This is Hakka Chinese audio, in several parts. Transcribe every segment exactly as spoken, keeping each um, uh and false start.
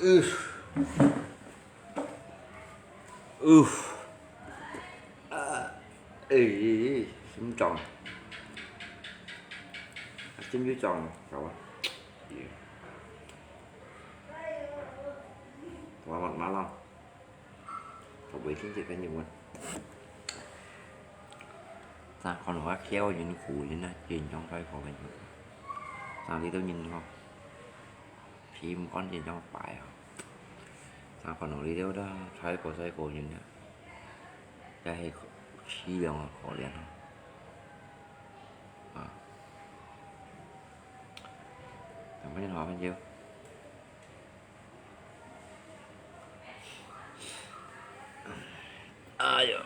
呃，呃，啊，哎，心脏，啊，心脏，搞啊，耶，我慢慢了。 頭尾天氣朋友們，正看到我翹人苦人啊，人樣在過朋友。正呢度人吼，皮毋乾人樣擺啊。正看到呢度啦，在過在過人啊，也係淒涼啊，可憐啊。啊，等朋友好朋友。 哎呀！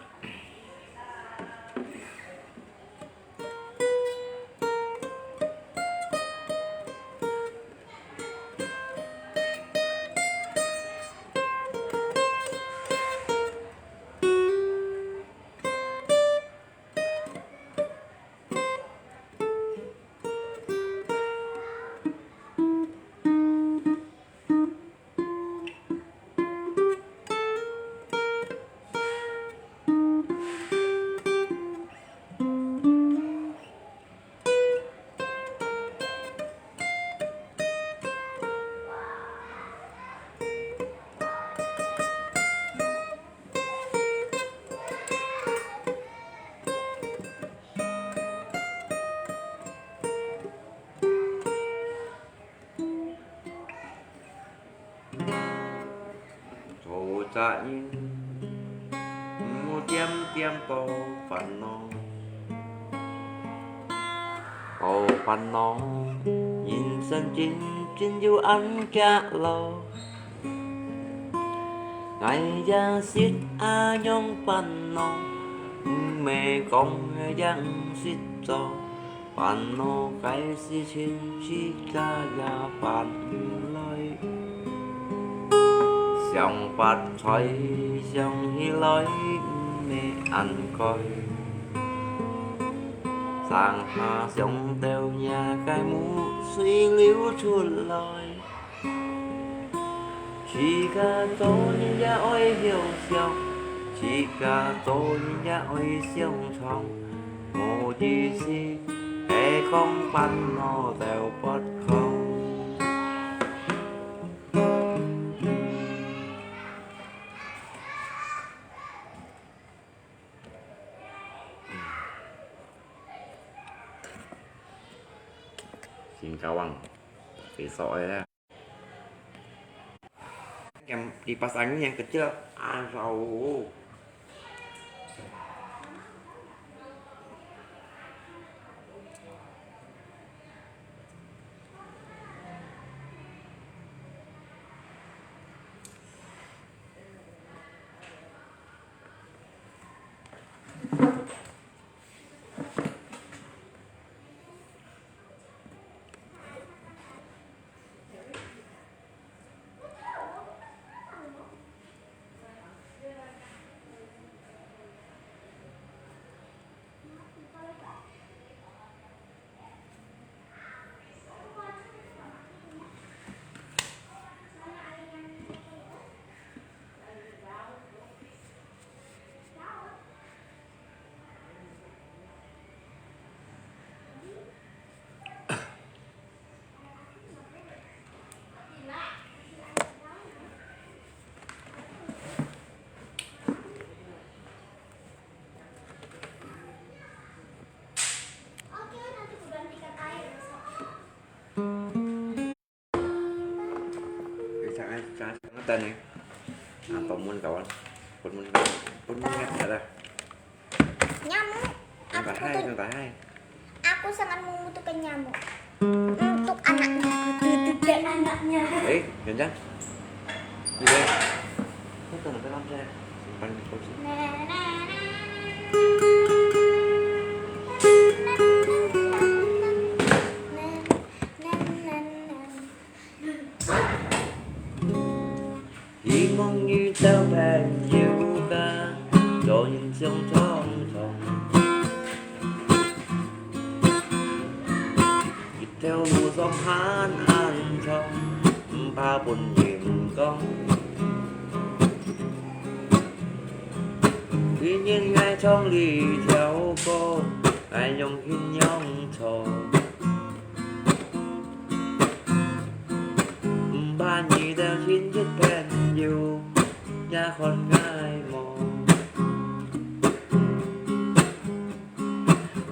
做隻人，毋好恬恬多煩惱。多煩惱，人生真，真有恁遽囉。𠊎也識恁樣煩惱，毋係講也毋識做。 煩惱个事情自家也辦毋來，想發財想起來毋係恁該，上下想到若个目水流出來。 自家做人也愛曉想，自家做人也愛想通，無意思係講煩惱兜發空。新加坡，最少个啦。 Yang kipas angin yang kecil, asal. Bisa kan, bisa kan, tadi. Apa mun kawan? Pun mun kawan. Pun mun kawan. Nyamuk. Aku sangat membutuhkan nyamuk. Untuk anaknya. Untuk anaknya. Eh, jangan. Ini. Itu nanti kan saya simpan di kursi. Hi mong yu tau pen yu ka, do yin xiong chong chong. Yu tau lu song han han chong, mpa pun yu mko 今日𠊎唱這條歌，𠊎用心用唱。毋怕你兜親戚朋友也看𠊎無。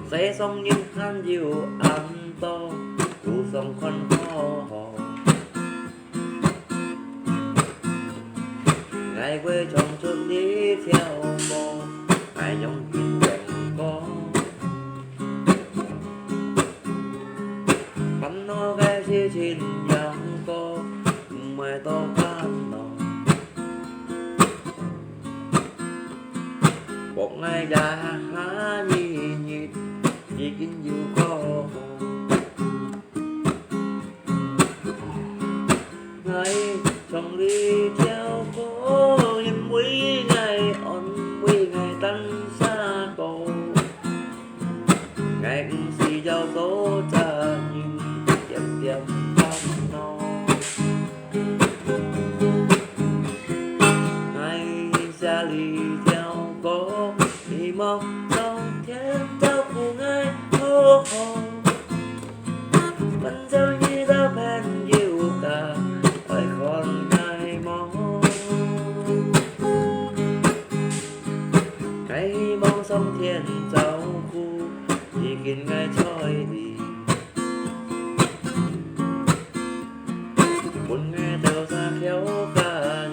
世上人還有恁多，路上看好好。 𠊎會唱出這條歌，𠊎用心用歌。煩惱个事情樣過，毋會多煩惱。莫𠊎也下一日已經有過好。 𠊎唱這條歌，因為𠊎安慰𠊎單儕講，𠊎毋需要做責任，點點煩惱。𠊎寫這條歌，希望上天照顧𠊎好好。 問候你兜朋友家，愛看𠊎無？𠊎希望上天照顧，已經𠊎在這，分𠊎兜儕客家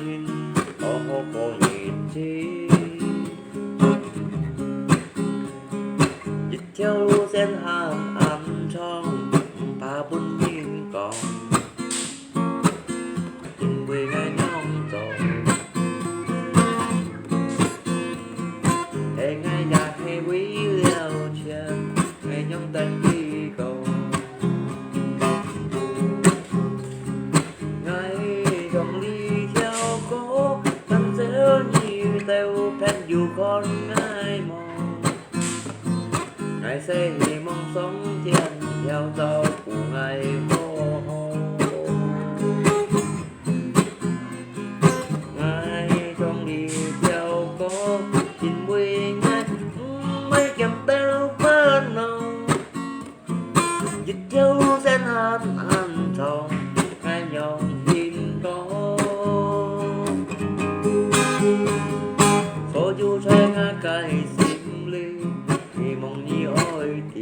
人好好過日子。 一條路線還恁長，毋怕分人講，因為𠊎仰做，係𠊎也係為了錢，𠊎仰得佢講。 𠊎用這條歌，問候你兜朋友看𠊎無？𠊎實希望上天曉照顧𠊎好好。𠊎用這條歌，因為𠊎毋會感到煩惱。 一條路線還恁長，𠊎仰行過。所有在𠊎个心裡，希望你愛知。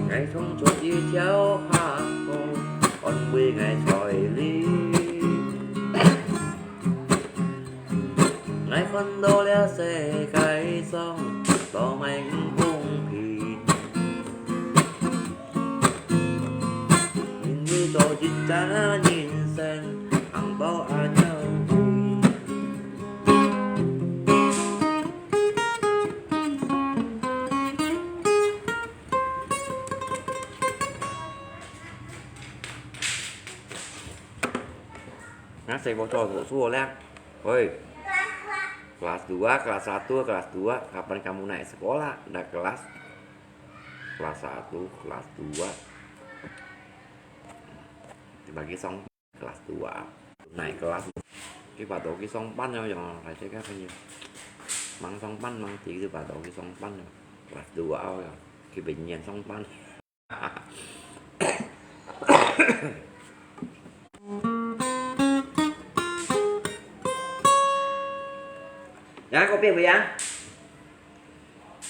𠊎唱出一條客歌，安慰𠊎在這。 𠊎看到這世界上，多麼毋公平。因為做一隻人生，行到恁樣遠。Nah, saya bocor susu lah. Woi. Kelas dua, kelas satu, kelas dua. Kapan kamu naik sekolah? Dah kelas, kelas satu, kelas dua. Dibagi song, kelas dua. Naik kelas. Ki bắt đầu ki song pan ya, yang lai cek apa ya? Mang song pan, mang ti ki bắt đầu ki song pan ya. Kelas dua ya. Ki bệnh nhân song pan. Yang kopi apa yang?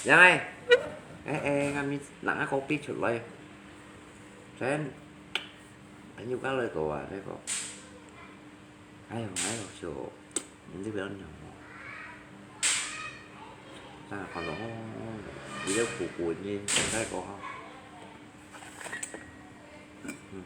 Yang ai. Eh, eh, ngambil nak kopi chut lai. Sen. Anyu ka lai to ah, ko. Ayo, ayo, so. Hindi ba yun yun? Sana ka no. Hindi ko kukunin. Hindi ko ha. Hmm.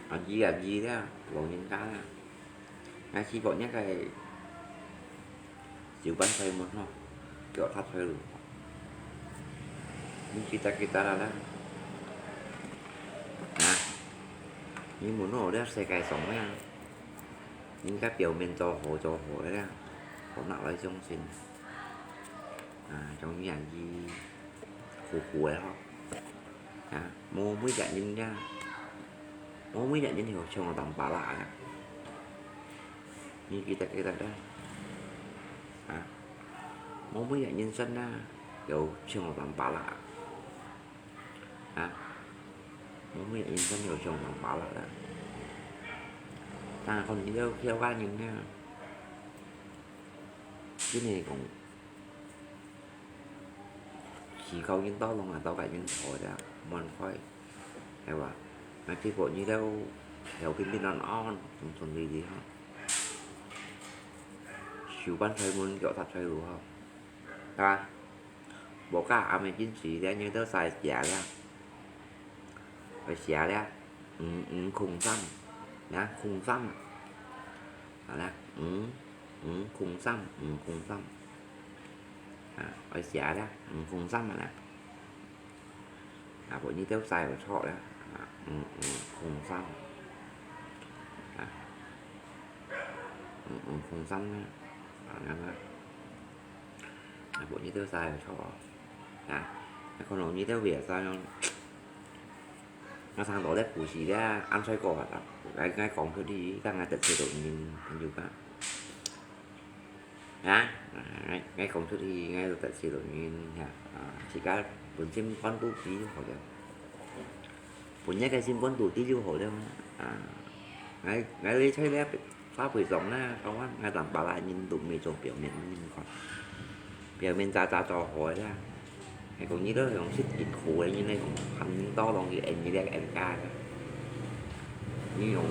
Aji, aji dia, 老人家啦。𠊎試過若个手板菜燜吼，腳踏菜滷吼。你記得記得啦啦。啊，你問我這世界上啊，人家表面做好做好个啦，好拿來相信。啊，像你啊，你苦苦个吼。啊，無每隻人呀，無每隻人會像我當巴拉个。 你記得記得啦。啊，無每隻人生啊，有像當巴拉。啊，無每隻人生有像當巴拉啦。但係你兜客家人啊，真係講， 時間人到攏啊，到該人坐了，滿開，係吧？那結果你兜，又平平安安，順順利利哈。手板菜燜，腳踏菜滷哈，係吧？無加暗个堅持，這日都晒謝了。 愛寫了，五五空三，呀，空三啊。好了，五五空三，五空三。啊，愛寫了，五空三啊啦。啊，無你兜寫有錯了，啊，五五空三。啊，五五空三呢，啊，恁樣啊。 啊，無你兜寫有錯。啊，可能你兜會寫用，𠊎聽到這故事咧，恁衰過啊，𠊎𠊎講出去，該𠊎得罪到人，朋友家。啊，𠊎𠊎講出去，𠊎得罪到人呀，啊，自家本身關肚知就好了。 本日个心肝肚知就好了嘛。啊，𠊎𠊎這在這社會上啦，台灣𠊎當巴拉人都毋係做表面人看，表面假假做好个啦。係講你兜用實際苦个人來講，含人到攏去應你這個應該个。你用，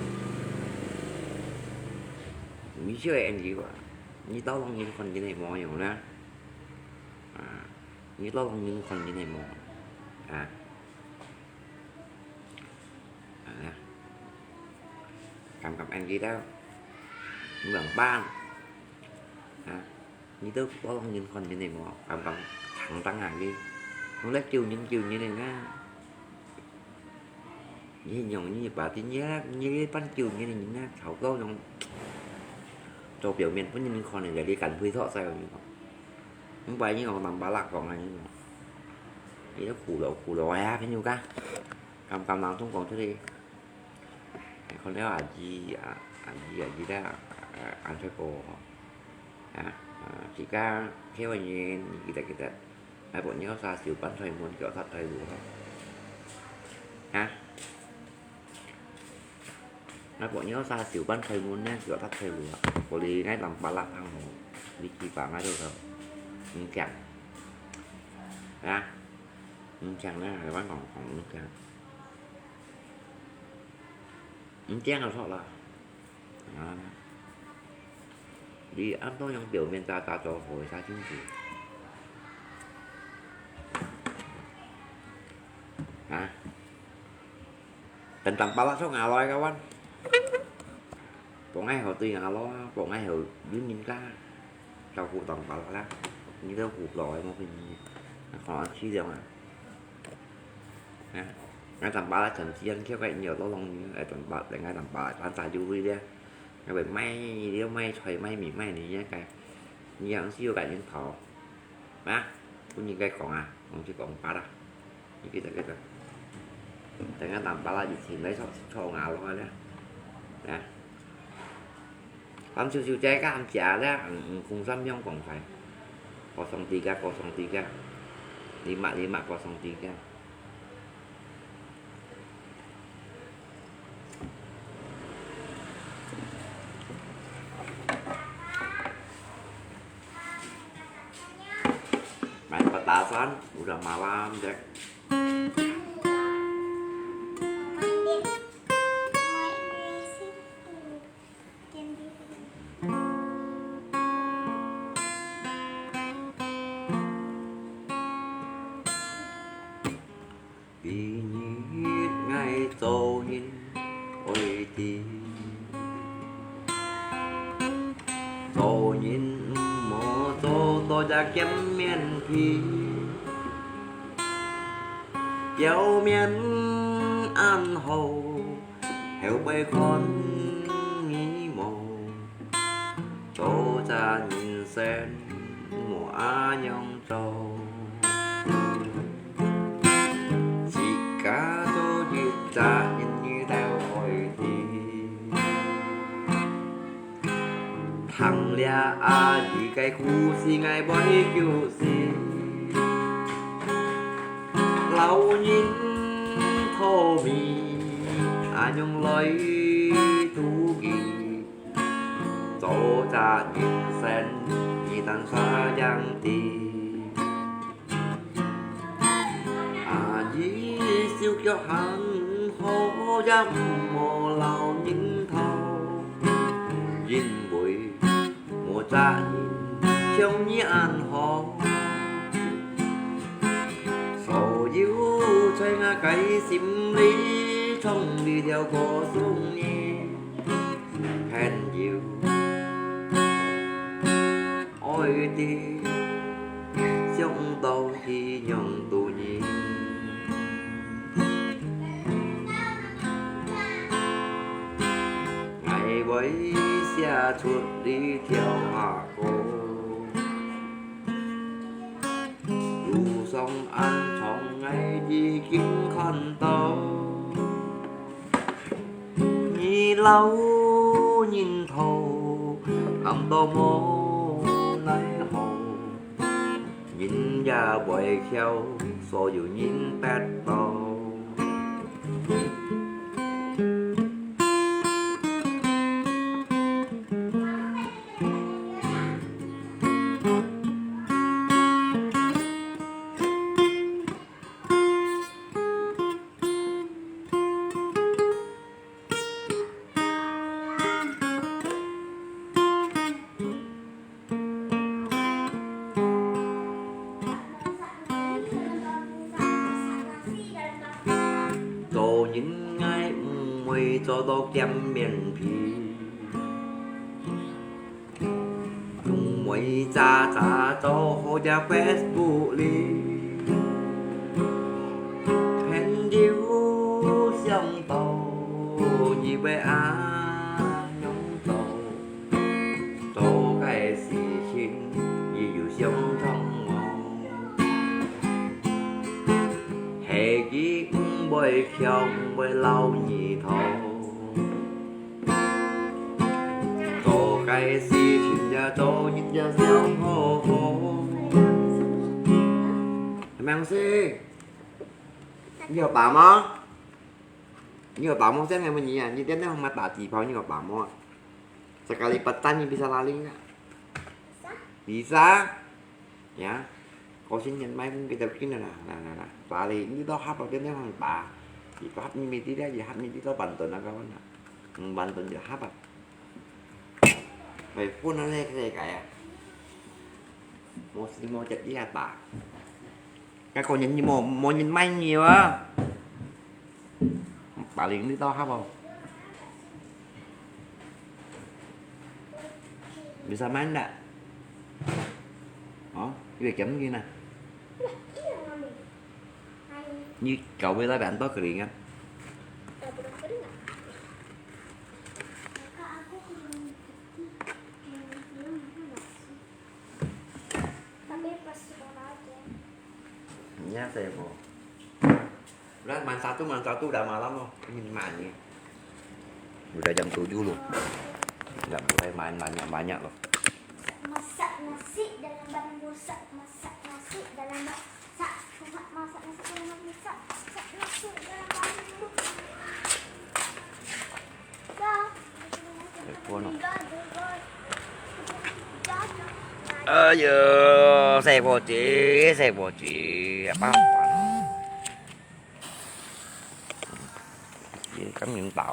你就會應你話，你到攏你看你个模樣啦。啊，你到攏你看你个模樣，啊。 啊，敢敢恁記得，你兩班，啊，你兜多人看見你無？敢敢行當下去，用來救人救人个啊！你用你把啲你你班救人个人啊，吵到用做表面分人看个，你敢推脱晒你講？你把你用南巴拉講啊，你講，你都苦了苦了哎呀，朋友家。 敢敢人同講出去。看了阿姨啊，阿姨阿姨咧，啊，恁衰過吼。啊，啊，自家客家人，你記得記得，愛分你學手板菜燜，腳踏菜滷吼。啊，愛分你學手板菜燜呢，腳踏菜滷啊，無你𠊎當巴拉湯吼，你去把𠊎都好，毋驚。啊，毋驚呢，台灣講講毋驚。 毋驚就著啦。啊，你恁多用表面假假做好个啥真濟？啊，等等巴拉送下來个話，放愛好對下咯，放愛好有人家。 照顧當巴拉啦，你都顧不了个，莫分你，可能去了啊。啊，𠊎當巴拉曾經叫个，你有多弄你，哎，當巴，人家當巴拉，當大就會了，𠊎會賣，你要賣菜賣米賣你那個，你樣是有感情跑，啊，不應該講啊，我就講巴拉。 你記得記得，等下南巴拉一起來坐坐下落來咧，啊，暗燒燒仔个暗食咧，嗯嗯，空心香講菜，kosong tiga kosong tiga，lima lima kosong tiga。 Main petasan, udah malam, Jack. 這見面皮，表面恁好，後背看你無，做隻人生無恁樣做。自家做一隻人，你兜愛知。 聽了阿姨个故事，𠊎會噭死。老人肚皮，恁樣來肚飢，做隻人生，你單啥樣知？ 阿姨手腳還好，也毋好老人頭，因為無隻人像你恁好。所有在𠊎个心裡，從你條歌送你，朋友。 愛的，想到佢樣度人。𠊎會寫出這條歌，路上恁長，𠊎已經看到。 你老人頭，喊到無奈何，人也會翹，所有人跌倒。 做人𠊎毋會做到見面皮， 用每隻隻做好隻Facebook裡，朋友想到你會恁樣做，做个事情你又想通無？係佢毋會翹，毋會老你頭。 做个事情也做人也想好好。Memang sih. 你有爸嗎？你有爸嗎？這樣問你啊，你點點紅包打幾包？你有爸嗎？Sekali petang你bisa lari nggak? Bisa. Ya, kau sini main kita begini lah, nah, nah, nah. Lari, ini tau hap, dia dia hang ba. Itu hap ni mesti dia, dia hap ni kita bantu nak kawan nak. Hmm, bantu dia hap. Mai phone nak lek lek kaya. Mau sini mau jadi apa? Kau kau nyanyi mau mau nyanyi main ni wah. Paling ni tau hap. Bisa main ndak? Hả? Ibu kiam gini nah. Ni kau bela bantu keringat. Tapi pas sekolah aja. Nya saya mau. Udah main satu, main satu udah malam loh. Ini main ni. Udah jam tujuh loh. Nggak boleh main banyak-banyak loh. Masak nasi dalam bambu, masak nasi dalam masak, masak nasi dalam bambu, masak nasi dalam bambu. Dah. Telepon loh. Dah, dah, dah. Dah, dah, dah. Ayo, saya bocil, saya bocil. Apa-apa. Ini kan minta.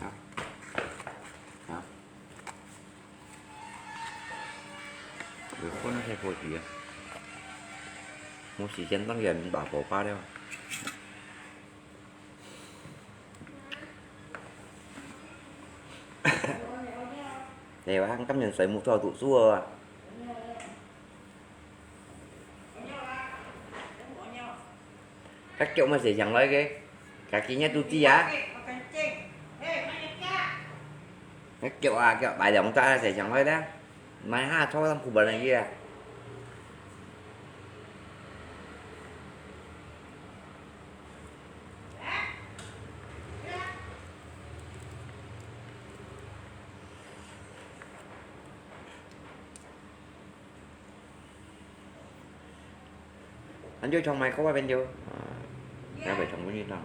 啊，啊，有可能係可以啊。無時間當然打火把了。對吧？今年水木做讀書啊。 該腳乜洗上來个，家己捏肚臍啊。該腳啊，腳擺兩隻洗上來咧，買下坐上褲板个啊。 恁樣唱埋歌啊，朋友。啊，也袂唱分你聽。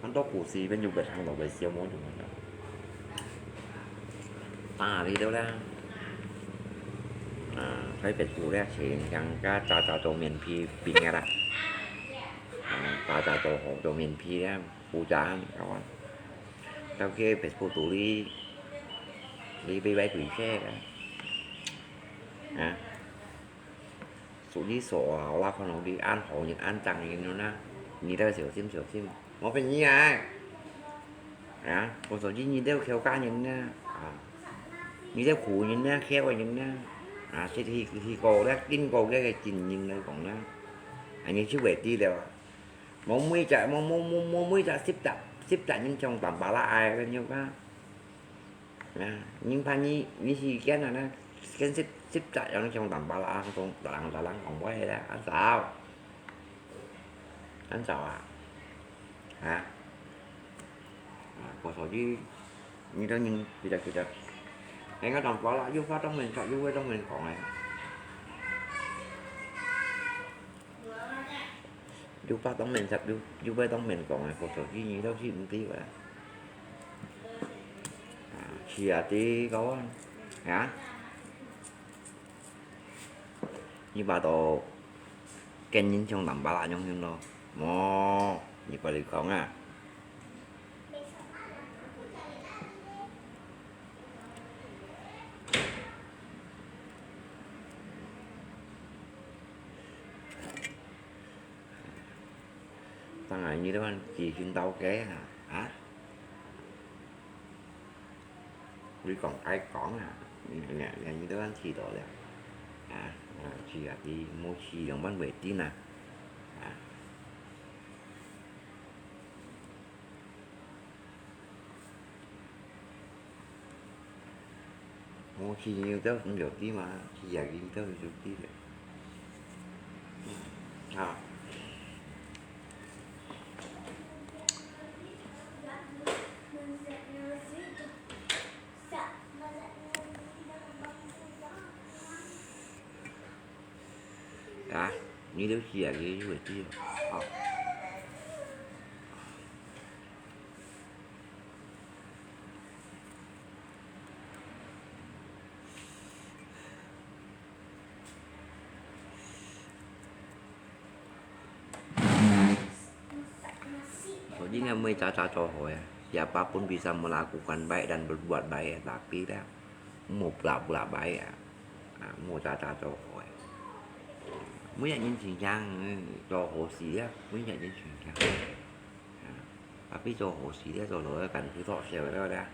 恁多故事，朋友袂聽到，袂笑，無用个。打你兜啦。啊，在Facebook咧，請人家早早做面皮冰个啦。啊，早早做好做面皮咧，負責任，好啊。到去Facebook肚裡，你被歪鬼射个。啊。 所以說啊，𠊎看到你恁好人恁正人了啦，你兜小心小心，莫分你啊！啊，我說你，你兜客家人呢，啊，你兜苦人呢，客家人呢，啊，去去去過咧，經過該个經驗來講呢，啊，你就會知了。無每隻，無無無無每隻十隻十隻人像淡薄啦，哎，个樣啊。 啊，人怕你，你時間啊，那跟十十隻人像淡薄啦，講，逐人逐人講話啦，恁少，恁少啊，啊，啊，我說你，你兜人，其實其實，人家淡薄啦，有話當面說，有話當面講个。 有話當面說，有有話當面講个，佛祖意義都是毋知个。啊，是啊，知个啊，啊？你話到跟人像南巴拉樣樣咯，無，你過來講啊。 當然，你這款自信到該啊，啊？你講該講啊，你你你這款試到了，啊？啊，試啊，你無試兩萬袂定啊，啊？ 無試你就毋曉知嘛，試啊你就毋曉知咧。啊。你兜試下佢就會知哦。好。所以呢，毋會早早做好啊，siapa pun bisa melakukan baik dan berbuat baik, tapi咧，毋好pura-pura baik啊，啊，毋好早早做好啊。每一日都係，嗯，做好事啊，每一日都係。啊，tapi做好事咧，做到咧，感覺到笑了咧。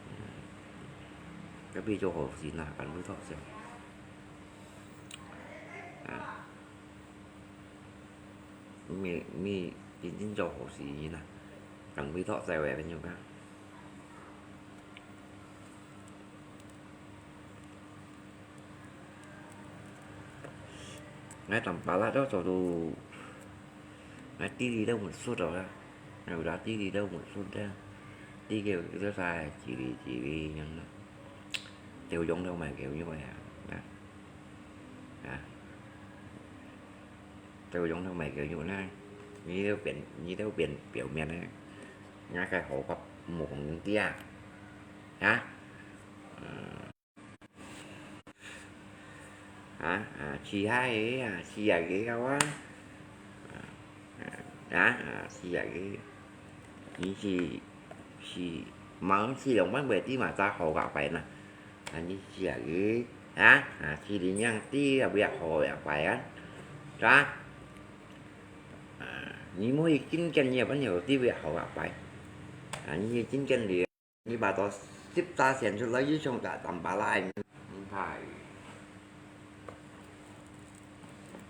嗯，tapi做好事啊，感覺到笑。啊。 你，你真正做好事呢，kan會讀出來个朋友啊。𠊎當巴拉都做到，𠊎地理都毋熟了啦，𠊎有啦地理都毋熟了，地理有个啥地理地理樣啦，就用到蠻久用个啊，啊，啊。 就用到蠻久用呢，你都變，你都變表面呢，𠊎个好个無人知啊，啊？嗯。啊，啊，試下个啊，試下个个啊，啊，啊，試下个，你試，試，無試兩擺會知嘛，正好个擺呢。 啊，你試下佢，啊，啊，試你樣知啊，會好啊，擺啊，是吧？啊，你莫去真見你个朋友知會好啊，擺。啊，你去真見你，你把到十隻選出來，你想打打巴拉，你看。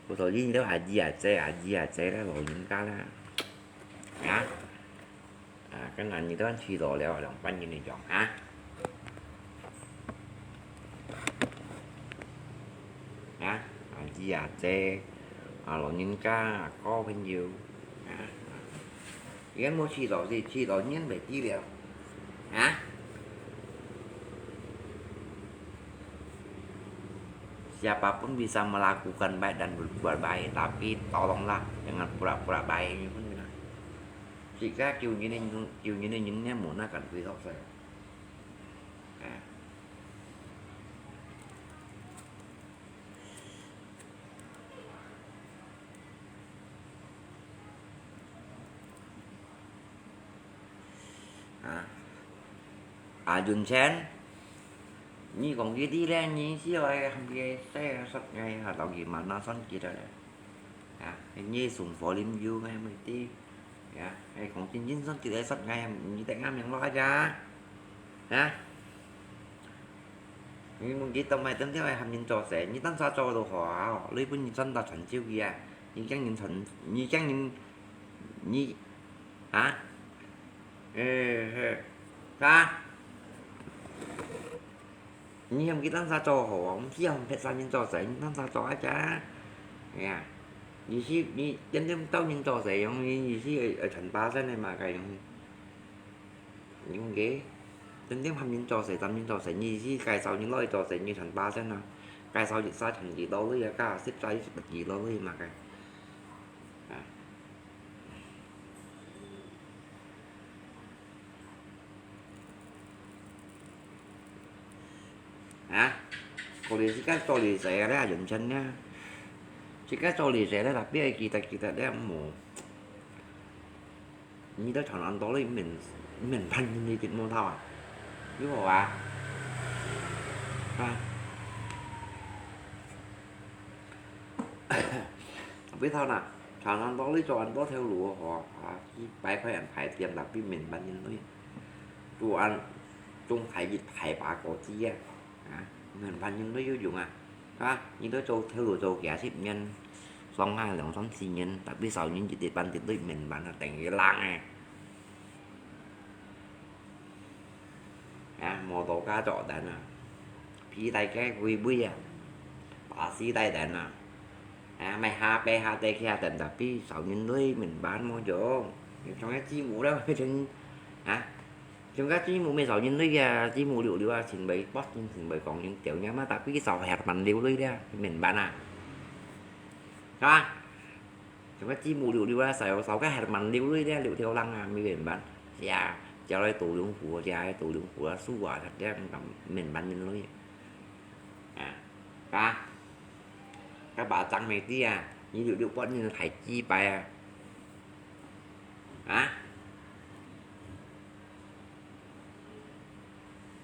我說你都阿姨啊，姐啊，阿姨啊，姐啦，老人家啦，啊。 啊，跟阿姨都試到了，兩百年个樣啊。啊，阿姨啊，姐，啊，老人家，啊，好朋友，啊，啊，你無試到，試，試到你會知了，啊。 Siapa pun bisa melakukan baik dan berbuat baik, tapi tolonglah jangan pura-pura baik. Jika kiu ngini, kiu ngini ngini muna kan kuih sok sai. Ah, ah, Yun Chen, ni kong ki ti le, ni si oi ham ki se sot ngai ha tau ki ma na son ki le. Ya, ni sum fo lim yu ngai mui ti. Ya, ai kong jin jin son ki le sot ngai, ni te ngam yang lo aja. Ya. Ni mung ki tau mai tem te ai ham yin cho se, ni tan sa cho lo ho a, lui pun ni son ta chan chiu ki a. Ni kiang yin chan, ni kiang yin, ni, ha? Ê, ê, hả? Nhi hâm kì tăng xa cho hổ, hông xí hâm phết xa nhin cho sấy, nhin tăng xa cho á chá. Nè, nhi xí, nhi, chén chén tâu nhin cho sấy, hông nhi, nhi xí, ờ, ờ, chắn ba sân này mà cái hông. Nhi hông kì, chén chén hâm nhin cho sấy, tâm nhin cho sấy, nhi xí cái sau nhin lôi cho sấy, nhi chắn ba sân à. Cái sau dịch xa chắn kì đô lưới à, cả xếp xa dịch kì đô lưới mà cái. À. Ha? Kau li sikat kau li saya dah, Yun Chen nya. Sikat kau li saya dah, tapi ai kita-kita dah mo. Ni dah chọn ăn to li min, min pan ni kit mo thao à. Yu ho à. Ha. Tapi thao nè. Chọn ăn to li cho ăn to theo lũ hò, à, khi bái khoai ăn phải tiêm là vì mình bán nhân nuôi. Tụ ăn, chung phải dịch phải bá có chi à. À, mình bán nhân nuôi yu dùng à. À, như đó cho theo lũ cho kia xếp nhân, song hai lòng song xì nhân, tapi sau nhân dịch để bán tiền nuôi mình bán là tỉnh cái làng này. À, mô tô cá chọ đàn à. Phi tay cái vui vui à. Bà si tay đàn à. À, mày ha pe ha tê kia đàn tapi sau nhân nuôi mình bán mô dô. Trong cái chi mũ đó, trong, hả? Trong cái chi mũ mày sau nhân nuôi kia, chi mũ liu liu à, xin bày bót, xin bày con nhân tiểu nha mà tapi sau hẹt mặn liu lui đi à, mình bán à. 啊，像个雞母溜溜啊，少少个還蠻溜溜个，溜條浪啊，沒人辦。呀，叫來多兩戶，呀，多兩戶啊，數啊，這樣面辦人類。啊，啊，該把張美帝啊，你溜溜半年還幾百啊？啊？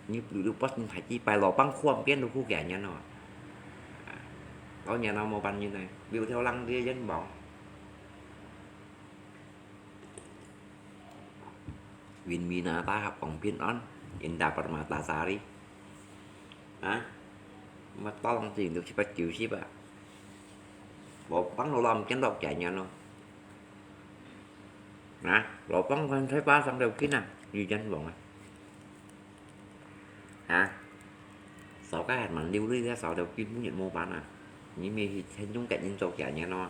你比如不你還幾百老板看變都好幾年咯。啊，老年老無半年呢，有條人个願望。Win-win啊，大家講平安，Indah Permatasari。啊，麼當然六七八九十啊，無幫老闆見到幾年咯。啊，老闆看在巴上條筋啊，有願望啊。 啊，少个還蠻流利个，少條筋本日無辦啊。你咪去天中个人做幾年咯，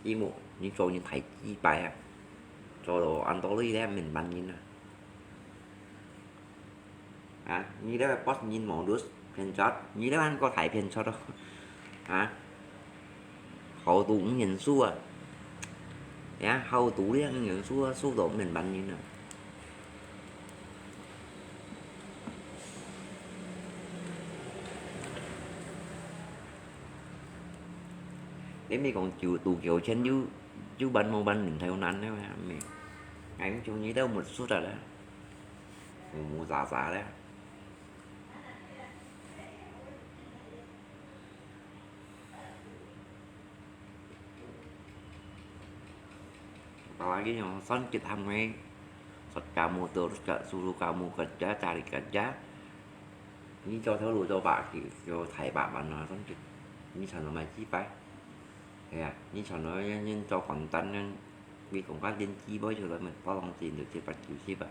因為你做人太雞掰啊，做到恁多類个面辦人啊。啊，你這个boss人無律騙出，你這个還過太騙出咯。啊，好多五元素啊，呀，好多兩元素啊，素到面辦人啊。 你咪講九，賭九千就，就辦無辦人頭難了呀，咩？哎，就你都沒輸的了，無無渣渣了。 Apalagi yang sakit hamai, saat kamu terus gak suruh kamu kerja, cari kerja, 你做頭路做百幾，做大百萬啊，總之，你賺到買幾百，係啊，你賺到人，人做房單，人，你講个連幾倍出來，咪包房子就七八九十啊。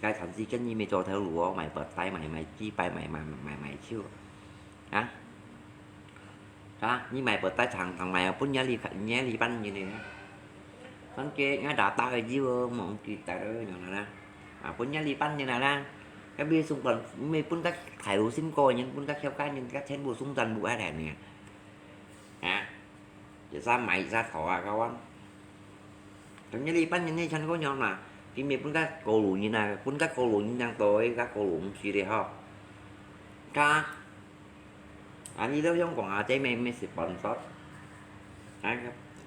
該長時間你咪做頭路哦，賣白帶，賣賣雞排，賣賣賣賣手，啊？啊，你賣白帶長長賣啊，分人哩，人哩半人哩呢。反正𠊎打打个有哦，望佢打个有啦啦。啊，分人哩半人啦啦。該邊送分，咪分个大陸新歌人，分个客家人，个全部送全部下來呢。啊？ 一儕買一儕討啊，kawan。Tanya lipan ini chan ko nyo na, ti mi pun ka kolo ni na, pun ka kolo ni nang toi ka kolo si le ho. Ka, ani lo Hong Kong a, te me me sponsor. A,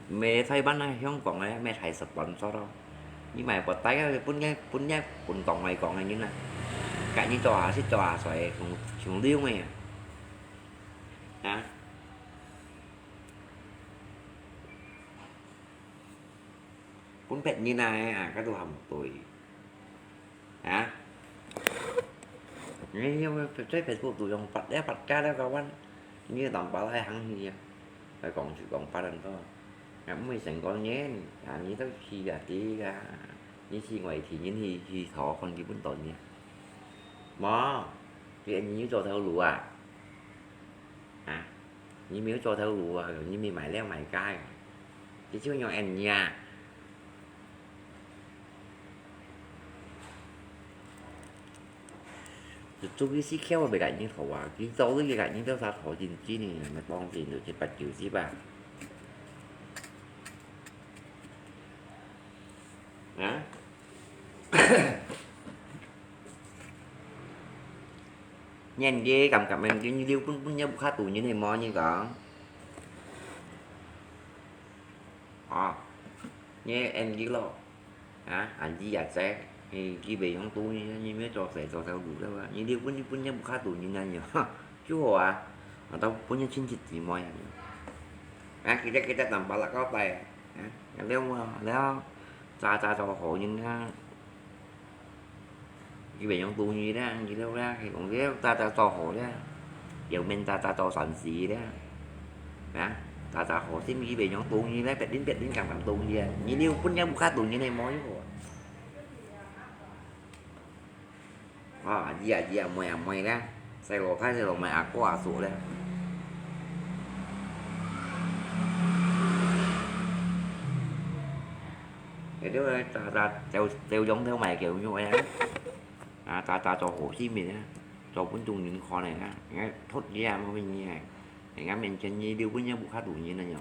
me Taiwan a Hong Kong a, me thai sponsor lo. Ni mai pot tai ka pun ye, pun ye, pun kong mai kong ni na. Ka ni cho a, si cho a, soi, chung liu me. Ha? Pun pet ni na, a, ka tu ham toi. Ha? Ni yo, pe, pe, Facebook tu yong pat, ya pat ka le kawan. Ni tam pa lai hang hi ya. Ka kong chu kong pat an to. Ngam mui seng kong nyen, a, ni tau chi ya ti ya. Ni chi ngoi ti nyen hi, hi tho kon ki pun ton ni. Mo, ki an ni cho thau lu a. Ha? Ni mi cho thau lu a, ni mi mai leo mai kai. Ki chu nyo an ni a. Chuchu ki si kheo be kai ni tho a, ki cho lu ki kai ni tho sa tho jin jin ni, ma tong jin lu chi pat kiu si ba. Ha? Nyen ki kam kam nyen ki ni liu pun pun ya bu kha tu ni ni mo ni kong. A, ni en ki lo. A, an ji ya che. Ni ki be yong tu ni, ni me cho se cho thau lu le wa. Ni liu pun ni pun ya bu kha tu ni na ni. Chu ho a. A, tau pun ya chin chit ti mo ya. A, kita kita tam pa la kau tai. A, ya leo mo, leo. Cha cha cho ho ni na. Ki be yong tu ni le, ki leo le, ki kong leo, cha cha cho ho le. Yong men cha cha cho san si le. A, cha cha ho sim ki be yong tu ni le, pet din pet din kam kam tu ni le. Ni liu pun ya bu kha tu ni ne mo yo. A, ji a ji a, moi a moi le. Sai lo thai sai lo mai a ko a su le. Ke tu le, cha cha, teo, teo yong teo mai kiu nyu le. A, cha cha cho ho sim mi le. Cho pun chung nin kho le. Nge, thot ji a, mo mi ni le. 人家面前你六分鐘不看路人了喲。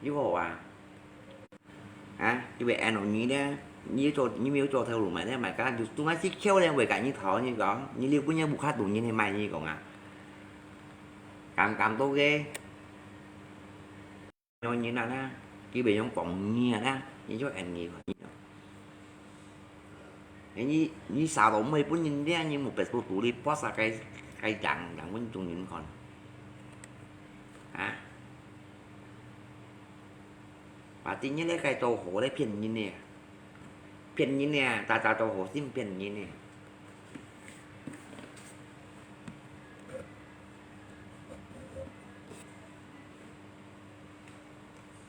又好啊，啊，因為恁樣你呢，你做你沒有做頭路嘛，那買家就東西去敲呢，會跟你討，你講，你六分鐘不看路人，你買你講啊，敢敢多个。 有人啊啦，基本上講你啊啦，你就恁樣。你，你啥都毋會分人領，你目標都獨立，博啥个，个樣，樣分眾人看。啊？把今日个該做好來騙人呢。 騙人呢，大家都好心騙人呢。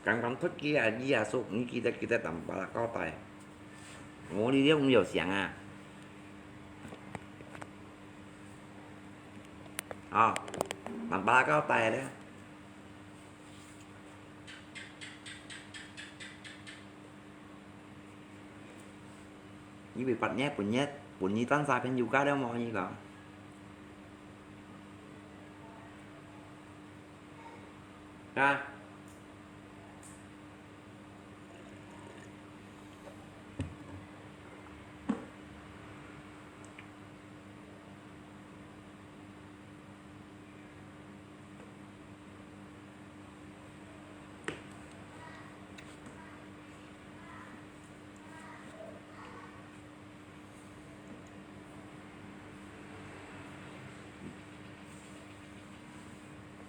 剛剛出去啊，你啊，叔，你記得，記得打巴拉交代。我這裡毋有想啊。啊，打巴拉交代咧。 你會發熱，分熱，分你單儕朋友加了無？你講。啊？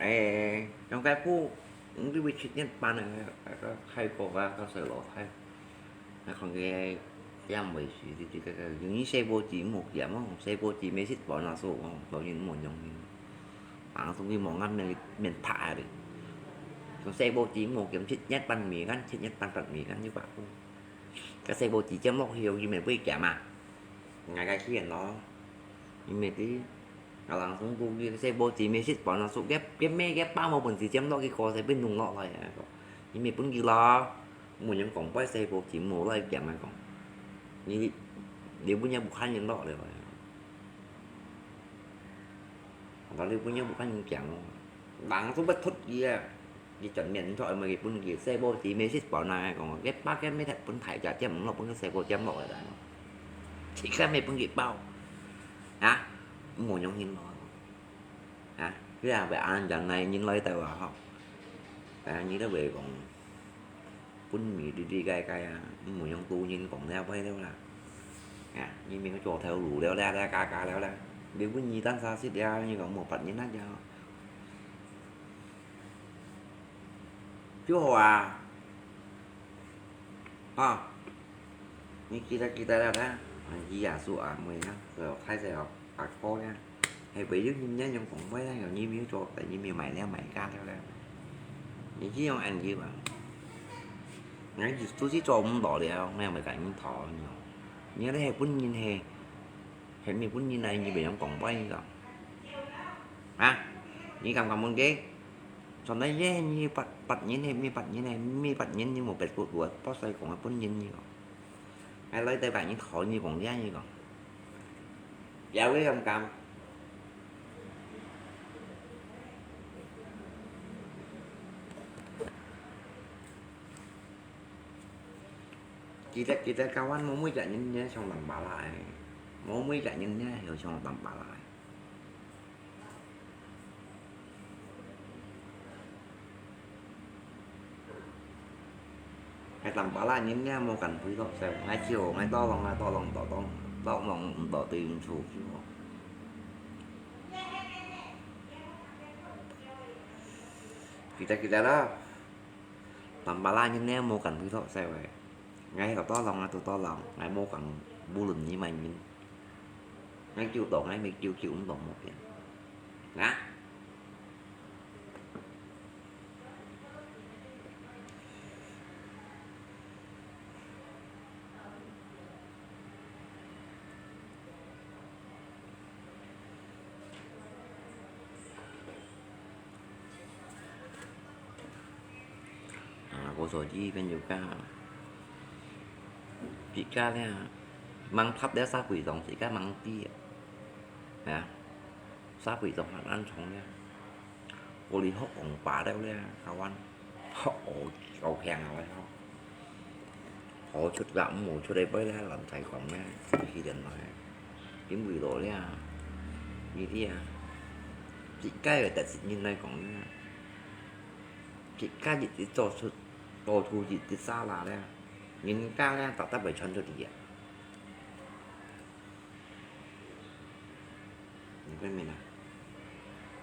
誒，張家富，你這位七月半个，該个泰國啊，較細路仔，該看佢點位時，這這个个，因為細報紙無減哦，細報紙每日報那時候哦，當然無用哩。啊，所以無啱面面拍哩。從細報紙無減，七月半美金，七月半八美金就罷了。 該細報紙佔落去，佢乜會減啊？𠊎个氣人咯，佢乜知，𠊎人生都佢細報紙乜識搬啊，所以佢乜佢包無本事佔落去，過世變弄落來啊。佢乜分佢咯，無人講，擺細報紙無來減啊講，你你本也無看人落了。老弟本也無看人減哦，人都不出去啊。 佢轉面出來，乜佢分佢細報紙，乜識搬啊，講，佢包佢乜分大隻佔毋落，分佢細个佔落來啦。自家乜分佢包，啊，無用心咯。啊，佢也會恁樣來，人來台灣吼，但係你都會講，分你理理解解啊，無用多人講了，歹了啦。啊，你乜做頭路了啦，啦，加加了啦，你分你單儕識了，你講無別人啊，就 就好啊。啊，你記得記得了啦，啊，姨啊，叔啊，妹啊，還有太太哦，阿哥呀，還會有人家用講話呀，有你沒有做，你沒有買了買家了啦。你這樣恁樣啊，人家都是做毋到了，𠊎也毋會跟你討你哦。你那還分人係，還沒分人來，你別樣講話个。啊，你敢敢問佢？ Contohnya你八八年係，mi八年係，mi八年你無八個，八歲講个本人你講。Hay來台灣你討你講這你講。Giờ cái gam gam. Kita kita kawan mau mui jak nyen nyen song tang balai. Mau mui jak nyen nyen hiểu song tang balai. Hay tang pala nyen nia mô kăn pui tôk sêu, ngai chiu, ngai to lòng, ngai to lòng, to tông, to lòng, to tùy mù sù chiu. Kita kita đó. Tang pala nyen nia mô kăn pui tôk sêu ai. Ngai to to lòng, ngai to to lòng, ngai mô kăn bu lùn nyi mai nyen. Ngai kiu to, ngai mê kiu kiu mô to mô pian. Ngai. À, cô rồi đi bên yoga. Chị ca nha. Mang thấp đéo xa quỷ dòng chị ca mang đi. Nè. 沙鼻當還恁重咧，過去學講巴了咧，教官，學學學強啊，學，學出來毋好出來背咧，亂再講咧，就係恁樣咧，因為到咧，你知啊，自家个特色人來講咧，自家一直做出，做出一直沙拉咧，人家咧，特特會傳出去啊。 你明白無？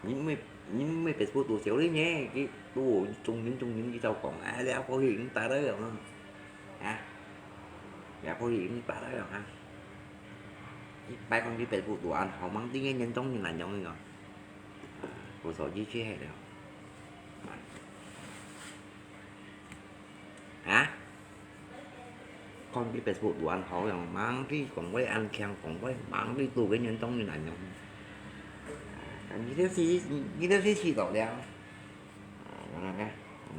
你毋係，你毋係Facebook度笑你呢，佢都中文中文佢就講，哎，你阿婆去已經打了啊，啊，你阿婆去已經打了啊，你擺講去Facebook度恁好，吂知个嚴重人來用个哦，啊，無所謂去係了。 啊？看佢Facebook度恁好樣，吂知講話恁強，講話吂知做个人當然恁樣。啊，你這是，你這是試到了。啊，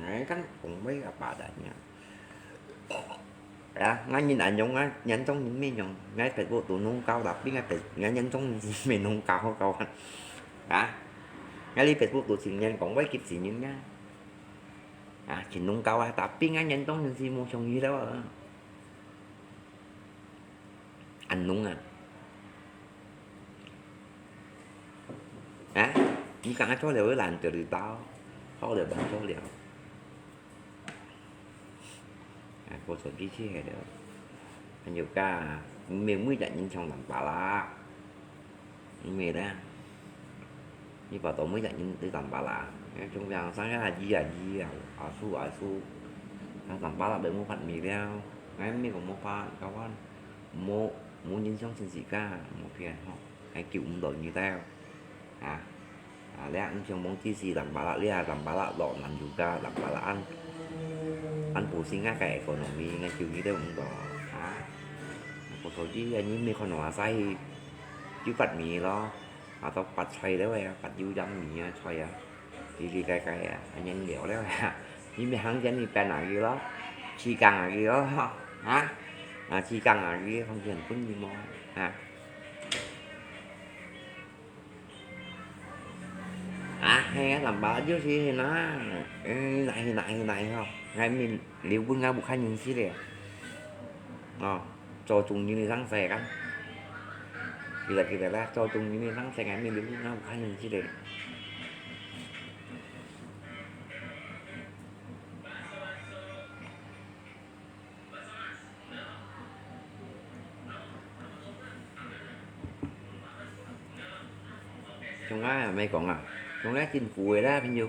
哎，看講話个巴達呀。啊，𠊎人恁樣啊，人當然咩樣，𠊎Facebook度弄搞，tapi𠊎Facebook，𠊎人當然係咩弄搞，搞啊。啊，𠊎哩Facebook度情人講話激死人啊。 啊，盡弄搞啊，tapi𠊎人當然係無像佢了啊。恁弄啊。啊，你講啊，做了會懶得哩到，好了，當做了。啊，無所謂去係了。還有个，毋係每隻人像人巴啦。 毋係咧，你發到每隻人都當巴啦，像像生个阿姨阿姨啊，阿叔阿叔，啊當巴啦都無法味了，𠊎毋係講無法，教官，無，無人相信自家，無騙吼，還救毋到你兜，啊，啊，你毋像望之時當巴啦，你啊當巴啦落難有个當巴啦，恁，恁不幸啊，个economy，𠊎救你兜毋到，啊，不所以啊，你毋係看到啊，晒去 有發味咯，啊，都發菜了呀，發有樣味啊，菜啊，哩哩个个啊，啊，原料了呀，你咪行前你搬下去咯，試工下去咯，啊，啊，試工下去，行前分你摸，啊。啊，係啊，當巴就係係啦，嗯，哪去哪去哪去吼，𠊎面留分𠊎屋下人食咧，哦。 做中人个生死啊。記得，記得啦，做中人个生死啊，你，你，你，你，看你這個。像𠊎也毋係講啊，像𠊎真苦个啦，朋友。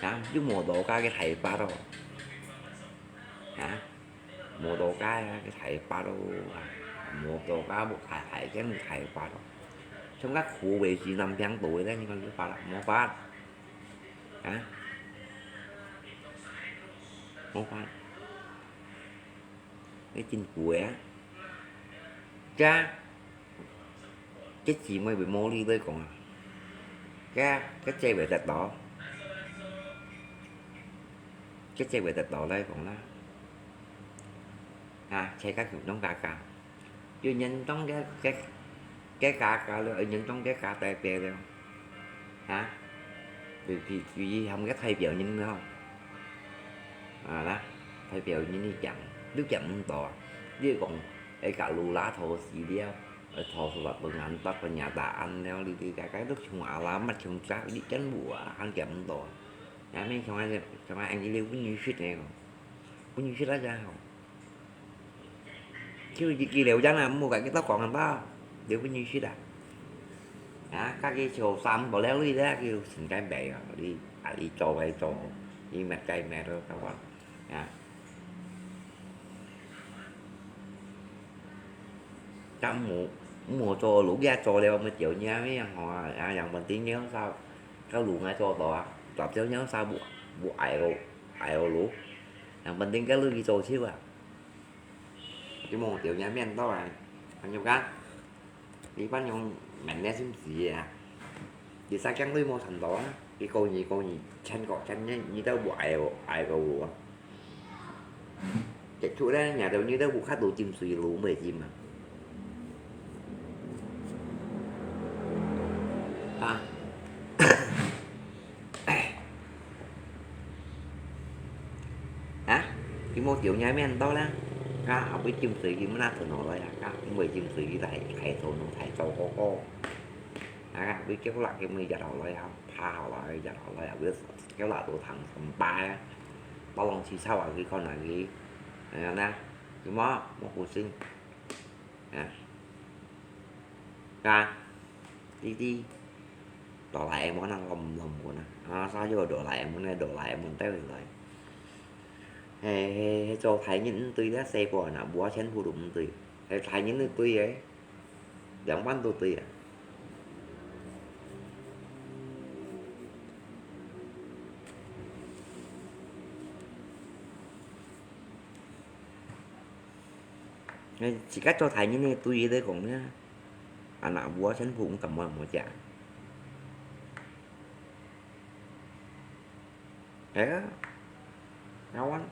啊，又無到家个大伯咯。啊？ 無到家个大伯咯，無到家，無大大間个大伯咯。像該苦味是南平島个咧，你看這伯啦，無法，啊？無法，你真苦个啊！這 這姊妹會無理來講啊，該，該姊妹得到，該姊妹得到來講啦，啊，自家共同家家，有認同个，个，个家家了，有認同个家代表了，啊，佢，佢，佢喊个代表人了，啊啦，代表人你講，你講毋到啊，你講，哎，假如拉頭死了。 呃，頭髮分人搭分人打暗了，哩哩个个都像阿拉乜像隻，你真無啊，還見毋到啊。也免像恁，像恁樣你分你食个哦，分你食啊，真好。就一支了，真啊，毋好甲佢兜講啊吧，你分你食啊。啊，家己就三寶了，你咧，就成該味啊，你啊，你做來做，你乜該乜都，對吧？ 啊。該無，無做路也做了，無做嘢咩吼啊，啊，yang penting你啥，該路𠊎做到啊，搭到你啥無，無愛路，愛路，yang penting該路去做就啊。就無做嘢面到啊，還有个。 你班用蠻來心事啊！你啥講都無傳到啊！你講你講你，全國全人你都無愛我，愛過我啊！結束咧，你都你都無法度浸水路，毋會浸啊！啊。啊，佢無丟你面到啦。啊，後尾浸水佢毋拿吞落來啊，啊，毋會浸水佢大，大肚攏大做好好。啊，後尾結果啦，佢毋會食落來啊，拍好來，食落來啊，後尾結果啦，都糖糖巴啊，包攏起草啊，佢看啊佢，哎呀，那，佢無，無故事。 啊，啊，弟弟，哆啦A夢啊，攏毋攏毋啊，啊，啥叫哆啦A夢呢？哆啦A夢帶回來。嘿，嘿，嘿，做大人毋對咧，細個啊，無啊，全部都毋對，嘿，大人都對誒，兩半都對啊。 哎，自家做大人个對佢來講呢，啊，若無啊，全部毋敢摸摸食。哎呀，啊，阮，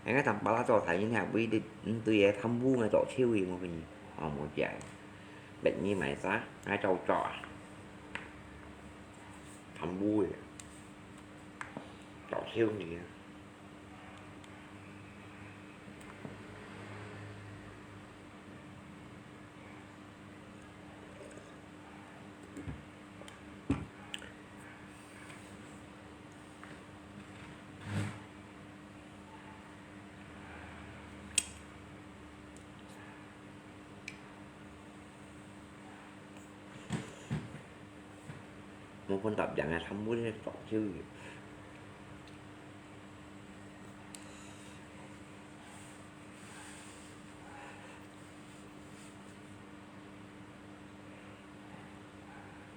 哎，咱爸爸做大人啊，為了，嗯，對个貪污个做手个，無分你，啊，無食个，別人買啥，啊，照做啊，貪污个，做手个。 無分搭人啊，全部咧做手个。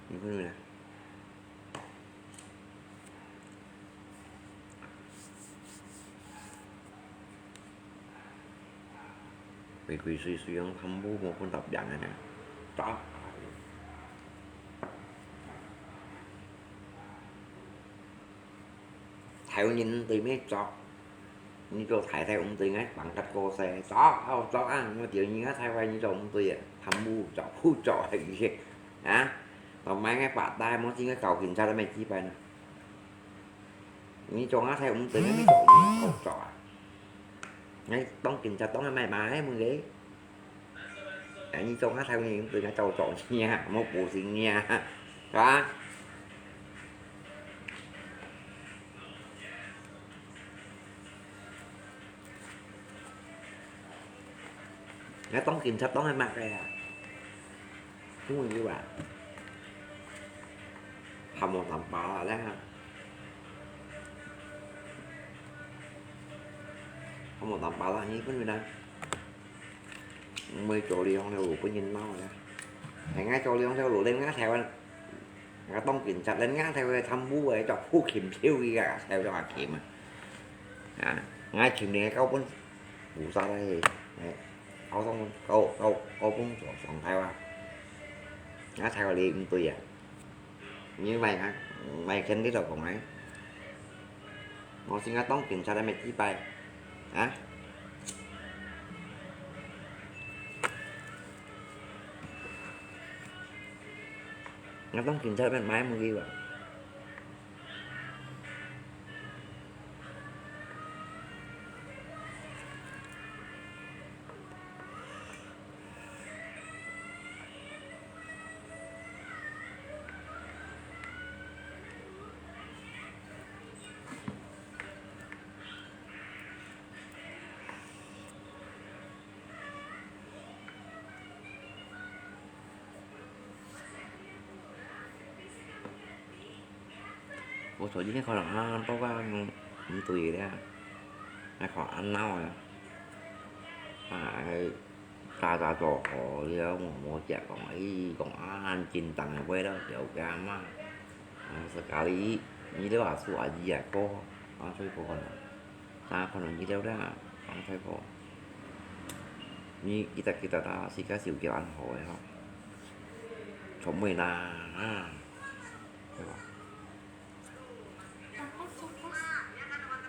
你看咩？ 鬼鬼祟祟樣，全部無分搭人个呢。走。大人毋對咩做，你做太太毋對，𠊎放較過勢，走，好，走啊，我叫你啊，太太，你做毋對啊，全部做，不做啊，佢啊，到買个白帶，莫真个搞警察都無幾擺呢。 你做吾太毋對，你做你好做啊！你當警察當个賣賣个問題。哎，你做吾太毋對，你做做你啊，莫不信你啊，是吧？你當警察當个麼个啊？ 都有啊，還無當巴拉咧，還無當巴拉，你分佢啦。毋會做這項了，有分人鬧咧。係𠊎做這項了，人家台灣，𠊎當警察，人家台灣貪污个，做好禽獸个啊，才做下禽啊。啊，𠊎尋你个高分，菩薩來，哎。 高中，高，高，高中上，上台灣，啊，台灣你毋對啊，你莫啊，莫肯定就講啊，我先啊當警察來滅幾擺，啊？我當警察來賣物件啊。 𠊎頭先看到啊，包括毋對个，𠊎看恁鬧个，啊，大家做好了，𠊎無食講，咦，講啊，真當个味道，了解嘛？啊，係咖哩，你了啊，煮啊，伊啊，哥，啊，所以哥可能，啊，可能你了了，啊，所以哥，你記得記得啊，自家手腳恁好个吼，聰明啦，啊。 對吧？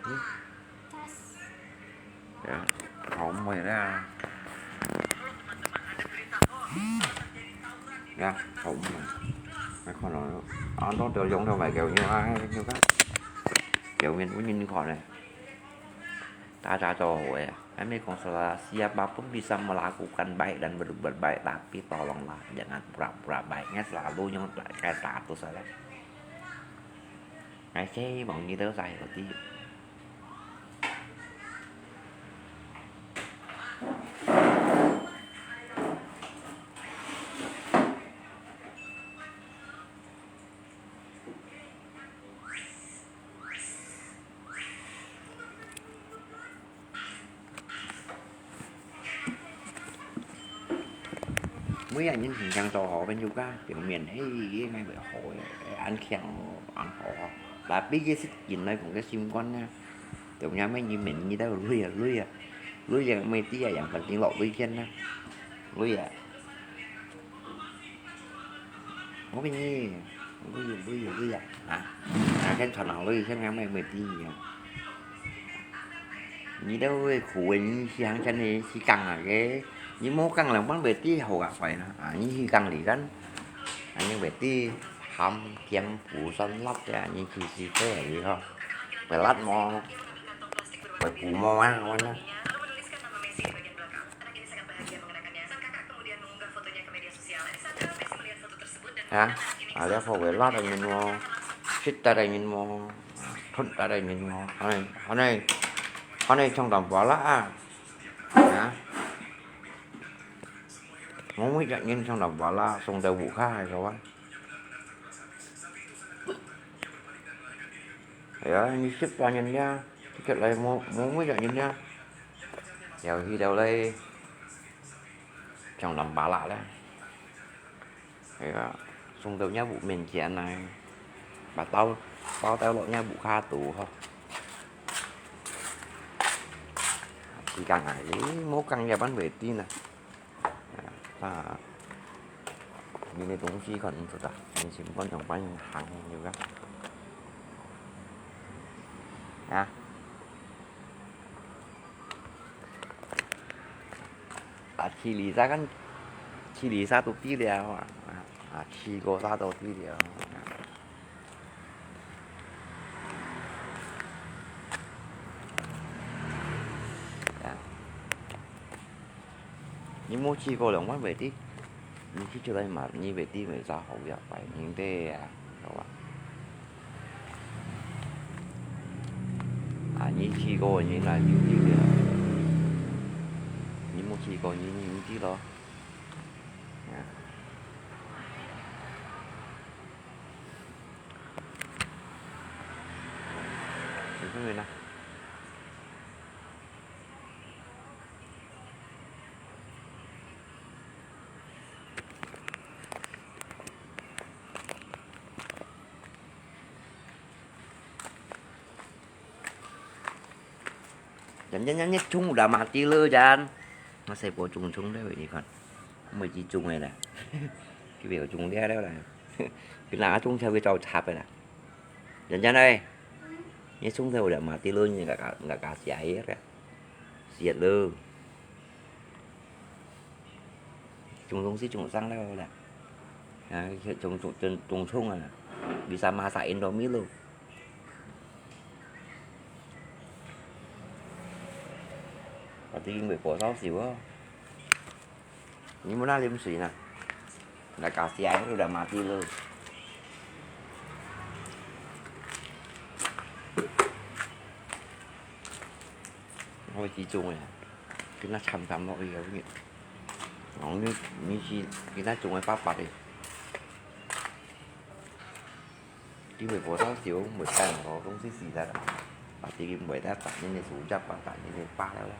嗯？呀，好味啦。呀，好味。你看咯，恁多都用到外國人啊，你看，表面有人看呢，大家都好个。還沒講說啦，siapapun bisa melakukan baik dan berbuat baik, tapi tolonglah jangan pura-pura baiknya selalu nyong kayak status aja. Ai, saya mau gitu saya roti. 每個人形象都好，朋友家表面，嘿，應該會好个，恁強，恁好吼。Tapi佢實際來講，佢心肝呢，就像乜你面你都累啊，累啊，累啊，每天啊，養分頂落累天啊，累啊。 我給你，我有，我有，我有啊。啊，啊，先傳好了，先讓妹妹第一啊。你都會苦的，你想想你去講啊个，你莫講了，阮袂知好啊壞啦。啊，你去講你人，啊，你袂知鹹甜苦酸辣的，你去試試看而已吼。會辣無？會苦無啊？我呢？ 啊，啊，了後尾辣个人無，食得个人無，啊，吞得个人無，恁呢，恁呢，恁呢像淡薄啦啊，啊，無每隻人像淡薄啦，送到屋下个个啊。哎呀，你食飯人呀，食來無，無每隻人呀，要去到咧，像淡薄啦咧。 係啊，送到若屋面前來，把刀，刀刀落若屋下肚吼。時間啊，你莫講也般會定啊。啊，你的東西可能做得，你先不用搬行有个。啊。 啊，去離沙間，去離沙都知了啊，啊，去過沙都知了。啊。你無去過兩萬袂知，你去出來嘛，你袂知會啥好呀，擺明白啊，好吧？ 啊，你去過，你來就知了。你無去過，你，你毋知咯。啊。你看看啦。 Jan, jan, jan, jan, chung udah mati lo, Jan. Masih po chung chung deh, ini kan. Mesti chung eh dah. Kita chung dia dah lah. Kena chung siapa tahu siapa dah. Jan, jan, eh. Ini chung dah udah mati lo, ini nggak ka-, nggak kasih air ya. Siat lo. Chung chung si chung sang lah lah. Ha, chung chung chung chung chung ah. Bisa masak Indomie lo. Pati mui po sao siu ah. Ni muna lim sui na. Nggak kasih air udah mati lo. Ôi, chỉ chung à. Cái nó chăm chăm nó đi rồi. Nó như, như chỉ, cái nó chung à, bắp bắp đi. Cái mười phố sao xíu, mười cân có không xí xí ra. Bắp thì cái mười đã tặng như này, số chắc bắp tặng như này, ba đó là.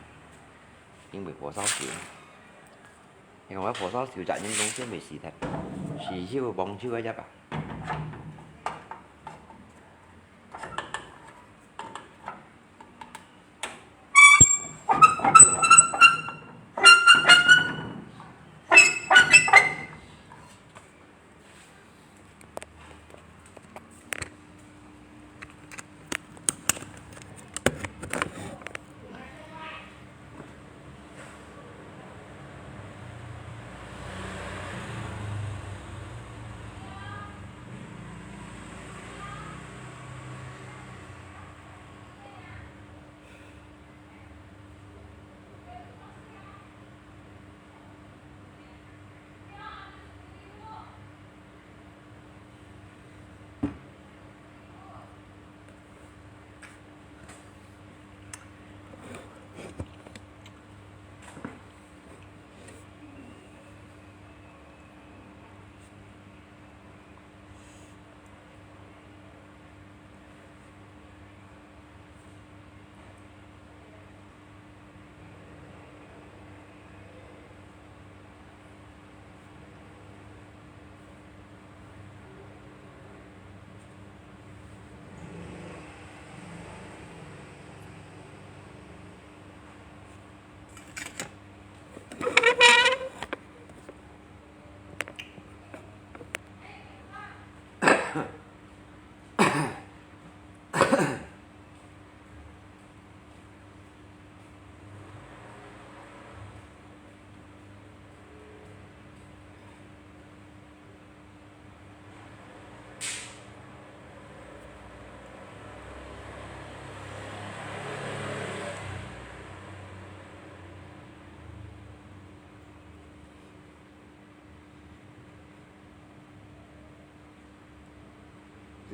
Cái mười phố sao xíu. Thì không phải phố sao xíu, chả những đúng xíu mười xí thật. Xí xíu, bóng xíu, cái chắc à.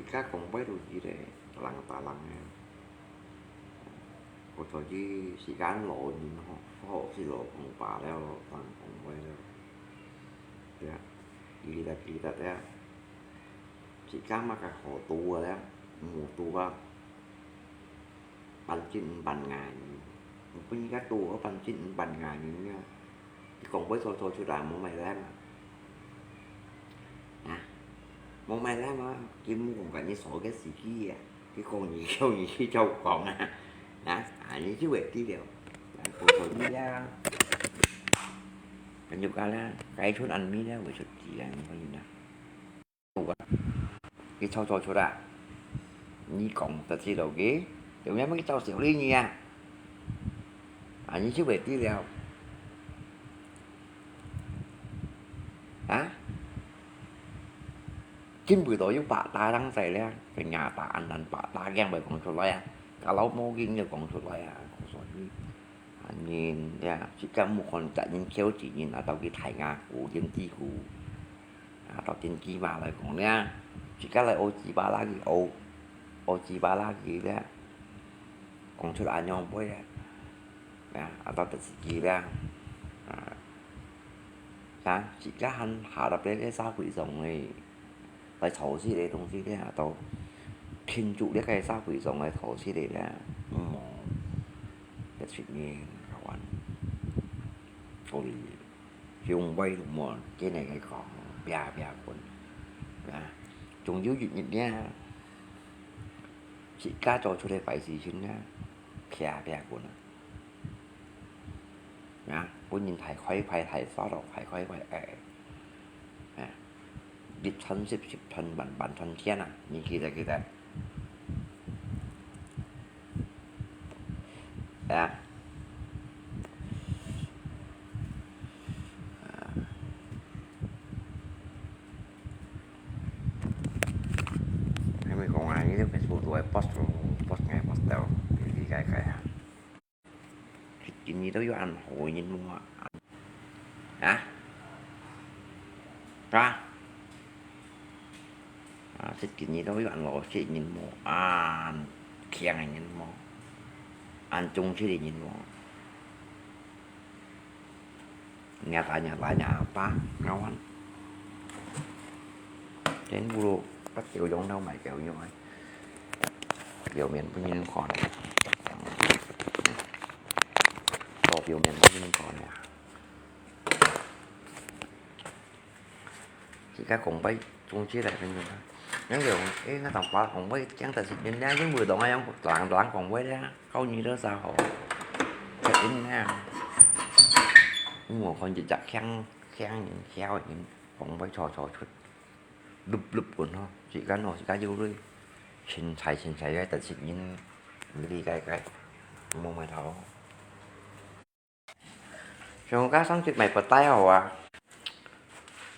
自家講話都知咧，冷打冷个。過去時間老人吼，好識老講話了，冷講話了，對啊，記得記得咧，自家麼个好做个咧，無做啊，半斤毋半銀，毋分人家做，半斤毋半銀啊，你講話做做出來，無賣咧嘛。 啊，無賣啦嘛，佢無講甲你錯个時機啊，佢講你叫你去照講啊，啊，啊，你就會知了，啊，無錯你啊，朋友家啦，該出安咪啦，會出事啊，你可以啦。有啊，佢錯錯出啊，你講得知道个，有咩佢照笑你你啊？ 啊，你就會知了。啊？今晡日有八大人在咧，个亞大安南八大驚會講出來啊，甲老母驚就講出來啊，所以，啊，人呀，自家莫看別人挑剔人啊，到佢大牙虎、尖嘴虎。 啊，到天氣嘛來講咧，自家來學雞巴啦佢，學，學雞巴啦佢咧，講出恁樣話咧，啊，啊，到第一句咧，啊，啊，自家還下落來个社會上咧，來吵事个東西咧，到慶祝這个社會上个吵事个咧，嗯，一出面，台灣，所以。 雄偉無，今日个講，啪啪滾，啊，總有一日呢，自家做出个壞事情呢，啪啪滾啊，啊，分人大開快、大發落、大開快，哎，哎，一傳十，十傳百，百傳千啊，你記得記得。 啊。啊。還沒講啊，你這Facebook都會post，post𠊎post到，你理解解啊。今日都有恁好个人無啊？啊？啊？ 啊，這今日都有恁老實人無，恁強个人無，恁忠實个人無。若大若大若阿爸，𠊎還。真不如，不夠用到買夠用啊。表面分人看，做表面分人看呀。 自家講話總是來分人啊。恁樣，誒，𠊎同爸講話，講得出人家，因為同𠊎樣，人人講話咧，教你多少好。確定啊。你無看一隻強，強人，囂人，講話錯錯出，碌碌滾吼，自家喏，自家有鐳，清采清采个，得出人，理解解，無問題。 像該上集賣布袋好啊，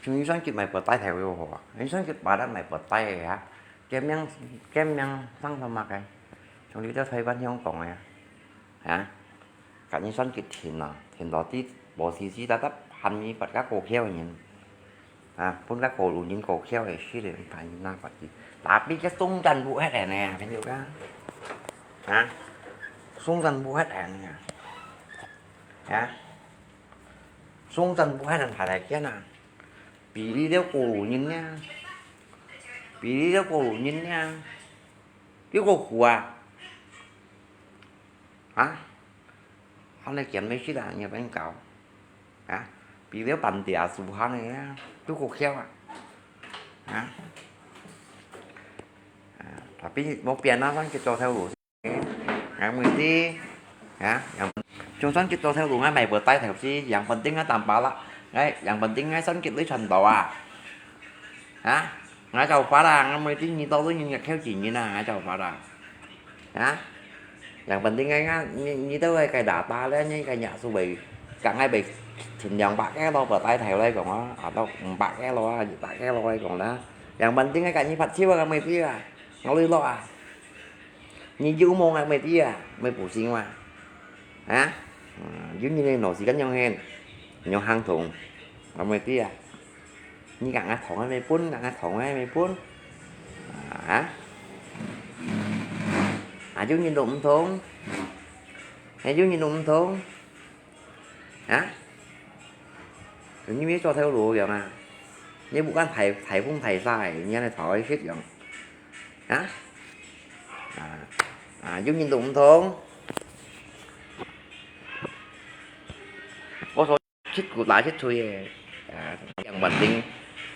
像你上集賣布袋頭又好啊，你上集巴拉賣布袋个啊，革命，革命上什麼个？像你在台灣香港个啊，啊，甲你上集停啊，停到底無時時搭搭喊你發个股票个人。 啊，分該過路人過橋个時咧，大人拿法子，tapi个送真無忒个呢，朋友啊。啊，送真無忒个呢。啊，送真無忒个，大大件啊，比你了過路人呢，比你了過路人呢，又過苦啊。 啊，恁樣見面識啊，你變搞，啊，比了半條樹下呢，都過橋啊，啊，啊，tapi無變啊，算佢做頭路，啊，問題，啊，yang，就算佢做頭路，𠊎買布袋頭先，yang penting𠊎淡薄啦，𠊎，yang penting𠊎算佢累賺到啊，啊，𠊎搞法啦，𠊎每天二到六日日扣錢啊，𠊎搞法啦，啊。 Yang penting𠊎，𠊎，你，你都會該打打咧，你該若數會，講𠊎會千兩百個咯，布袋頭來講啊，啊，到五百個咯，一百個咯來講啦。Yang penting𠊎甲你發票啊，該妹子啊，𠊎鐳落啊。你有無啊，該妹子啊，妹不行嘛。啊？嗯，有你个老師跟樣形，樣行動，該妹子啊。你講啊，糖還沒分，講啊，糖還沒分。啊？啊，有人都毋通？還有人都毋通？啊？你乜做頭路樣啊？你毋敢大，大風大沙，你安尼頭去食樣？啊？啊，啊，有人都毋通？我所 七股打七歲个，啊，樣板定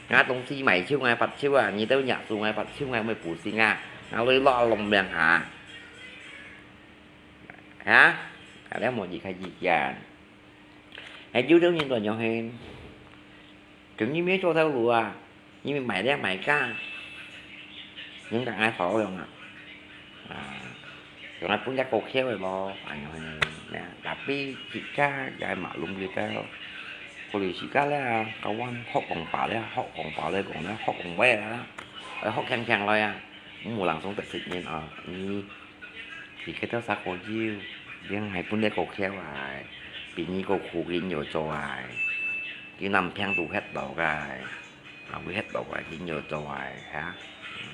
，𠊎東西賣手，𠊎發手啊，你兜若做𠊎發手，𠊎會補習啊，𠊎來落弄命下。哈？啊，了無你開意見。哎，有兜人講樣係，就你乜做頭路啊？ 因為買了買價，人家愛好用啊。啊，用來分隻股票个咯，哎喲，tapi自家也maklum佢兜，可能自家咧，kawan學講話咧，學講話咧，講咧，學講話啦，愛學強強來啊，毋好langsung得失人啊，你，佢兜啥个有，你還分隻股票啊，比你个苦緊有做啊，佢南平都歇到个。 啊，會歇到个，緊要做个，哈。嗯。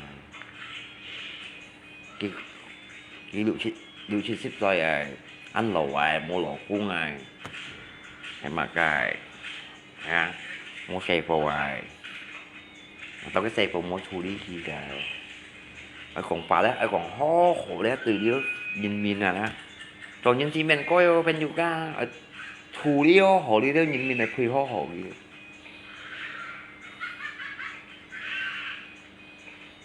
佢，佢六七，六七十歲个，恁老个，無老公个，係麼个，哈？無細婆个，到个細婆無處理佢个。愛講話咧，愛講好好咧，對了人民啊啦。做人前面該个朋友家，愛處理好好了，人民來配合好佢。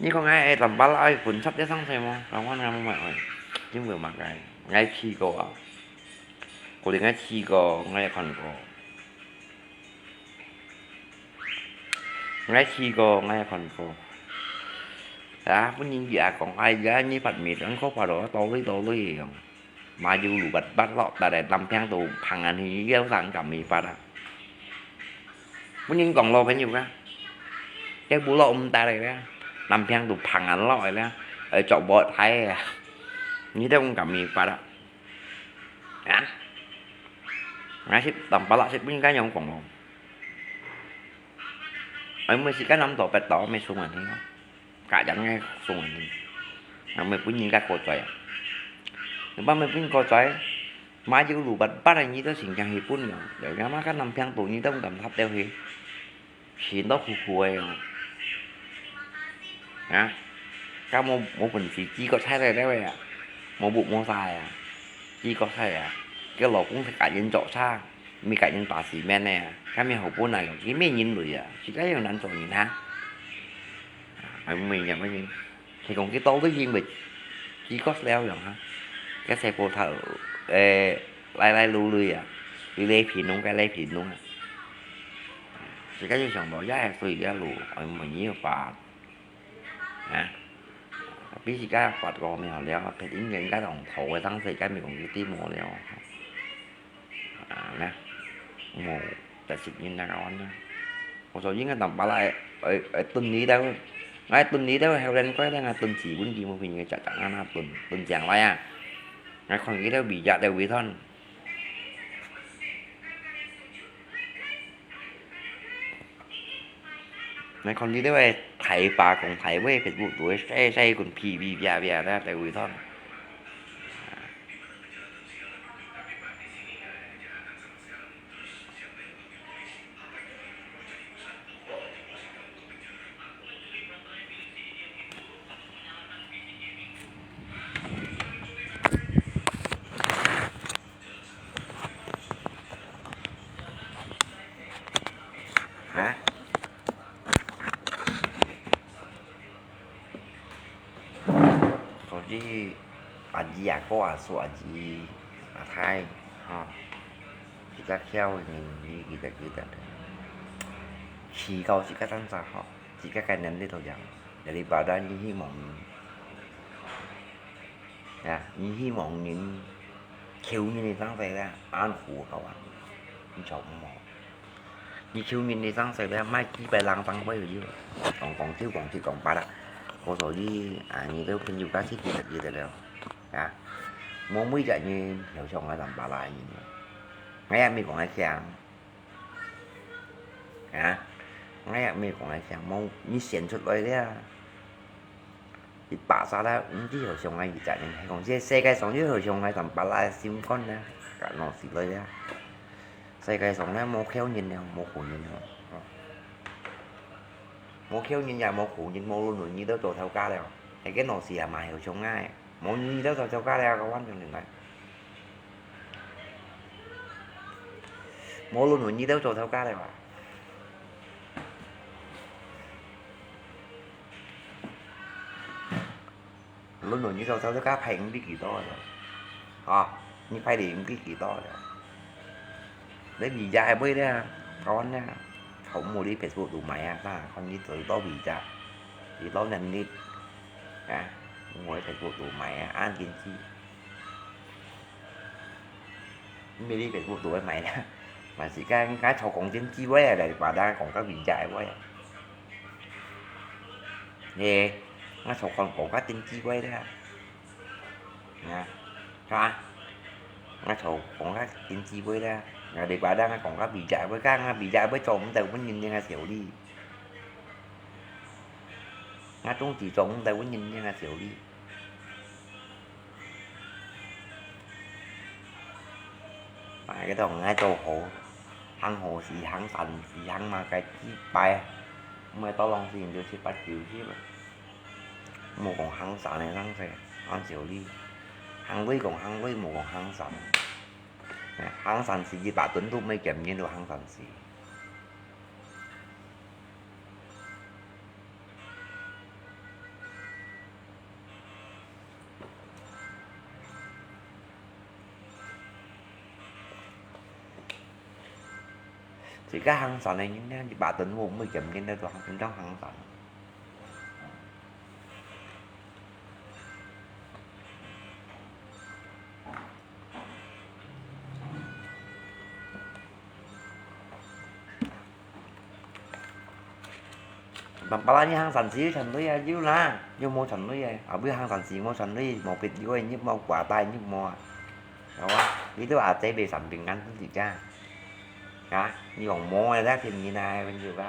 你講𠊎會當把拉分拆得上去無？講我𠊎無愛，因為麼个？𠊎試過啊，可能𠊎試過，𠊎也看過。𠊎試過，𠊎也看過。啊，本人佢也講，哎呀，你發明，恁可怕咯，道理道理樣。 Maju lubat-bat lok, tadai tampeng tu pangan hi yau sang kami pada. Bunyin kong lo penyu ka. Kaya bulok um tadai ka. Tampeng tu pangan lo ka. Ai chok bot hai ka. Ni dong kami pada. Ha? Ngasip tampalak sip bunyin kanyong kong lo. Ai mesti kan nam to pet to me sungan hi. Ka jang ngai sung ni. Nang mei pun nyi ka ko choi. Nang ba mei pun ko choi. Ma jiu lu bat bat ni to sing jang hi pun yo. Yo ya ma ka nam piang tu ni to ngam thap teo hi. Shin to khu khu ai yo. Ha? Ka mo mo pun si ji ko chai le le ya. Mo bu mo sa ya. Ji ko chai ya. Ke lo kung se ka yin jo cha. 咪个人打死面呢，佢咪好本來咯，佢咩人類啊，自家又難做人哈。哎，咩人，咩人，佢講佢到底因為佢个了樣哈，个細波頭，誒，來來路類啊，佢來平農，該來平農啊，自家又想到，也係對个路，哎，沒有法。 啊，比自家發過苗了，別人人家用土个當時，自家咪講佢地無了。啊，呢，無，但是人那个安呢。我說應該當巴拉，哎，哎，蹲你兜，哎，蹲你兜，後來過來，哎，蹲自分佢無平个，隻隻那那蹲，蹲上來啊。哎，看佢兜比較兜微酸。 你看你這位大把講大話，別個都會細細個皮皮啪啪啦，在位上。哈？所以阿姨、阿哥、阿叔、阿姨、阿太，吼，自家囂个人，你記得記得，祈禱自家當早吼，自家个能力都樣，daripada你希望人，啊，你希望人，求人个當時咧，恁苦个啊，你做毋好。 你求人个當時咧，莫幾百人當會有，講講笑講笑講白啦。我所以啊，你兜朋友家自己就記得了啊。無每隻人要像𠊎當巴拉人，𠊎也毋係講𠊎強啊，𠊎也毋係講𠊎強，無你選出來了。一百隻啦，毋知好像啊，一隻人，係講這世界上有好像啊，淡薄仔心肝啊，甲腦屎來啊。世界上咧無巧人了，無好人了。無巧人也無好人，無論論你都做頭家了，係个腦屎也嘛好像啊，無你都做頭家了，个完全來。無論論你都做頭家了啊。 論論你做頭家派毋知幾多了，啊，你派你毋知幾多了。你visa會買了，台灣了，好無你Facebook度買啊，啥，看你做到visa，你到能力，啊，我Facebook度買啊，按經濟。 毋係你Facebook度會買啦，嘛是該該做講真智慧啊，來把大家講个明白个話啊。嘿，𠊎做講講个真智慧啦，啊，係嘛？𠊎做講个真智慧啦，啊，你把大家講个明白个話，該𠊎明白个話做毋得分人家笑你，𠊎總是做毋得分人家笑你。 啊，該種愛做好，行好事，行善事，行嘛該幾擺，毋係到浪時就七八九十，無講行善个人勢，按照你，行鐳講行鐳，無講行善。行善事一百噸都毋係減免都行善事。 自家行善个人呢，一百噸貨毋會減免得到，變到行善。 Tampalak你行善事有賺鐳啊，有啦，有無賺鐳啊？後尾行善事無賺鐳，無必要个，你莫掛帶，你莫啊，係嘛？你都阿姐賣產品，恁自家，啊？你講無个，那便宜哪會有个？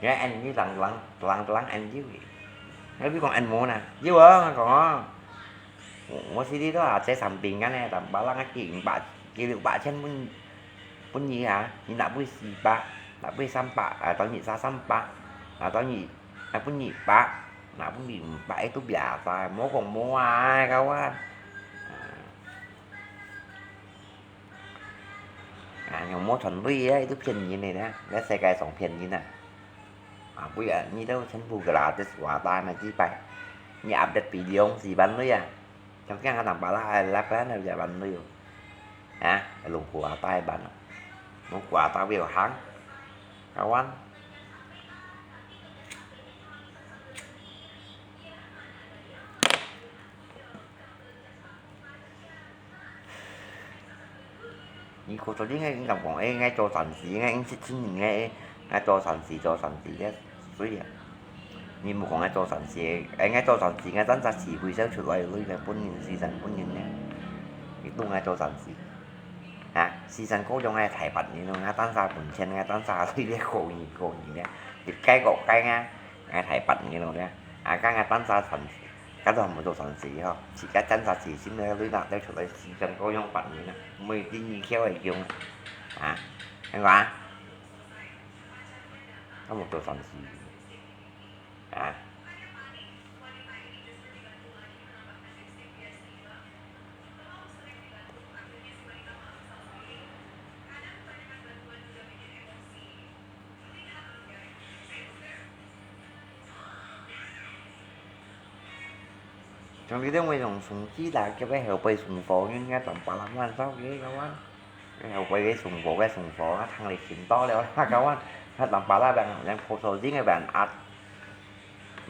Nghe anh như lăng lăng lăng lăng anh chứ. Nghe biết còn anh mua nè. Chứ bơ còn á. Mua xí đi đó à, sẽ sắm tiền cái này tầm ba lăng cái ba kilo ba千分分你啊，你拿不起吧？拿不起三百啊，找你杀三百，啊找你啊分你吧，拿不起吧，哎都不要噻，莫讲莫啊，高啊。 啊，用無賺鐳啊，佢都騙人个呢，在世界上騙人啊。啊，不然你都全部个啦，這耍大嘛幾百，你壓得比兩四萬鐳啊，像這樣个人把啦，還拉班了一萬鐳哦。啊，弄苦啊，大一萬了，弄苦啊，大不了行，kawan。 你過做你个，你敢講，哎，愛做善事，愛應識親人个，愛做善事，做善事个，所以啊，你莫講愛做善事，哎，愛做善事，愛賺隻慈悲笑出來，你个本人，時辰本人呢，你都愛做善事。啊，時辰過用愛大八年咯，愛賺儕本錢，愛賺儕對个過年過年呢，一屆過屆啊，愛大八年咯呢，啊，該愛賺儕善事。 該都還無做善事吼，自家賺儕錢先來，你拿得出來，時辰過用八年啊，毋會第二竅會用啊，啊，聽過啊？該無做善事啊。 像你兜位用送雞蛋，叫佢後背送貨，應該當巴拉萬少个，kawan。後背个送貨，个送貨，啊，聽你聽到了，kawan。啊，當巴拉人，人可受驚个人壓，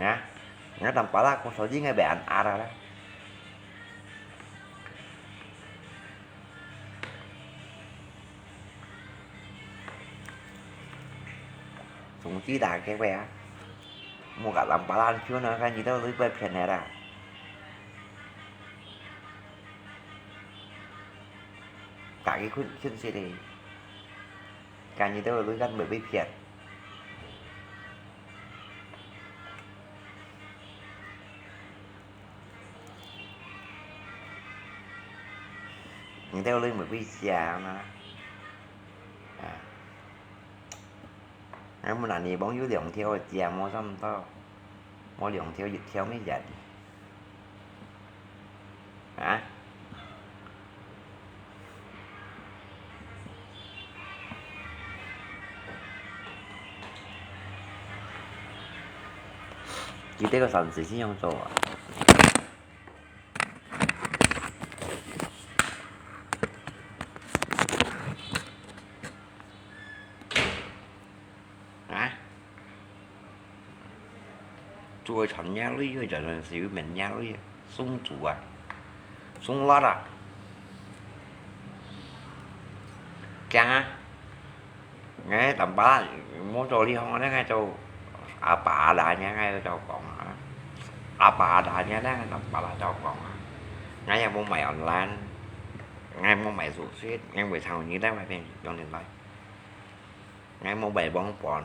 啊，人當巴拉可受驚个人壓啦。 總之啦，各位啊，莫甲人巴爛手呢，看你兜裡背騙个啦。家己困，困死咧，看你兜裡根本被騙。你兜裡玫瑰花嘛。啊，𠊎問下你，望有兩條个花無？差毋多，無兩條，一條乜一。啊？佢這個算是怎樣做啊？ 啊？做个產業類，有專門係有名業類，送豬啊，送辣啊，驚啊！𠊎淡薄無做這行，𠊎做阿爸阿倈，𠊎做講啊，阿爸阿倈，𠊎淡薄做講啊，𠊎也無賣online，𠊎無賣手信，𠊎會唱你在外面用電台。 𠊎無賣網盤，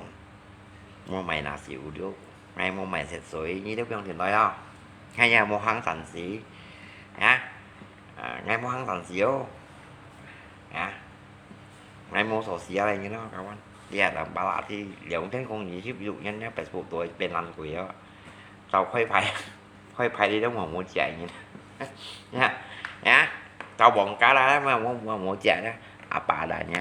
無賣那燒肉，𠊎無賣食水，你兜放電台哦。𠊎也無行山時，啊，啊，𠊎無行山時哦，啊，𠊎無做事啊，你咯，kawan。你也淡薄啦，去聊天講二十六年了，Facebook都變爛鬼哦，早開牌。 開牌你都無無食呢。呀，呀，到網咖啦，無無無無食啦，阿爸啦呢。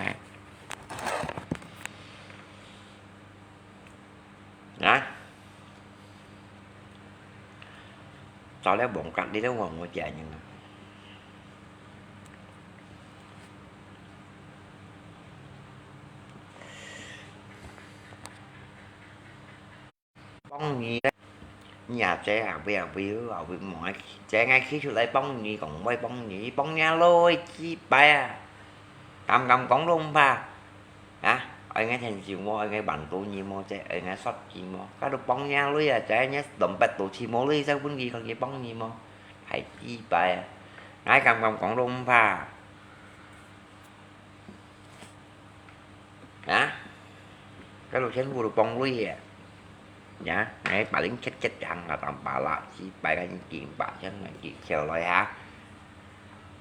啊？到了網咖你都無無食呢。 幫你咧，你阿姐啊，會啊會啊會望啊，姐，𠊎企出來幫你，講會幫你，幫你啊，來幾擺啊，敢敢講都毋怕。啊，愛𠊎天壽無，愛𠊎萬多年無，姐，愛𠊎煞氣無，該都幫你啊，來啊，姐，你兩百多次無，來再分佢，看佢幫你無，還幾擺啊，𠊎敢敢講都毋怕。 啊？該老千戶都幫你啊。呀，𠊎把恁切切行啊，當巴拉，幾擺个金把錢來幾條來哈。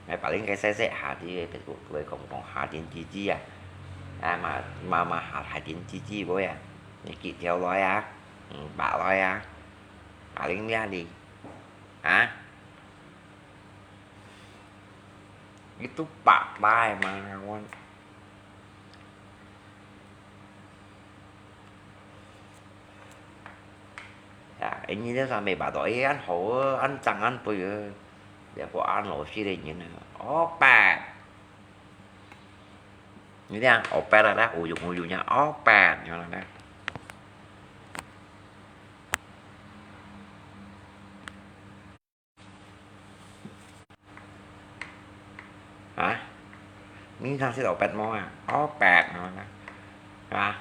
𠊎把恁个細細下啲，別个都會講講下點幾句啊。啊，嘛嘛嘛下下點幾句會啊，你幾條來啊，五百來啊，把恁咩哩，啊？ Itu pakpai mah kawan. Ya, ini dia sampai batok, eh, an hau, an chang, an pui, eh. Dia ko an lo si le nyin, eh. Opat. Ini dia, opat ada, ujung-ujungnya opat, nyo na. Hah? Ni thang sit opat mo ah? Opat no na. Hah?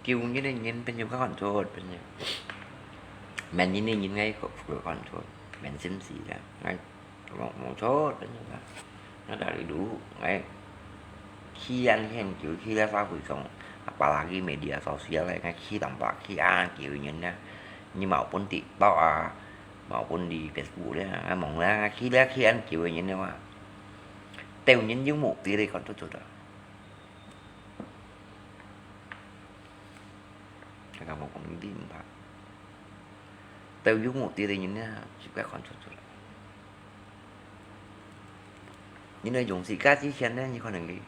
Kiu nyin nyin pin yu ka kon chot pin yu. Men nyin nyin ngai ko ko kon chot. Men sim si la. Ngai mong mong chot pin yu ka. Nó đã đầy đủ ngai. Khi ăn hiện kiểu khi la sa kui song. Apalagi media sosial ngai khi tamba khi ăn kiểu nyin na. Nyi mau pun TikTok à. Mau pun di Facebook le. Ngai mong la khi la khi ăn kiểu nyin na wa. Têu nyin yu mu ti le kon chot chot à. Kaka mo kong di mpa. Têu yu mu ti le nyin na, sip ka kon chot chot. Nyin na yong si ka chi hian na, nyi kon nang li.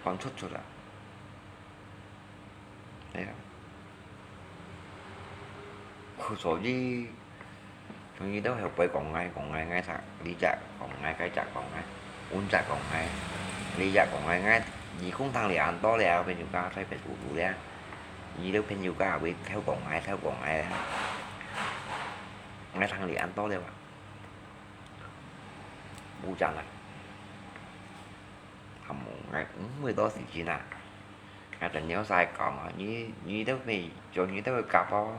Kon chot chot la. Đấy. Khu sổ di. Chúng như đâu hiểu quay quảng ngài, quảng ngài, ngài thả, lý dạ quảng ngài, cái dạ quảng ngài, un dạ quảng ngài, lý dạ quảng ngài, ngài, gì cũng thằng lì ăn to lì áo bên chúng ta thấy phải đủ đủ lì á. Gì đâu bên chúng ta với theo quảng ngài, theo quảng ngài lì á. Ngài thằng lì ăn to lì á. Bu chả lại. 無，𠊎毋會多時間啊。𠊎同你細講啊，你，你兜會，做你兜會夾哦，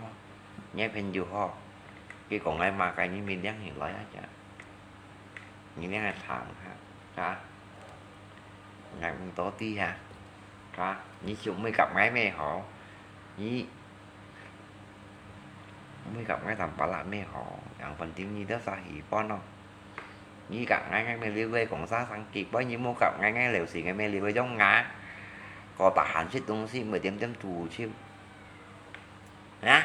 你朋友吼，佢講𠊎麼个，你咪領起來啊，你領來聽下，啊？𠊎毋多知啊，啊？你就毋會夾𠊎咩吼？你毋會夾𠊎同巴拉咩吼？人反正你兜啥喜歡咯。 你甲𠊎，𠊎咪了解講啥生幾擺，你莫甲𠊎，𠊎了事，𠊎咪了解種啊。Có tahan食東西，毋會點點豬手。啊？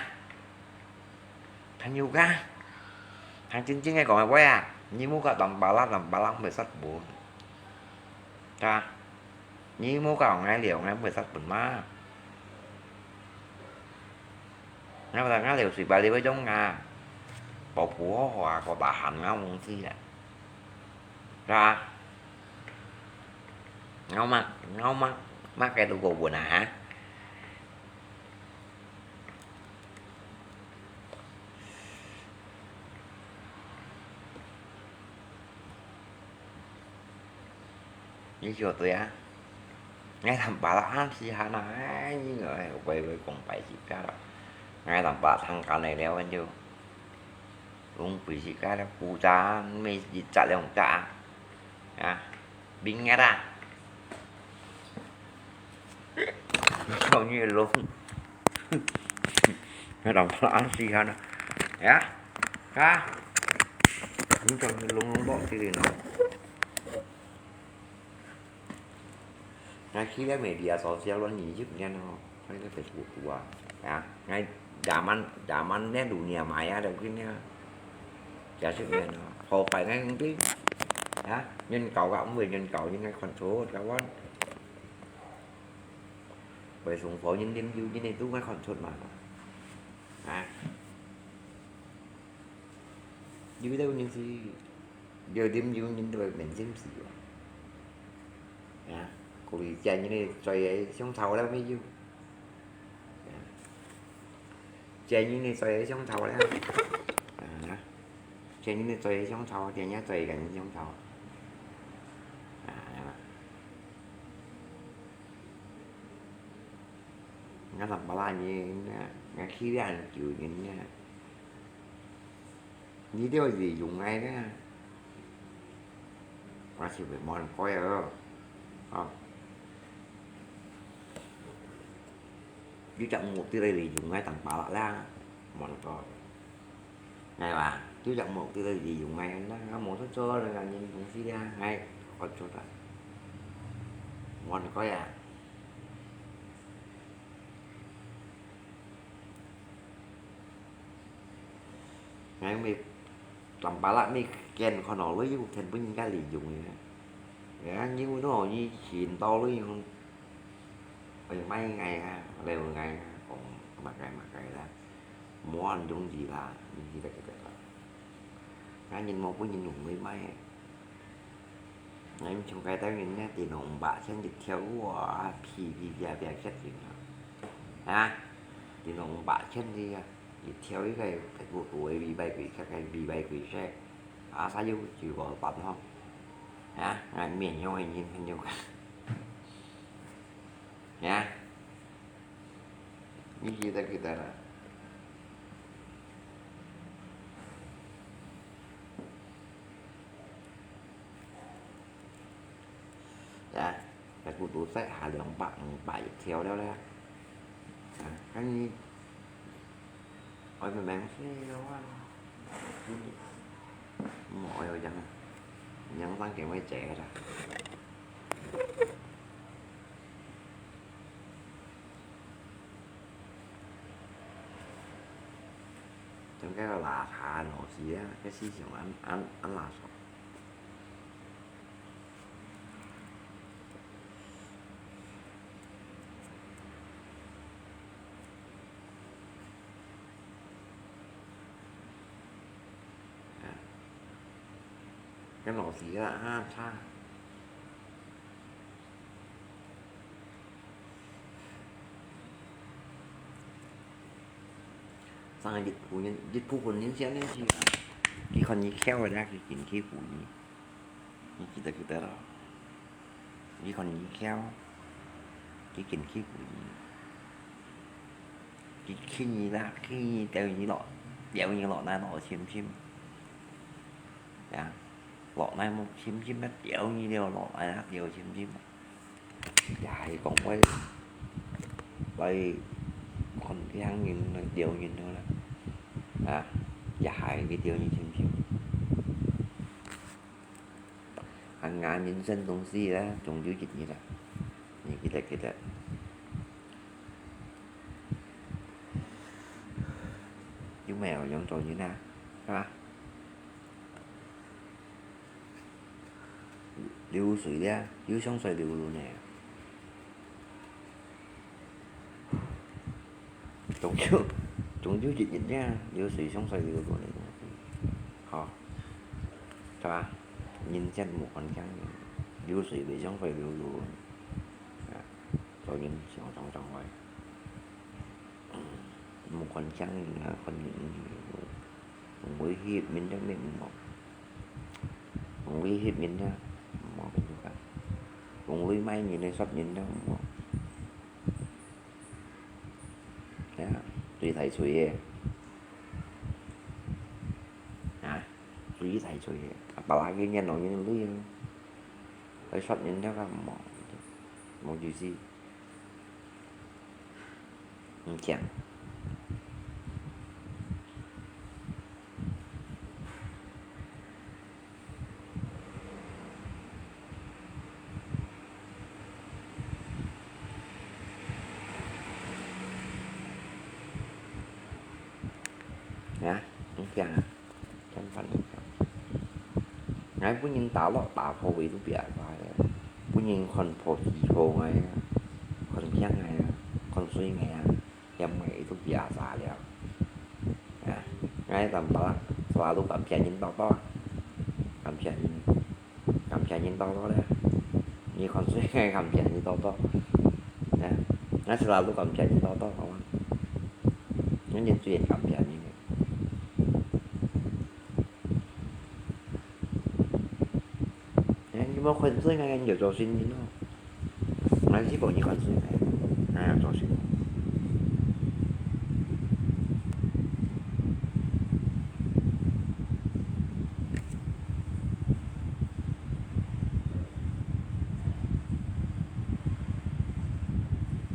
朋友啊，還真正个講个話啊，你莫甲當巴拉，當巴拉毋會殺本。啊？你莫甲𠊎了，𠊎毋會殺本嘛。 𠊎話𠊎流水把你會中啊，保護好好啊，個大漢啊，忘記了，是吧？𠊎嘛，𠊎嘛，嘛該都過分啊，哈？ 你曉得啊？𠊎同巴拉暗時下那，哎，你个喂喂講白自家了。𠊎同巴拉聽講來了，就用白自家了，古早每一隻兩隻啊，啊，明日啊，叫你弄，𠊎同巴拉暗時下那，呀，啊，你叫你弄弄到这里呢。 𠊎去了media sosial亂二十年哦，在該Facebook度啊，啊，𠊎zaman，zaman呢，dunia maya都去呢，幾十年哦，後擺𠊎毋知，啊，人教个，毋會人教，應該看出，教完。會送貨人啉酒，人哋都愛看出嘛，啊，有兜人是 有啉酒人都會明心事哦。啊，故意借人个嘴个香草了沒有？啊，借人个嘴个香草了。啊，借人个嘴个香草，借人嘴个香草。啊，𠊎同巴拉人啊，𠊎去了酒人啊。 你兜利用𠊎呢，𠊎就會無人改哦。哦。你隻目的來利用𠊎當巴拉啦，無人改。𠊎話，你隻目的來利用𠊎啦，𠊎無做做了，人東西啦，𠊎好做啦，無人改啊。 𠊎乜當巴拉乜見看到了又見分人家利用个。人家又拿你尋到了又，哎，賣𠊎啊，了𠊎啊，講麼个麼个啦，無恁容易啦，你記得記得啦。 𠊎人無分人用來賣个。𠊎像該兜人呢，電腦五百千一條，哇，皮皮啪啪嚇人啊！啊，電腦五百千个啊，一條一個，不過五百幾十，五百幾十，啊，啥有就五百吼。啊，𠊎面向个人朋友講，啊。 你記得記得啦。啊，該古都在下兩百、五百一條了咧。啊，看你，我明明係个話，我有講，你讓上給我姐个啦。 像該个垃圾个東西啊，該思想恁，恁，恁垃圾。啊，該東西啊，啊，差。 上一部分人，一部分人先認識啊，佢看你巧个，佢緊去顧你，你記得記得咯。你看你嬈，佢緊去佢，佢去你啦，去你，掉你落，掉你落來落深深，呀，落來無深深啊，掉你了，落來啊，掉深深啊。也係講話，來看病人，來掉人好啦，啊，也係去掉你深深。 啊，人生東西啦，終有一日啦，你記得記得。有沒有用做人啊？係吧？流水了，有上水流落呢。 終有，終有一日呢，流水上水流落來个東西。吼，係吧？人生無看見，流水會上水流落來。啊，做人想想想來，無看見啊，看人，毋會去面對面無，毋會去面對，無面對，毋會買人來說人都無。 呀，最大罪个。啊，最大罪个，啊，把那个人弄人累了，還說人家幹嘛？無意思。你講。 呀，你講啊，相反你講。𠊎分人打落打破佢都別話个，分人看破欺負𠊎啊，看輕𠊎啊，看衰𠊎啊，嫌𠊎都別話了。啊，𠊎坦白，selalu感謝人多多啊，感謝人。 感謝人多多咧，你看誰感謝你多多，啊，𠊎selalu感謝人多多，好嗎？𠊎人最感謝你个。哎，你莫看衰𠊎，你就做善人咯。 𠊎係無你看衰个，𠊎也做事。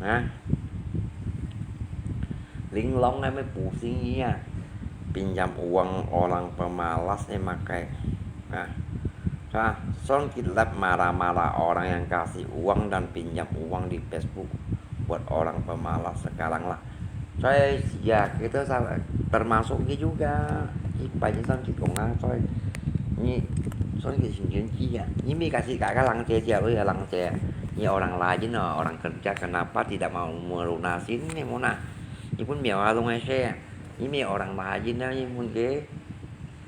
啊，Linglong个咩pusing啊，pinjam uang orang pemalas eh makai. Nah, songkit lat marah-marah orang yang kasih uang dan pinjam uang di Facebook buat orang pemalas sekarang lah. Saya ya, kita termasuk juga. Ibaratnya songkit kong ah, saya ni songkit sing sing ya. Ni mi kasih kakak lang cia cia, oh ya lang cia. Ni orang rajin, oh, orang kerja, kenapa tidak mau melunasin ni muna? Ni pun miao alung saya. Ni mi orang rajin ni pun ke.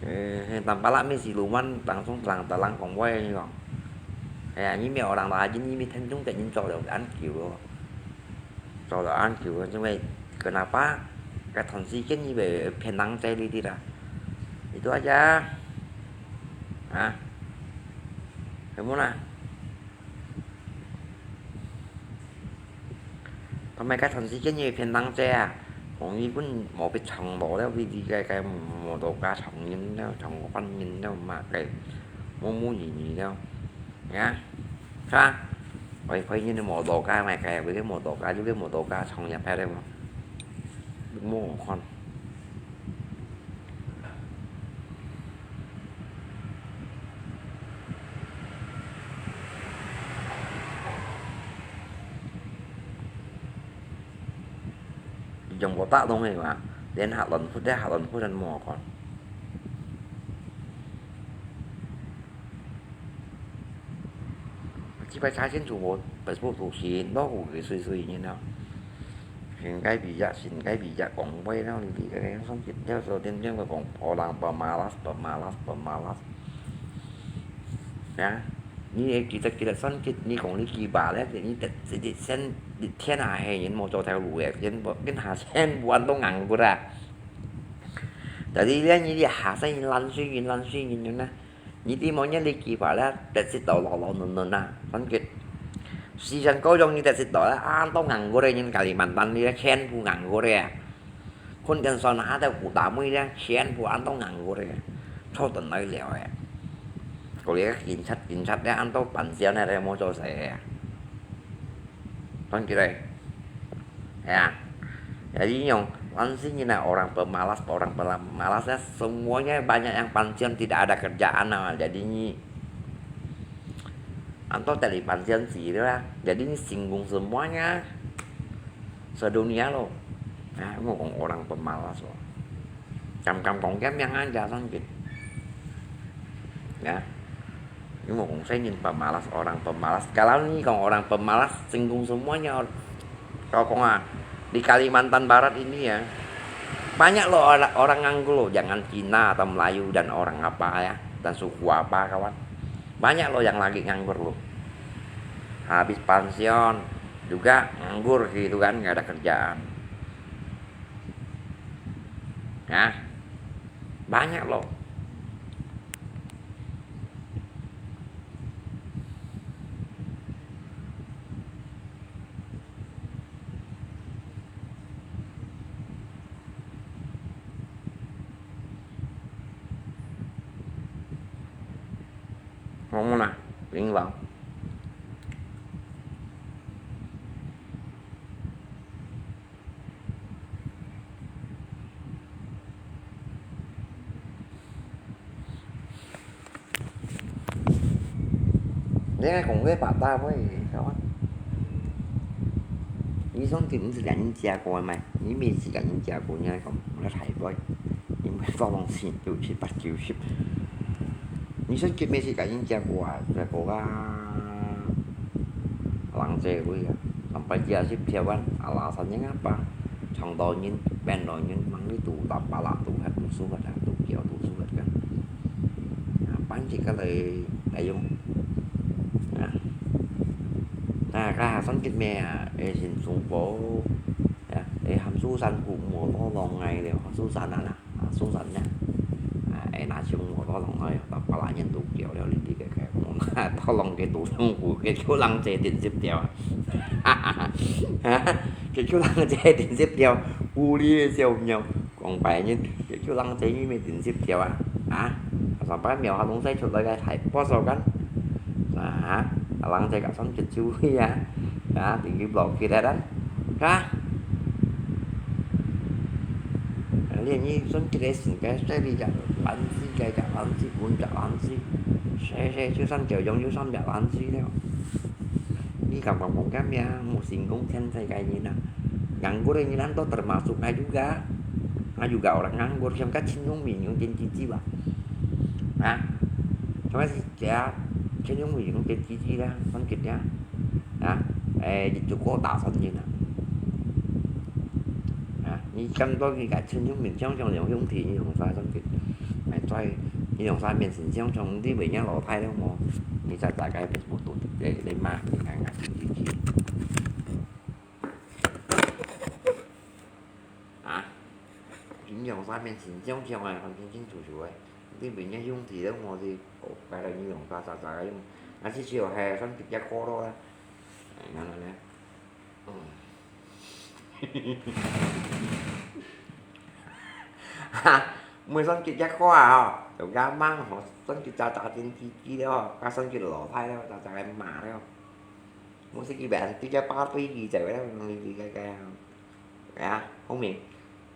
Eh, tampalak mi siluman langsung terang-terang kong wai ni kong. Ya, ni mi orang rajin, ni mi tentung tak ni cok lo an kiu lo. Cok lo an kiu lo, cuma kenapa? Kat hon si ken ni be penang cai li di lah. Itu aja. Ah. Kamu lah. 同埋該段時間你會偏冷姐啊，黃雨本無必長路了，你你該該無到家長人了，長官人了嘛，該無無意義了，呀，是吧？我可以你無到家嘛，該為个無到家，你个無到家長也拍了嘛，無看。 用無打動个嘛，連下輪窟，連下輪窟都無看。這擺查清楚無，Facebook都是老古个歲歲人了。 Singkai bijak, singkai bijak，講話了，你你个上去了，所以點點个講，orang pemalas，pemalas，pemalas。啊，你會記得記得上去，你講你幾百了，你得一日先，一天下係人無做頭路个，人無，人下先無恁多硬骨啊。但是呢，你下先人爛水人爛水人呢， 你知無？你幾百了，得食到老老嫩嫩啊，反正 Sisan Kojong你得識到啦，恁多硬骨个人，Kalimantan呢，全部硬骨个啊。Khuôn Kensan下頭古打妹呢，全部恁多硬骨个，臭得來了个。Kau lihat警察，警察呢，恁多扮相呢，無做事个啊。Tong kira. Ya. Jadi yang langsing ini orang pemalas, orang pemalas ya, semuanya banyak yang pensiun, tidak ada kerjaan lah. Jadi ni, anto dari pensiun sih lah. Jadi ni singgung semuanya. Sedunia lo. Ya, ngomong orang pemalas lo. Kam-kam kong kiam yang aja sangkit. Ya. Ini ngomong saya ingin pemalas, orang pemalas. Kalau ni kong orang pemalas, singgung semuanya. Kau kong ah, di Kalimantan Barat ini ya, banyak loh orang, orang nganggur loh. Jangan Cina atau Melayu dan orang apa ya, dan suku apa kawan. Banyak loh yang lagi nganggur loh. Habis pensiun juga nganggur gitu kan, nggak ada kerjaan. Nah, banyak loh. Ngomong lah, Vĩnh Long. Ni ngai kong ke pata boy, kawan. Ni sangkit毋係人家過个咩？你毋係人家過，你講，你太boy。你毋係做東西，九十八九十。你上去乜係甲人家過啊，在國家人濟位啊，三百幾十條啊，啊，拉山人啊吧，長到人，變到人，吂你堵打巴拉堵，還堵輸个啊，堵叫堵輸个啊。啊，搬起過來，來用。啊，啊，該下上去咩啊，會先中國，啊，會喊蘇珊姑莫多浪來了，蘇珊啊啦。 啊，蘇珊呀，啊，會拿上無多浪來，到巴拉人都叫了，你知个，到浪个都用戶，个叫人坐電視條啊，个叫人坐電視條，無理个小鳥，講白人，个叫人坐你面電視條啊，啊，上班苗下東西出來个大波數間，啊，人坐个上去就會啊，啊，你落去了啦。 哈？連你算一个新个，細个隻卵子，个隻卵子，分隻卵子，細細就算叫用，就算隻卵子了。你敢講講个咩？無成功天才个人啊，nganggur个人都termasuk啊juga，啊juga orang nganggur，像个陳永明用電機機吧，啊，像个是這陳永明用電機機啦，算一个。 啊，誒，你就過打算你啦。啊，你感覺你个親像面像像兩兄弟，你用啥上去？哎，在你用啥面前像像你袂曉老太了無？你在大概Facebook度，你你罵，你看看，你去。 啊，你用啥面前像像啊，看清清楚楚个，你明明兄弟都無是，哦，白了你用啥啥啥个用，啊，至少還算比較過咯啦。哎，然後呢，嗯，哈，毋會算比較過啊吼，就較慢吼，算比較早點起機了吼，較算比老派了，早早來罵了。毋是佢別人比較巴閉佢就了，你你个个。 哎呀，好明，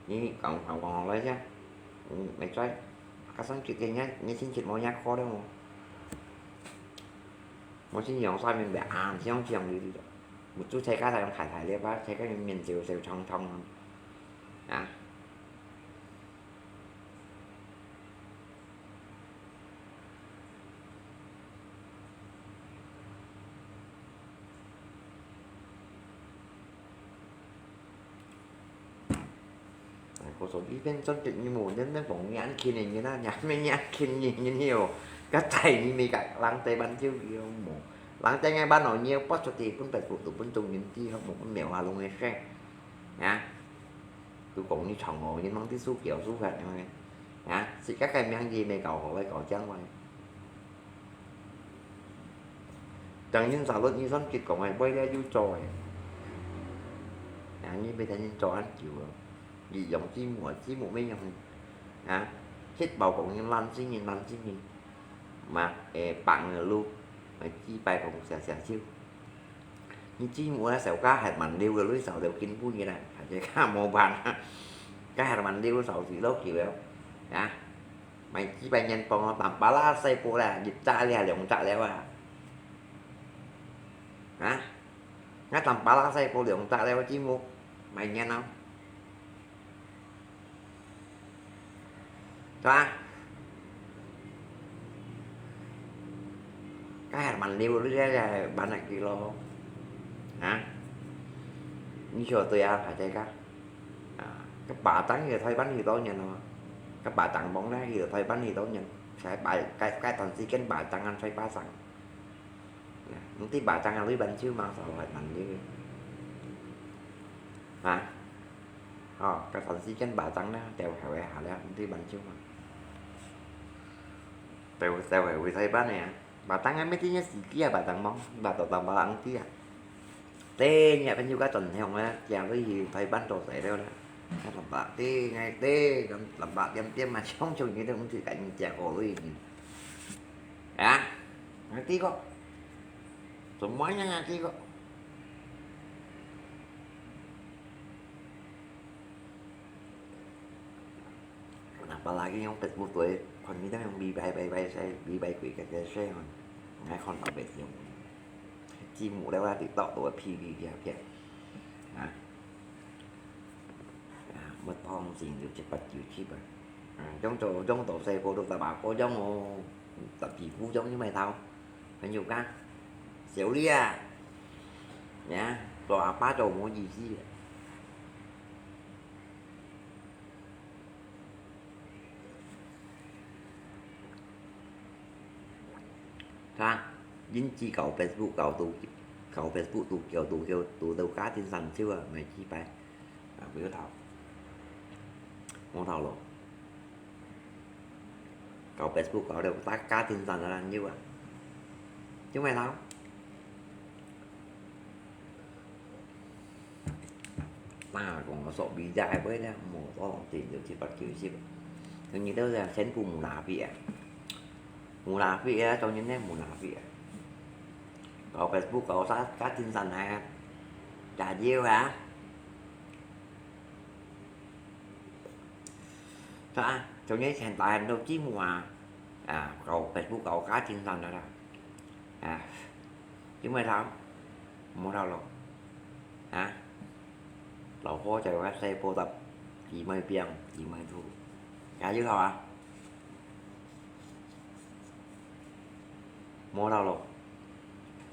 你講講講來先，嗯，沒錯，啊，上幾天呢，你心情無遐好了無？我心情上面白啊，像像你這種，我做菜个用太太了吧，菜个用面就就長長啊。 哎，我說一邊做得你無，恁恁講年輕个人啊，你還年輕个人喲，該在你咪个人在班就有無？人在該班哦，你要發出去分別不都分中人知，好無？分秒啊，攏會生。啊？都講你長哦，你忙得手腳手法，啊？自家个名字沒搞好，來搞僵歪。正經沙律你算佢講个，為了有做个。啊，你別聽人做恁久哦。你用字幕啊，字幕咩用？啊，血包講人爛死人，爛死人。嘛，誒，放个路，誒，幾擺講寫寫手。你字幕啊，少加還蠻溜个，你少了進步个啦，還係較無辦啊。該還蠻溜，少水落去了，啊。 買幾百年磅哦，淡薄啦，細部啦，一隻了，兩隻了啊。啊？𠊎淡薄啦，細部兩隻了，節目，買年哦。是吧？該還蠻溜，你這，這，還得去咯。啊？你說對啊，還在講。 啊，該巴掌佢台灣幾多年咯？該巴掌網咧，佢台灣幾多年？才擺，該，該段時間巴掌還在巴掌。你知巴掌啊，對半球嘛，少還蠻溜个。啊？哦，該段時間巴掌咧，掉下來下咧，你知半球嘛。掉，掉下來台灣个啊。 巴掌啊，乜真个死機啊，巴掌網，巴掌網，巴掌知啊。對，你朋友个轉向啊，行落去台灣做事了啦。啊，lembab，對，𠊎對，lembab點點啊，常常你都毋知該人行過去呢。啊，𠊎知个，怎麼樣啊，知个？ Apalagi用Facebook對，看你兜用美白白白晒，美白鬼个个晒吼，𠊎看到白用。字幕了啦，TikTok都會P P P P，啊，啊，沒當時就七八九七吧。啊，種做，種做細個都十八個種哦，十幾個種就買到，很有價，小利啊，呀，做阿爸做無意思。 哈，人只搞Facebook搞到，搞Facebook都搞到，搞到家庭上手啊，買幾擺，啊，無頭，無頭路。搞Facebook搞到家，家庭上的人有啊，有無頭？ 那講个說比較還會呢，無多，對，六七八九十。所以你都是全部munafik啊。Munafik啊，當然呢munafik啊。搞Facebook搞啥，啥精神啊，加油啊！是啊，當然現在很多節目啊，啊，搞Facebook搞加精神的啦。 啊，有無頭？無頭路。啊，老婆就話細波搭姊妹病，姊妹肚，也有頭啊？無頭路。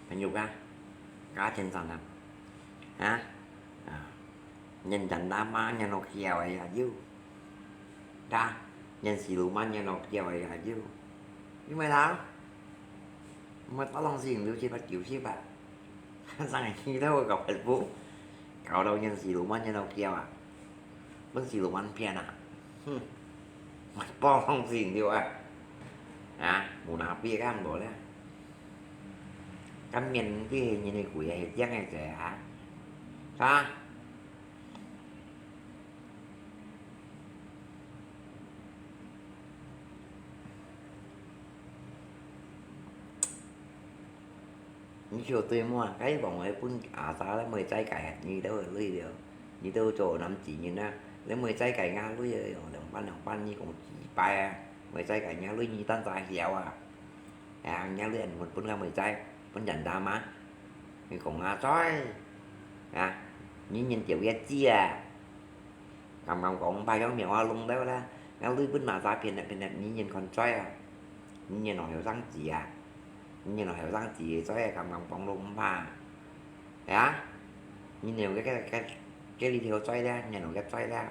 朋友啊，家庭上啊，啊，啊，人人打罵，人落橋个也有。 Dah，人死路慢，人落橋个也有。因為啦，毋係打long時六七八九十啊，上去都會搞Facebook，搞到人死路慢，人落橋啊，分死路慢騙啊，哼，打long時對啊，啊，munafik kan無咧，kan面對人个鬼个正个者啊，啊。 你笑對麼？該往來分阿三咧，妹仔个，你都會累了，你都做男子人啊，你妹仔个壓累了，兩班兩班，你講幾擺啊？妹仔个壓累你當咋曉啊？啊，壓累人分，分个妹仔，分人打罵。 你講啊，在啊，你人就一知啊，敢敢講，把樣苗啊弄到啦，然後你分哪隻騙啊騙啊，你人看在啊，你人老後生子啊，你人老後生子在啊，敢敢講都毋怕，啊，你人个个个个裡頭在啦，你人个在啦，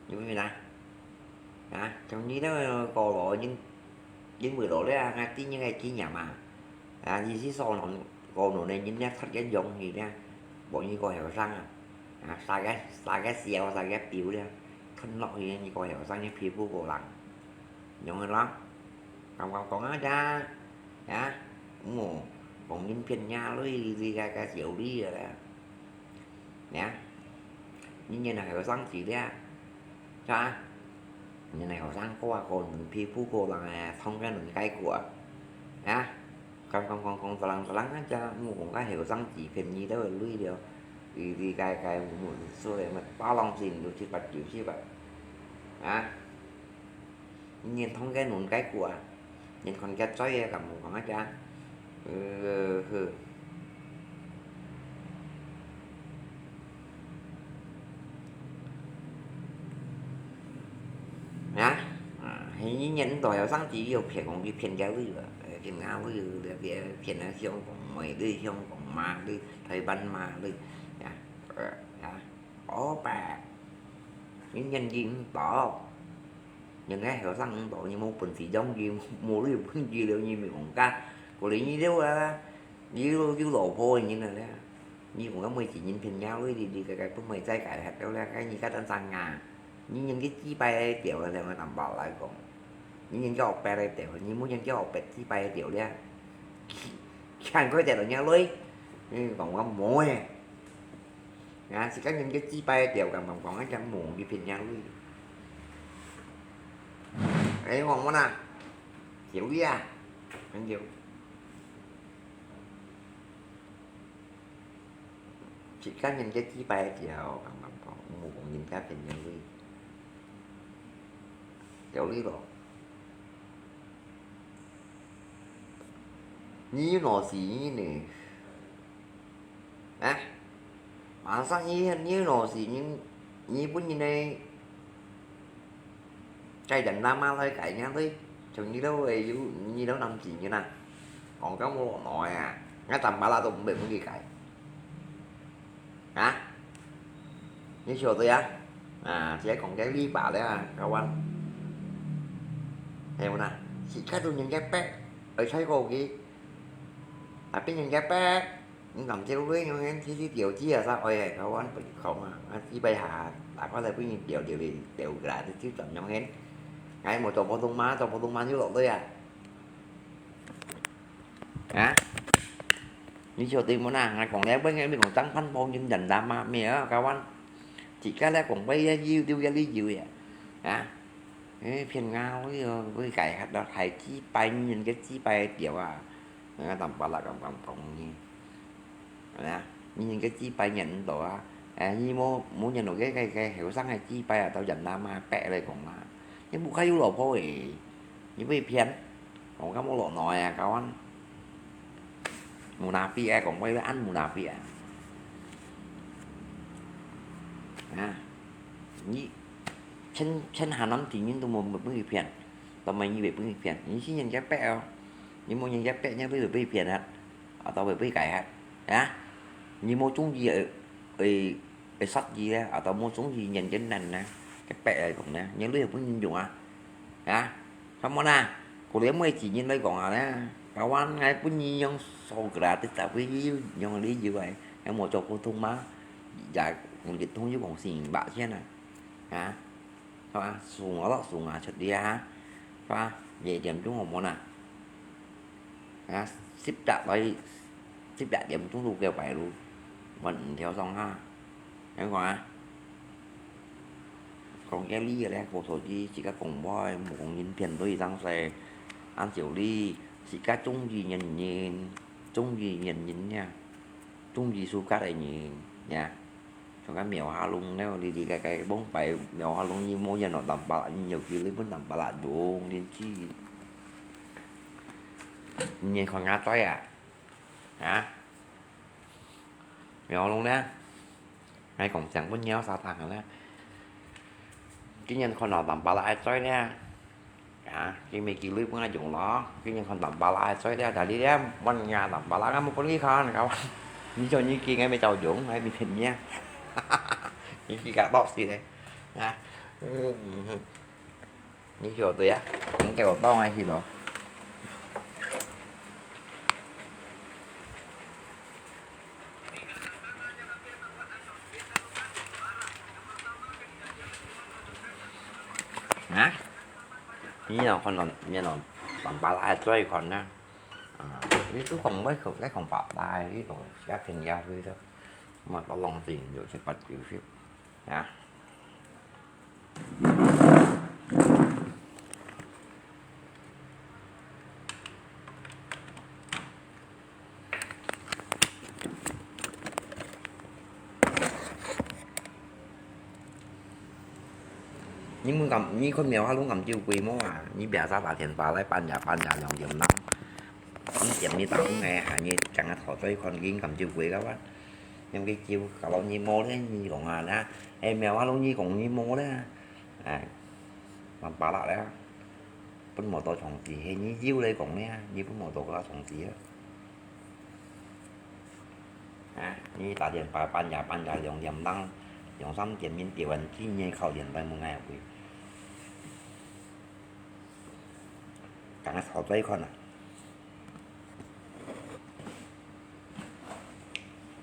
你明白啦？ 啊，像你兜个老人，因為老了啊，𠊎知你个經驗啊。啊，你是少年，過老年人呢，出現勇氣呢，無你過後生啊。啊，啥个，啥个笑，啥个表呢，吞落去，你過後生，你皮膚過冷。用个咯，敢敢講啊，呀，呀，嗯，講人騙人鐳，哩哩个个小鐳个啦。呀，你人後生仔咧，是吧？你人後生哥啊，哥，皮膚哥人啊，通个人解決啊。啊，講講講講，突然突然間，莫講个後生仔騙你兜个鐳了，哩哩个个，我們出來嘛，八郎子，六七八九十啊。啊。 你人通个弄个過啊，人看个嘴啊，敢無講啊？呃，呵。啊，啊，你人都有上帝有騙，講佢騙个鐳啊，騙个鐳，騙个香港妹鐳、香港媽鐳、台灣媽鐳，呀，呃，啊，好吧，你人人都。 人个後生毋多，你無本事養佢，無你本事了，你毋好講。過來你兜啊，你有有老婆个人啊咧，你講个每一日騙人鐳，哩哩个个分妹仔解忒了咧，該你个當生啊，你人个雞排掉了，兩个坦白來講，你人个後背來掉，你無人个後背雞排掉咧，看開掉了人鐳，你講我無誒。 啊，自家人个雞排掉，敢敢講，啊，講無去騙人鐳。哎，我問啊，小李啊，朋友，自家人个雞排掉，敢敢講，無講人家騙人鐳。小李咯。 你有腦屎呢？啊？馬上你，你有腦屎，你，你本人呢？該人他媽來改人家對，像你兜會有，你兜男子人啊，講講無腦啊，𠊎坦白啦都毋會分佢改。 啊？你曉得啊？啊，這講个李白了啊，各位。係無啦？自家都人家逼，愛猜過佢，啊，變人家逼，你敢知道你用人天天掉機啊？啥？哎呀，各位，不講啊，啊，基本下，大家來分人掉掉掉掉个啦，就就怎樣人？哎，無做普通嘛，做普通嘛就落去啊。 啊？你曉得無啦？𠊎講了，本來你講張潘寶雲人啦嘛，咩啊，kawan？自家來講，為了有，有个理由呀。啊？誒，騙𠊎，我又會改，還幾百年个幾百條啊！啊，當巴拉講講講呢。 啊，你人个幾百年毋到啊，誒，你無，無人落个，个，个後生个幾百啊，到人啦嘛，逼來講啦，你屋下有老婆誒，你會騙，講个無落腦啊，kawan。Munafik啊，講話要恁munafik啊。啊，你，全，全下南地人都無，無分佢騙，都無人會分佢騙，你係人家逼哦，你無人家逼，你會，會分佢騙啊？ Atau會，會改下，啊？你無中意，會，會，會殺佢咧，atau無中意人个人咧，个逼來講咧，你鐳分人用啊？啊？Kamu啊？過來每一日來講啊咧，kawan，𠊎分你用手个啦，你十歲用你有啊，𠊎無做普通嘛，也，一通又講四五百千啊，啊？ 係嘛？送我咯，送我出去啊，係嘛？幾點鐘好無啊？啊，十隻來，十一點鐘都夠擺咯，還毋跳上下，你看啊？講个理个咧，過頭去自家講話，無講人騙對上勢，恁少理，自家中意人人，中意人人呀，中意suka个人呀。 像該廟下弄了，哩哩个个崩敗廟下弄，你無人咯，坦白啦，你有機會分坦白啦，用，你知。你看𠊎嘴啊？啊？廟下弄呢？𠊎講正分鳥殺忒个呢。今日看到坦白啦，愛嘴呢。 啊，佢無機會分𠊎用咯，佢人看坦白啦，所以咧，大家咧，問人家坦白啦，𠊎無分你看，kawan。你叫你寄，𠊎無照用，𠊎無騙你啊。你寄較多事咧，啊，嗯，你曉得啊，你給我當愛去咯。 啊？你若看到，你若坦白啦，愛嘴看啊。啊，你都講愛口，愛講八大，你講寫評價去了，嘛，到浪費有七八九十啊。你問敢，你看廟下攏敢走鬼無啊？你別儕打電話來半夜半夜兩點鐘，三點你打過來，喊你講个討債款，你敢走鬼个哇？你去走，搞到你無咧，你講啊，那，哎，廟下攏你講你無咧，哎，萬八啦咧，分無到床子，嘿，你有咧講咧，你分無到个床子啊。 啊，你打電話半夜半夜兩點鐘，兩三點人掉人去你敲電話問𠊎會。講个討債款啊。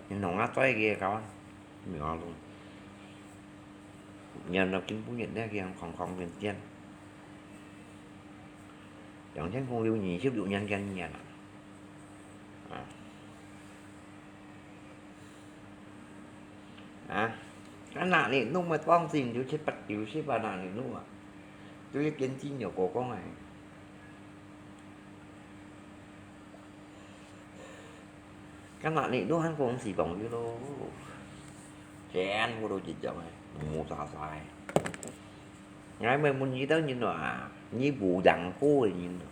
你弄啊債个搞啊，沒有路。你要根本人那个哐哐變變。兩千空六年十六年前年啊。 啊。啊，該哪裡弄麼當時就七八九十啊，哪裡弄啊？就一間金牛國公哎。該哪裡弄還講是講有咯，全部都一樣哎，無啥啥哎。 𠊎問問你兜人啊，你無贏過个人啊，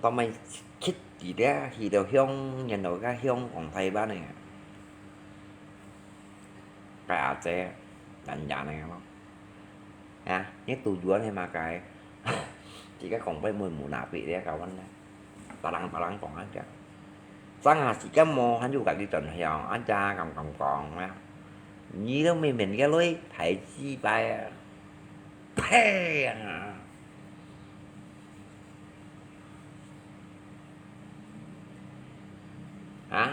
當面去，去佇咧，去到香，然後甲香港台灣个，个阿姐，人家呢咯。啊，你拄著安尼嘛該，自家講話問無哪位咧，甲阮咧。 別人別人講啊，正啊時間無，還有家己轉向，啊，正敢敢講啊？你都明明个鐳，太雞掰啊！呸啊！啊？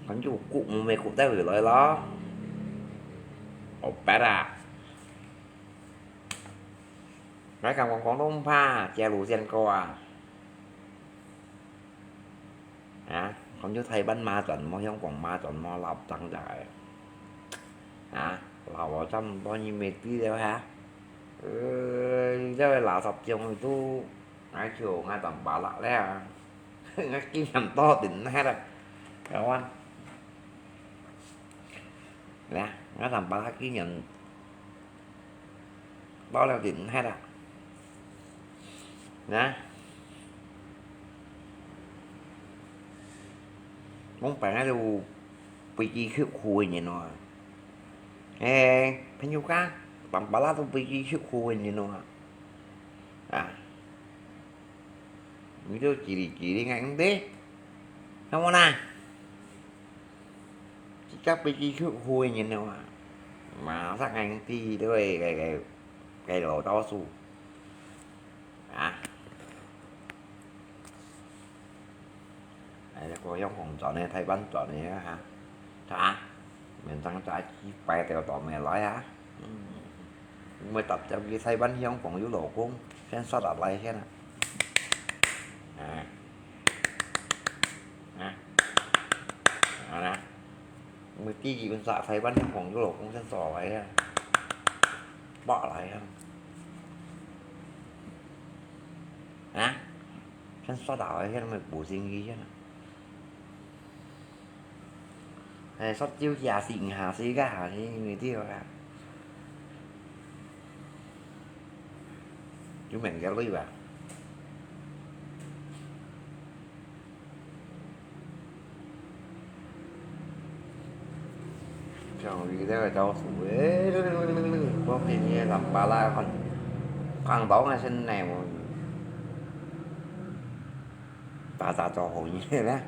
還有骨無咩骨帶回來咯？好白啊！來，敢講廣東話，加入先哥啊！ 啊，講到台灣罵轉無，香港罵轉無，老張仔。啊，老我差不多你沒知了哈。呃，你這個垃圾中都，哎，就俺當巴拉了啊。俺經驗多點那了，台灣。來，俺當巴拉經驗 包了就毋係啦。啊，往擺那就飛機去苦个人哦。哎，朋友家，當巴拉都飛機去苦个人哦。啊。 你都叽哩叽哩硬地，看我啦！自家飛機去飛人了啊！馬上硬地都會該該該老老鼠啊！哎，過香港轉呢，台灣轉呢哈，哈，明朝再去拜條道明來啊！ 嗯，毋會搭接去台灣香港有老公，先煞落來先啊。啊，啊，啊啦，毋會第一本煞台灣香港有老公先煞落來啊，落來啊。啊，先煞落來先，毋會無生意先啊。 哎，煞招下死，下死个下死，你知無啊？有名个鐳吧？像你這個招數，哎，我給你个三八啦，看，看到俺先來我，大家做好你咧。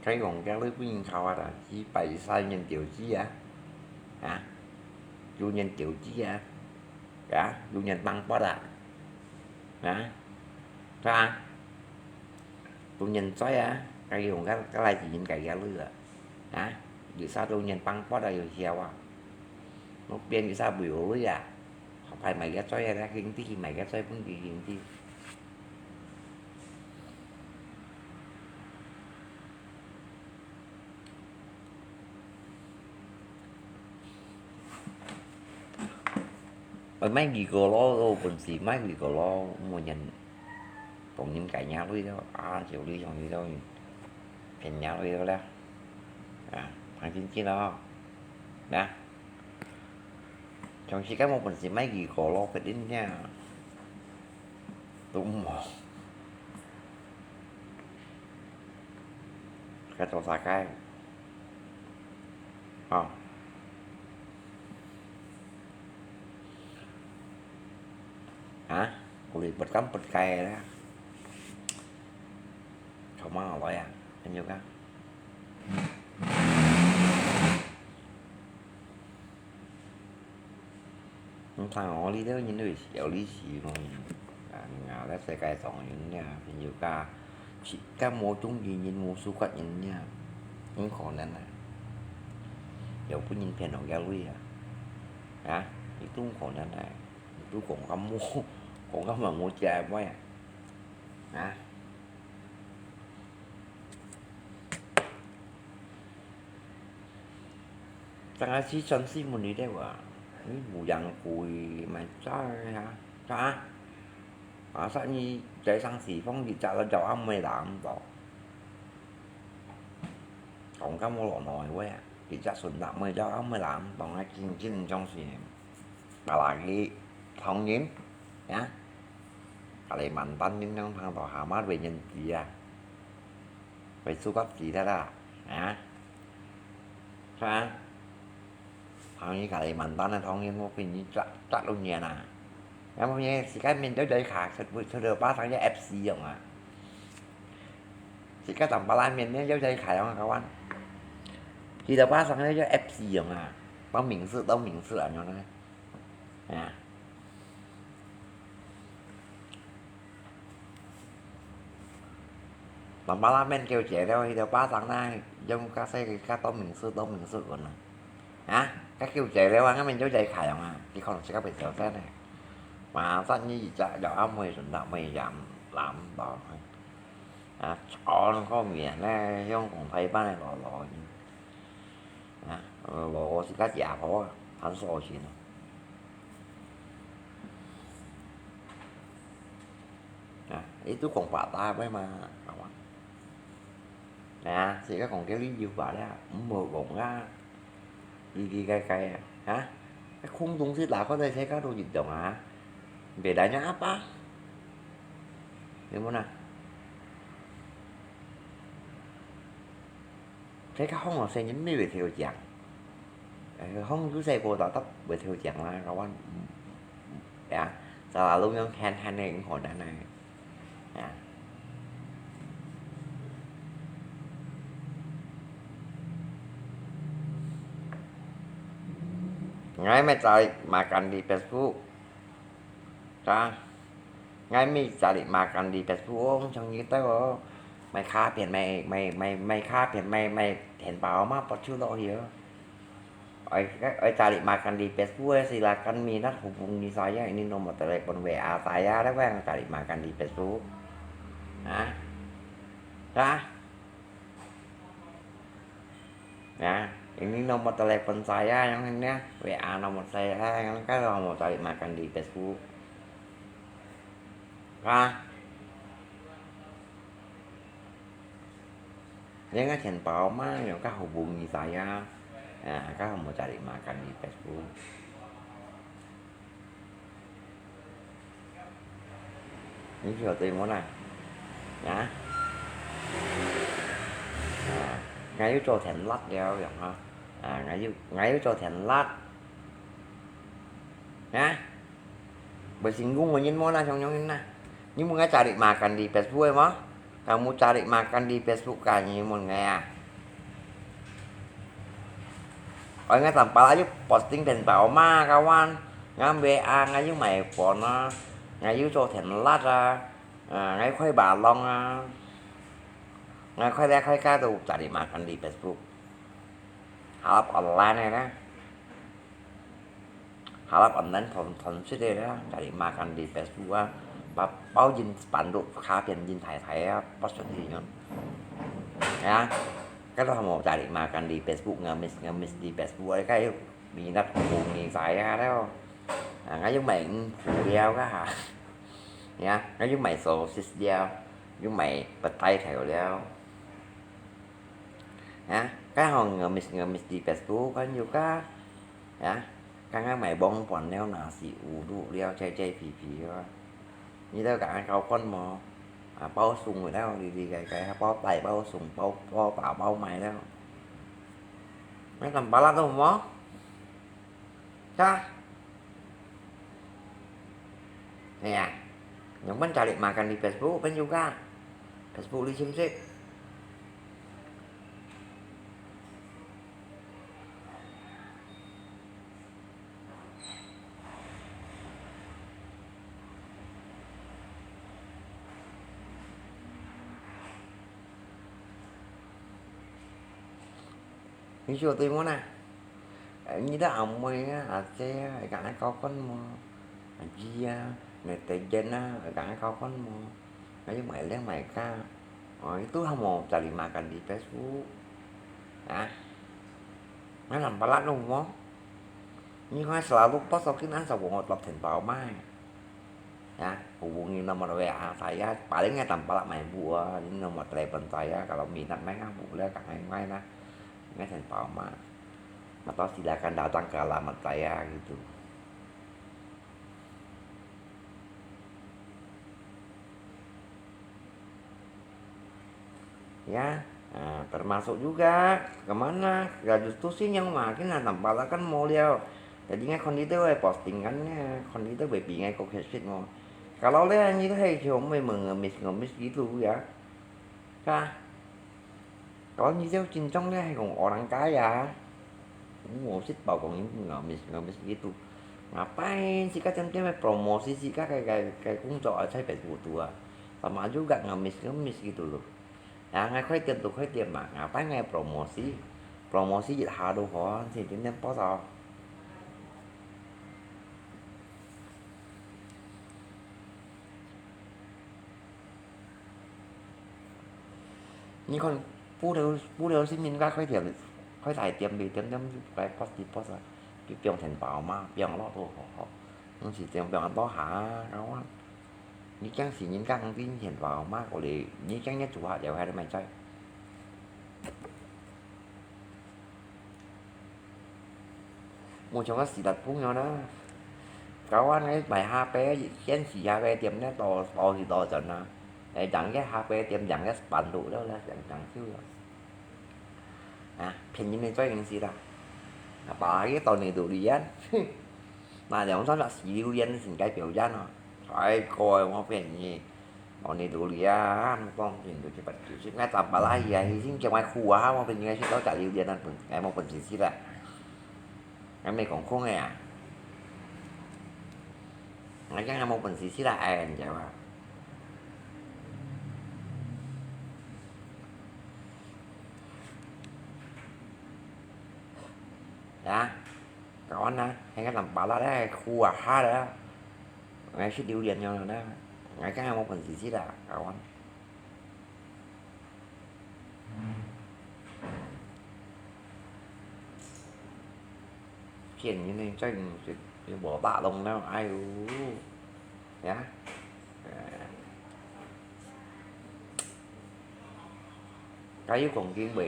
開講這位不應考啊啦，幾百三年九級啊，啊？有人投資啊，啊，有人幫發啊，啊，係啊，有人在啊，該用該，該來錢該个鐳啊，啊，有啥有人幫發啊，有效啊，我變有啥無有鐳啊，後排買个在啊，該兄弟買个在分佢兄弟。 呃，賣幾個咯，有本事賣幾個咯，無人，同人改人鐳咯，啊，就你像你都騙人鐳了，啊，放心機咯，啊，像時間無本事賣幾個咯，決定呀，都無。 該做啥个？哦。啊？我哋不敢不該啦。做麼个來啊？朋友啊？ 你看哦，這兜人都係小利息咯。啊，你啊，在世界上人呀，朋友家，自家無中意人，無suka人呀，毋可能啊。有分人騙到个鐳啊，啊，你都毋可能啊，你都講咁無，講咁無，無食个啊，啊。 正係去全市門裡頭啊，你無樣鬼，買炸个啊，炸啊！啊，煞你在上西方，你炸到朝暗暝攬到。講甲無落腦个話啊，你炸順達妹朝暗暝攬到，啊，真正相信。 啊，lagi，唐人，ya，Kalimantan人yang聽到下馬會認字啊，會suka字个啦，啊，係啊，唐人Kalimantan个唐人，我分你抓，抓到你啊！那麼呢，自家面對對卡，出，出到巴上个F C用啊，自家當巴拉面呢，有在卡用啊，kawan，去到巴上呢，有F C用啊，當名字，當名字啊，用呢。 啊。Lama-lama kêu姐了，去到巴掌那，用較細个較多名詞，多名詞講啊。啊，該kêu姐了啊，𠊎等就在開用啊，佢可能自家會小聲呢。Masa你一隻了阿妹，順達妹也毋，也毋到。啊，炒个麵呢，用講台灣个老老。 啊，我，我自家姐婆啊，很少錢啊。啊，佢都講白話个嘛，係嘛？啊，自家講个理由白了，毋好講啊，奇奇怪怪啊，啊，空東西拿過來，自家都認同啊，袂來人阿爸，有無呢？ 該个風哦，細人乜會偷聽。呃，風有細个大大會偷聽啦，kawan。嗯，嗯，ya，selalu用hand hand个，毋可能啊。Ya。𠊎乜在makan di Facebook。 啊，𠊎乜cari makan di Facebook，像你兜哦，賣卡片，賣，賣，賣，賣卡片，賣，賣錢包嘛，發出落去哦。愛，愛cari makan di Facebook，silakan minat hubungi saya, ini nomor telepon W A saya，你會用cari makan di Facebook。啊？啊？ Ya, ini nomor telepon saya yang ini, W A nomor saya yang kan mau cari makan di Facebook. Hah? Ini kan 錢包嘛，你可以hubungi saya. Ya, kan mau cari makan di Facebook. 你曉得無啦？啊？啊，𠊎又做田辣了，樣哈？啊，𠊎又，𠊎又做田辣。啊？會成功个人無啦，像樣人啦。你問𠊎cari makan di Facebook个無？Kamu cari makan di Facebook kah，你問𠊎啊？哎，𠊎當巴拉又posting田寶媽，kawan，𠊎買啊，𠊎又買房啊，𠊎又做田辣啊，啊，𠊎開巴浪啊，𠊎開這開該都cari makan di Facebook。Harap online呢？Harap online同同事的啦，cari makan di Facebook啊，包包印spanduk卡片印大大啊，發出去呢。啊，該都無cari makan di Facebook，ngemis ngemis di Facebook，該又 Minat hubungi saya了。啊，𠊎又買魚脯了啊，呀，𠊎又買sosis了，又買potato了。啊，該好ngemis ngemis di Facebook kan juga。啊，剛剛買網飯了，nasi uduk了，在在皮皮啊。你都敢搞混無？啊，包送了，你你該該包帶包送，包包打包賣了。那怎么了都无？ Ka? Nè, yang pun cari makan di Facebook pun juga. Facebook li sip-sip. Ni siu tui mun ah. Ni ta amoi ah, ate ah, ikang ai kau kon mo. Aji ah, netizen ah, ikang ai kau kon mo. Aji mai leng mai ka. Oh, itu hamo cari makan di Facebook. Ah. Ngan lam palat lu mo. Ni kau selalu post okin an sa wong otlop ten pau mai. Ya, hubungi nomor W A saya, paling ya tanpa lah main buah, ini nomor telepon saya, kalau minat main kan boleh, kak main-main lah. Main sen pau ma. Atau silakan datang ke alamat saya gitu. Ya, ah, termasuk juga kemana, Agustus sih yang makin lah tanpa lah kan mau liau. Jadi ngai kondite wei posting kan ya, kondite wei bingai kok hesit mo. Kalau le ni hai kyo mo mengemis-ngemis gitu ya. Ka. Kalau ni jauh cincong le hai kong orang kaya. Mo sit bau kong ini ngemis-ngemis gitu. Ngapain sih ka tem-tem promosi sih ka kai kai kai kung cok acai pet butu ah. Sama juga ngemis-ngemis gitu loh. Ya, ngai koi tiêm tu koi tiêm ma, ngapain ngai promosi? Promosi yit ha tu hon, si tiêm tiêm pos oh. Ni kon pu liu pu liu si min ka koi tiêm, koi tai tiêm bi tiêm tiêm kai pos di pos ah. Bi piong ten pau ma, piong lo tu ho ho. Nung si tiêm piong an to ha, kawan. Ni kiang si nin kang tin hian wa ma ko le, ni kiang nia chu ha liao hai mai chai. Mu chong ka si dat pung yo na. Kawan ngai mai ha pe, hian si ha pe tiêm ne to to si to chan na. Ai dang ke ha pe tiêm dang ke span du liao la, dang dang siu liao. 啊，便宜的最容易啦。啊，把个到你肚里啊，那两三个十六元是该表演哦，太贵，我便宜。哦，你肚里啊，当然就一百九十，那咱把那也已经叫我苦啊，我便宜去到十六元那本，哎，我本事去了。 𠊎毋係講空个啊，𠊎驚𠊎無本事死啦，哎，你知無？啊，搞完啦，還該兩把啦，來，苦啊，哈啦，𠊎食榴槤了啦，𠊎驚𠊎無本事死啦，搞完。 騙人个，真係無打動了，哎喲，呀，哎，佢又講緊話，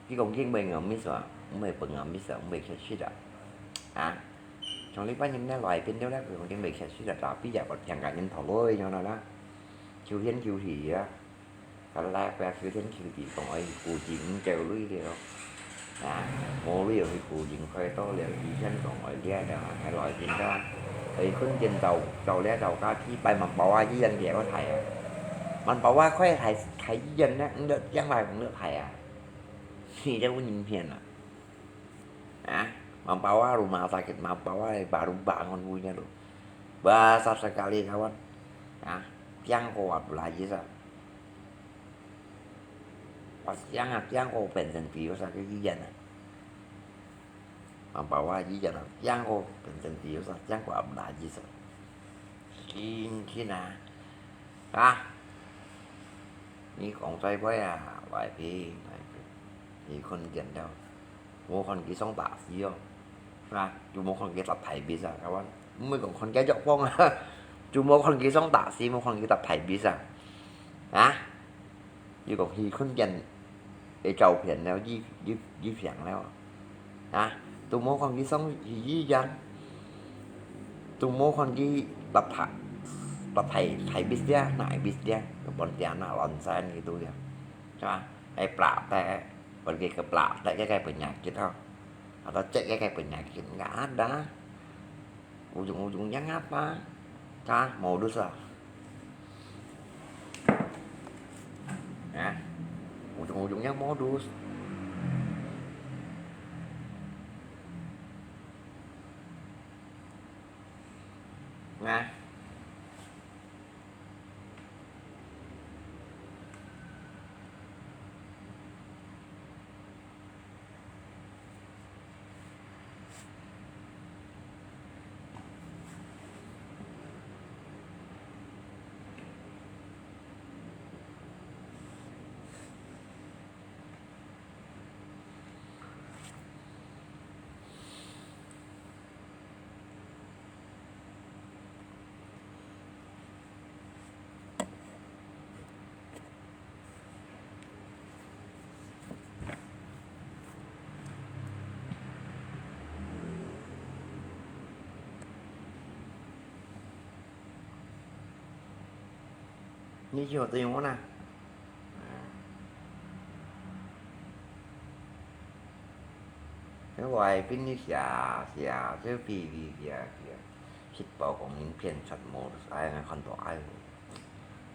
佢講緊話，ngemis啊，毋係分ngemis啊，毋係客氣啊，啊，從呢班人呢來變到呢，佢講緊話客氣啊，tapi也不聽个人頭腦樣啦，求天求地啊。 Kalau lah aku yakin kiri kong oi kucing kêu lui liao. Nah, ngô lui oi kucing koi to liao, isan kong oi lia liao, hai loi tin ta. Oi kun tin tàu, tàu lia tàu ka ki pai man bao a iyan liao thai a. Man bao a koi thai, thai iyan na, ndak yang lai kong ndak thai a. Hi liao kun yin pian a. Ah, membawa rumah sakit, membawa baru bangun punya loh. Bahasa sekali kawan. Ah, tiang ko Abdul Aziz ah. Pas tiang ah, tiang ko Benson Bius ah, ke iyan ah. Membawa iyan ah, tiang ko Benson Bius ah, tiang ko Abdul Aziz ah. Sin sin ah. Ah. 你講最尾啊，來賓，來賓，你看見了，無看佢上大師哦，啊，就無看佢搭大bis啊，kawan，毋會講看佢藥房啊，就無看佢上大師，無看佢搭大bis啊，啊，你講佢看見个照片了，佢佢佢病了。 啊，都無看佢上去醫院，都無看佢搭大，搭大，大bis dia，naik bis dia，kemudian nak loncat gitu ya. Cuma, eh, praktek, pergi ke praktek, ke, ke penyakit, oh. Atau cek, ke, ke penyakit, nggak ada. Ujung-ujungnya ngapa? Cah modus lah. Nah, ujung-ujungnya modus. Nah. 你去學這樣呢？因為邊啲寫寫，就飛飛寫寫，直播講影片出無，哎，看到哎。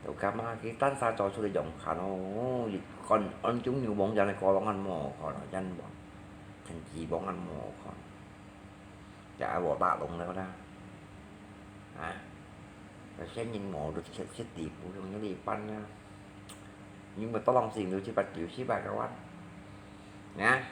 就感覺佢單儕做出來用看哦，看安中流網站个歌攏恁無看啊，真無，真係網恁無看。 Chả ai bỏ bạ lông đâu đó. Hả? Rồi sẽ nhìn ngộ được sẽ, sẽ tìm của trong những đi bắn á. Nhưng mà tao lòng xin được chỉ bật chịu xí bạc đâu á. Hả?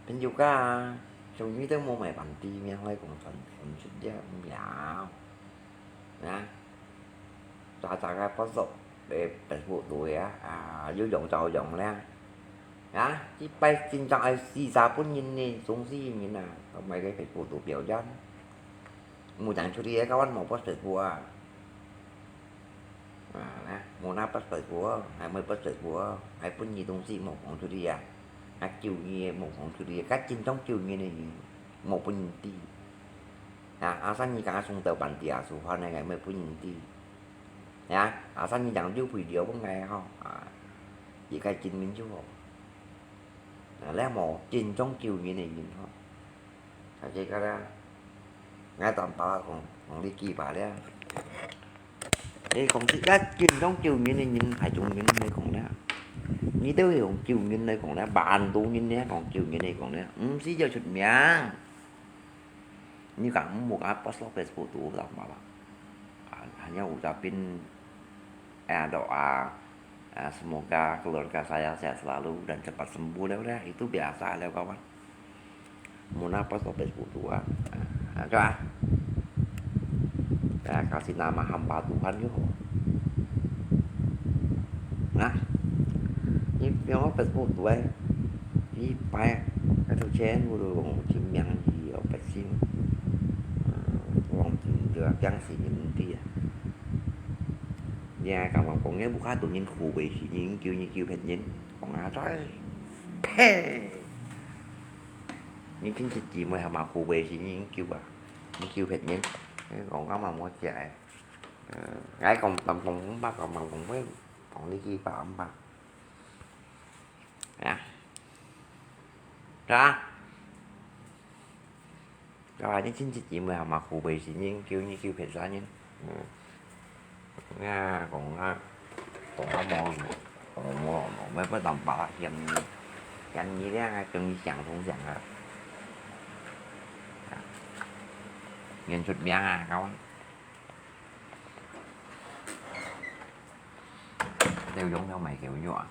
Bên Yuka, trong những tiếng mô mày bản ti miệng hơi cũng thuần thuần chút chứ không dạo. Nè. Chả chả cái post sốc để Facebook tuổi á, à, dữ dòng chào dòng nè. Nè, chỉ bay xin chào ai xì xa bốn nghìn nè, xuống xí nghìn à. Tao mày cái Facebook tuổi biểu dân. Mù chẳng chú đi các bạn màu post Facebook à. À, nè, mù nà post Facebook, hai mươi post Facebook, hai bốn nghìn đồng xí màu phóng chú đi à. Hai triệu nghìn màu phóng chú đi à, các chín trong triệu nghìn này màu bốn nghìn tỷ. À, à, sao như cả sung tàu bản địa số hoa này ngày mười bốn nghìn tỷ. Nè, à, sao như chẳng du phủi điếu bông ngày ho. À, chỉ cái chín mình chú ho. À, lẽ màu chín trong triệu nghìn này nhìn ho. Thảo Chi có đó. Ngài tạm bảo là còn, còn đi kỳ bà đấy. Ê, còn chị các chín trong triệu nghìn này nhìn phải chúng nhìn này còn đấy. Nghĩ tới thì còn triệu nghìn này còn đấy, bản đồ nhìn này còn triệu nghìn này còn đấy. Ừ, xí giờ xuất miệng. Như cả một cái post Facebook tuh tau malah. Hanya ucapin, eh, doa, eh, semoga keluarga saya sehat selalu dan cepat sembuh lah, udah, itu biasa lah, kawan. Muna post Facebook tuh, ah, coba. Ya, kasih nama hamba Tuhan yuk. Nah, ini yang Facebook tuh, eh. Đi bái, cái thằng Chen vô đồ chính miệng gì ở Bắc Kinh. Ờ, lòng tin được, chẳng gì nhìn đi à. Nhà cảm ơn cũng nghe bố khá tụi nhìn khu về thì nhìn kêu, nhìn kêu hết nhìn. Còn ngã trái. Phe. Nhìn chính trị chỉ mới hả mà khu về thì nhìn kêu à. Nhìn kêu hết nhìn. Còn có mà mua chạy. Ờ, cái còn tầm phòng cũng bắt còn bằng phòng với phòng đi chi bảo ông bà. Nè. Đó. 啊，你親戚姊妹嘛，湖北是恁久，恁久別儕人。嗯。啊，講啊，講啊無，講無，無，無，無當白嫌你，嫌你咧，還跟你相同相啊。啊，恁出名啊，搞啊。都用條買狗肉啊。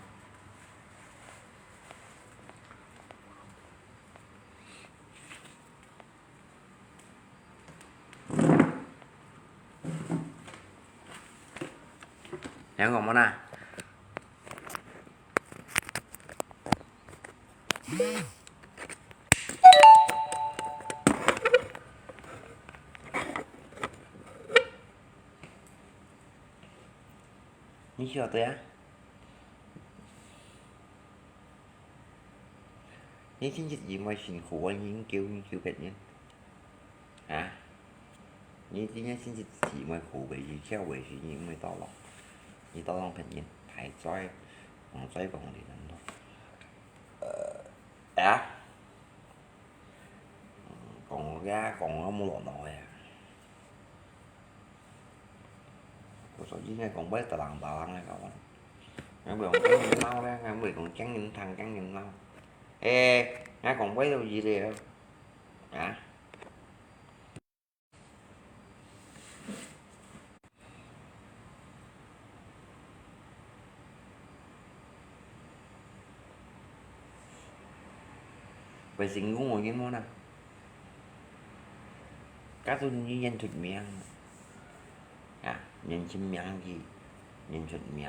聽講無啦？你曉得啊？你親戚姊妹辛苦，恁久恁久別人。啊？你今日親戚姊妹苦，為是笑，為是你毋會到老，你到老別人，還在，還在講你等咯。呃，啊？嗯，講个講个無落腦个。 故所以𠊎講話打冷打冷个，搞啊。𠊎毋會講驚人惱咧，𠊎毋會講驚人聽、驚人惱。誒，𠊎講話都係咧，啊？會成功个人無啦？假使你恁出名，啊，恁出名去，恁出名。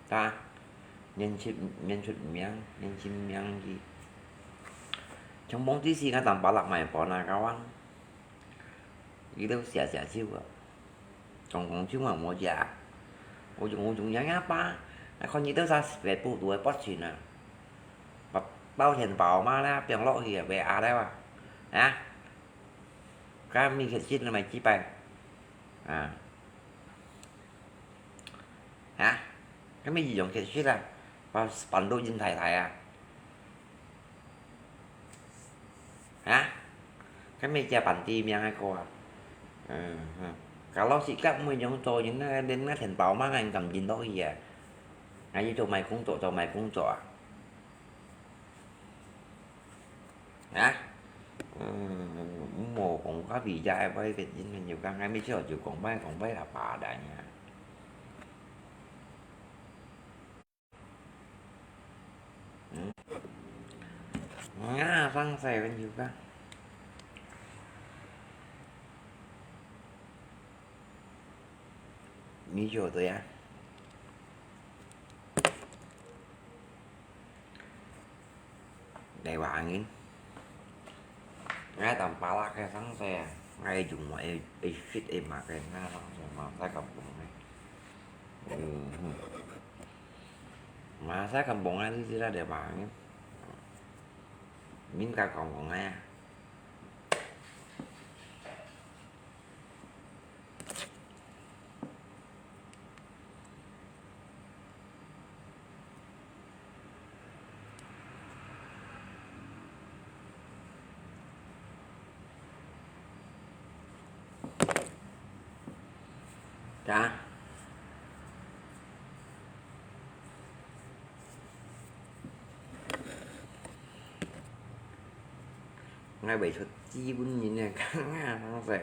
啊，恁出，恁出名，恁出名去。像往時𠊎同伯樂買飯啊，搞啊，佢兜笑笑笑啊，講講笑嘛無食。𠊎就，𠊎就仰仰巴，啊，看佢兜儕食个補肚个八千啊，包，包錢包嘛啦，放落去啊，袂壓了啊，啊，該米克斯買幾擺，啊。 啊，該乜一樣結束啊，把，搬到印太太啊。啊，該乜叫搬地名个歌啊。嗯，哼。Kalau sikap每樣做人啊，連那錢包嘛，還敢認落去啊。啊，佢做賣工作，做賣工作啊。 啊？嗯，無講較比較愛會个人朋友，剛剛咪就就講歹講歹啦，巴旦呀。嗯？啊，上次朋友講，你曉得呀？ 你話人，𠊎同巴拉个上勢啊，𠊎用麼个，會fit會麼个，𠊎上勢嘛，在咁講呢。嗯，嘛，在咁講啊，你知道你話人，應該講講啊。 𠊎會出資本人个，𠊎上勢，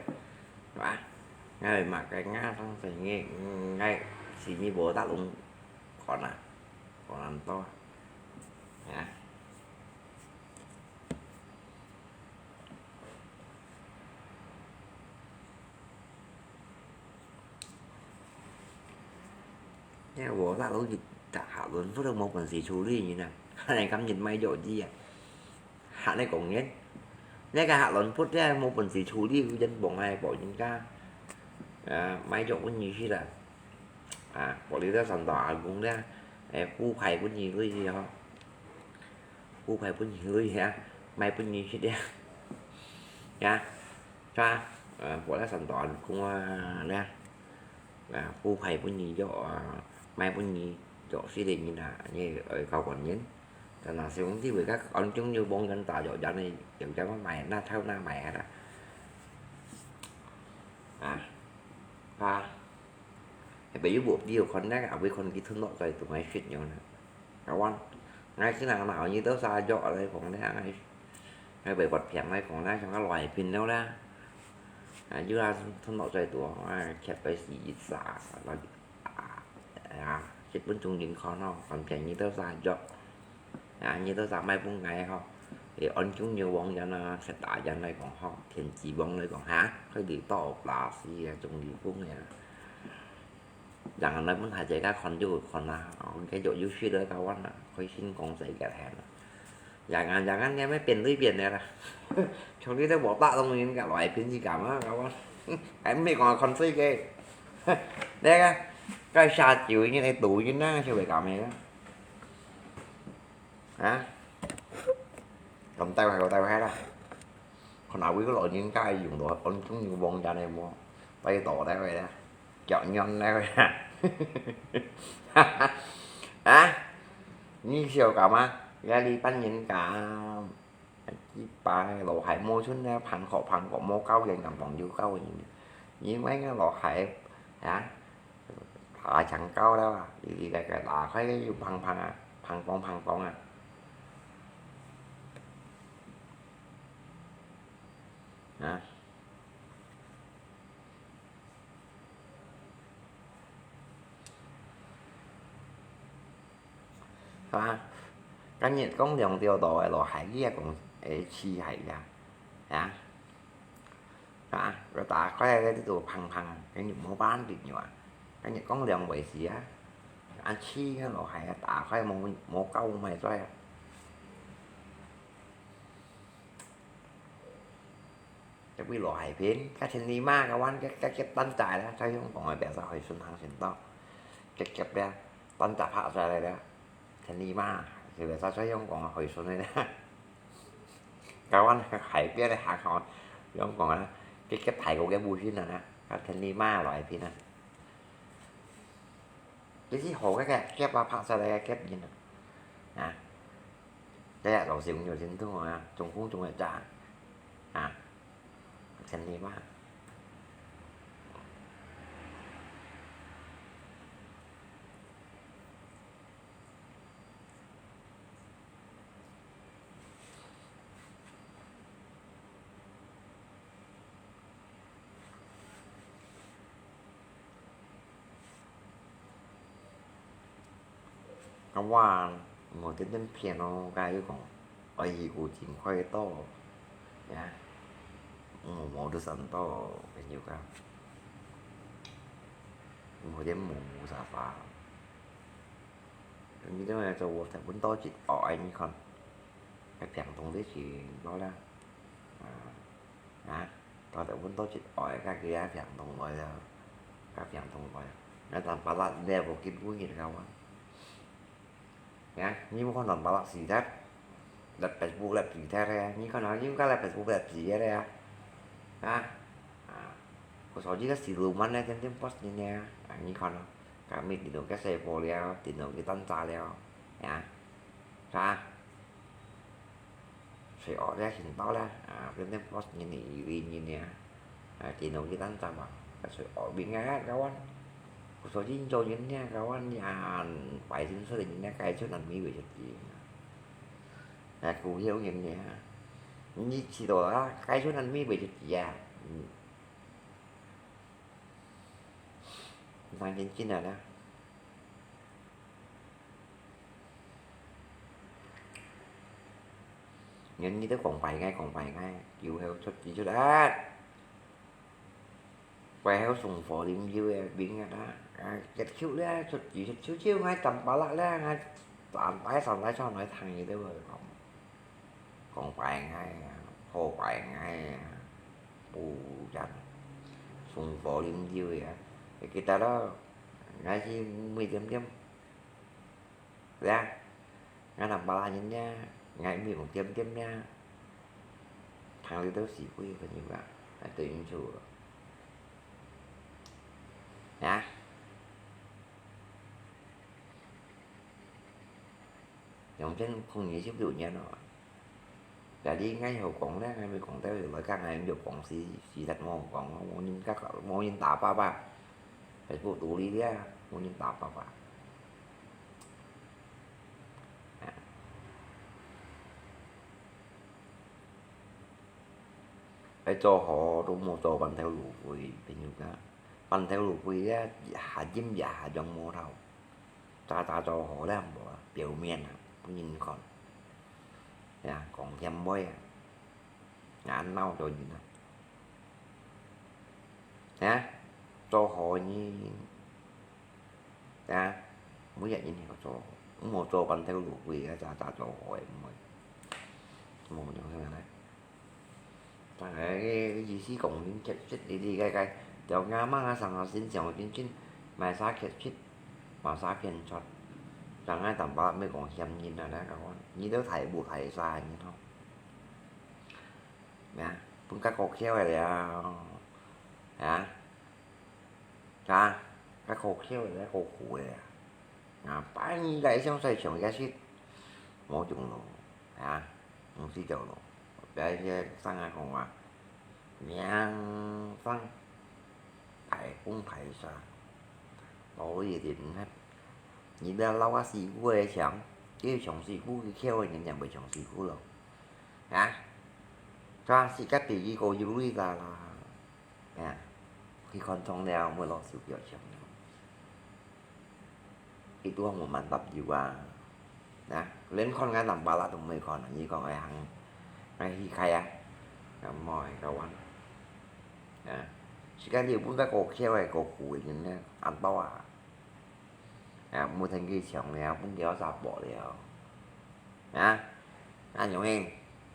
係吧？𠊎會麼个，𠊎上勢，𠊎，𠊎係你無得攏看啊，看恁多啊，啊。 該無啦，攏去大學論文都無本事處理呢，還敢認賣藥劑啊？還來講人，該個學論文都無本事處理，人幫還幫人家，啊，賣藥分你食啦，啊，無你在山東阿公咧，誒，補牌分你食吼。 補牌分你食啊，賣分你食啊。呀，係啊，呃，無啦，山東人講啊，咧，啊，補牌分你食啊，賣分你，做事个人啊，你愛交關人。但係兄弟會个安中有幫人打藥，人呢，有點樣買，那套那買啊啦。啊，啊，係有目標看那个，會看佢吞落在同佢食樣呢。Kawan, ngai sinang nao你都sa jok來講呢，ngai，ngai會發病來講呢，像个來病了啦。啊，又啊，吞落在肚，啊，吃个是一啥，啊，啊，食分中人看吼，看便宜都sa jok。啊，你都sa買分𠊎吼。誒，安中有王人啊，食大人來講吼，天之王來講哈，佢哋到巴西啊，中意分个啊。 Jangan來問下這个看就有看啦，哦，該有有趣个kawan啊，開心講世界天啊。Jangan jangan你乜變對變个啦，從你都無打動人家來變是幹嘛，kawan？還毋係講看世界？那个，該下酒人个抖音啊，就會講个啦。啊？咁帶壞，帶壞啦。看哪位个老人家用到安中有王人个無？帶到帶壞啦。 腳軟了呀。啊？你笑幹嘛？這裡班人家，一把老鞋無穿呢，碰殼碰殼無教人，咁講有教人。因為个老鞋啊，打長高了啊，一個個打開又碰碰啊，碰碰碰碰啊。啊？ 係嘛？今日講兩條道个咯，還係講，誒，試下呀，啊？啊？佢打開个呢度碰碰，跟住無辦法了啊。今日講兩回事啊，啊，試个咯，係啊，打開無，無搞無賣出來啊。 特別老海邊，該千里馬个灣，該，該，該單隻啦，在香港个邊上海順行先到，直接咧，單隻拍出來咧，千里馬，特別在，在香港个海順个咧，該灣海邊个行行，香港啊，直接排過个步行啊，該千里馬老海邊啊。 這係好个个，夾啊，拍出來个夾人啊。啊，這老師用有真多啊，中風中个咋，啊，千里馬。該話無點點騙哦，該又講，哎，有真快到，呀，嗯，無得算到，朋友講，無點無無啥法。你這樣做，我才問到一，哦，哎，你看，該病痛這是到了，啊。 啊，到底問到一愛，該佢也病痛來了，該病痛來了，該當巴拉呢，無見過人个哇。呀，你無看當巴拉死忒，來Facebook來死忒个，你看到你个來Facebook來死个呀？啊，啊，我手機个死路慢呢，天天post你呢，啊，你看咯，該咪電腦个細波了，電腦个單炸了，呀，啥？ 誰惡咧，先到咧，啊，變成boss人呢，有人呢，啊，電腦佢單站啊，誰惡變啊，kawan。Khususnya做人呢，kawan，你啊，擺先出來人呢，該出人咪會出事。啊，股票人呢，你知道啊，該出人咪會出事啊，嗯，當然進來啦。 人你都講拜𠊎，講拜𠊎，有後出錢出力。拜後送貨臨油个兵啊，啊，結束了，出錢出手手，𠊎當巴拉了，𠊎三擺三擺上來聽你都會講，講拜𠊎啊，好拜𠊎啊，不然，送貨臨油个啊，你記得咯，𠊎是每點點。 Lah, ngăn nang pala nyen nha, ngài mi mong tiêm tiêm nha. Thằng Liu Tấu Sĩ Quy và nhiều bạn, à, tự nhiên chủ. Hả? 兩千空二十六年咯。該你應該有講咧，𠊎咪講到有來講，𠊎有講事，事實無講，無人甲，無人打爸爸，係不獨立个，無人打爸爸。啊。愛做好都無做半頭路費，朋友講，半頭路費咧，一下陰一下陽無頭。 早早做好了無啊？表面啊，分人看。呀，講嫌話啊，恁鬧著人啊。啊，做好呢，啊，每日人都做好，毋好做半頭路費啊，早早做好个，毋會，無用个咧。 但係个意思講，你確實你你个个，條阿媽啊，上下身上真真，買啥確實，買啥騙出。但係淡薄仔講嫌人啊，來講，你都大步大沙人吼。咩啊？分較過巧个了，啊？啊？較過巧个了，過苦个啊？啊，把你來想再想下去，無用咯。 啊，毋使走咯。別个生啊講啊，命生大風大沙，道理一定毋係。你毋好摎啊師傅个搶，叫搶師傅，佢巧个人就袂搶師傅咯。啊，做事个比喻个有理个啦。 啊，去看中了，毋會落手表情。佢都無滿搭油啊！啊，連看个淡薄仔都毋會看啊！你講愛行，愛去開啊，咁莫个玩。啊，時間你有分个過巧个、過苦个人呢，恁多啊！ 啊，毋好同佢搶了，分佢个查埔了。啊，恁樣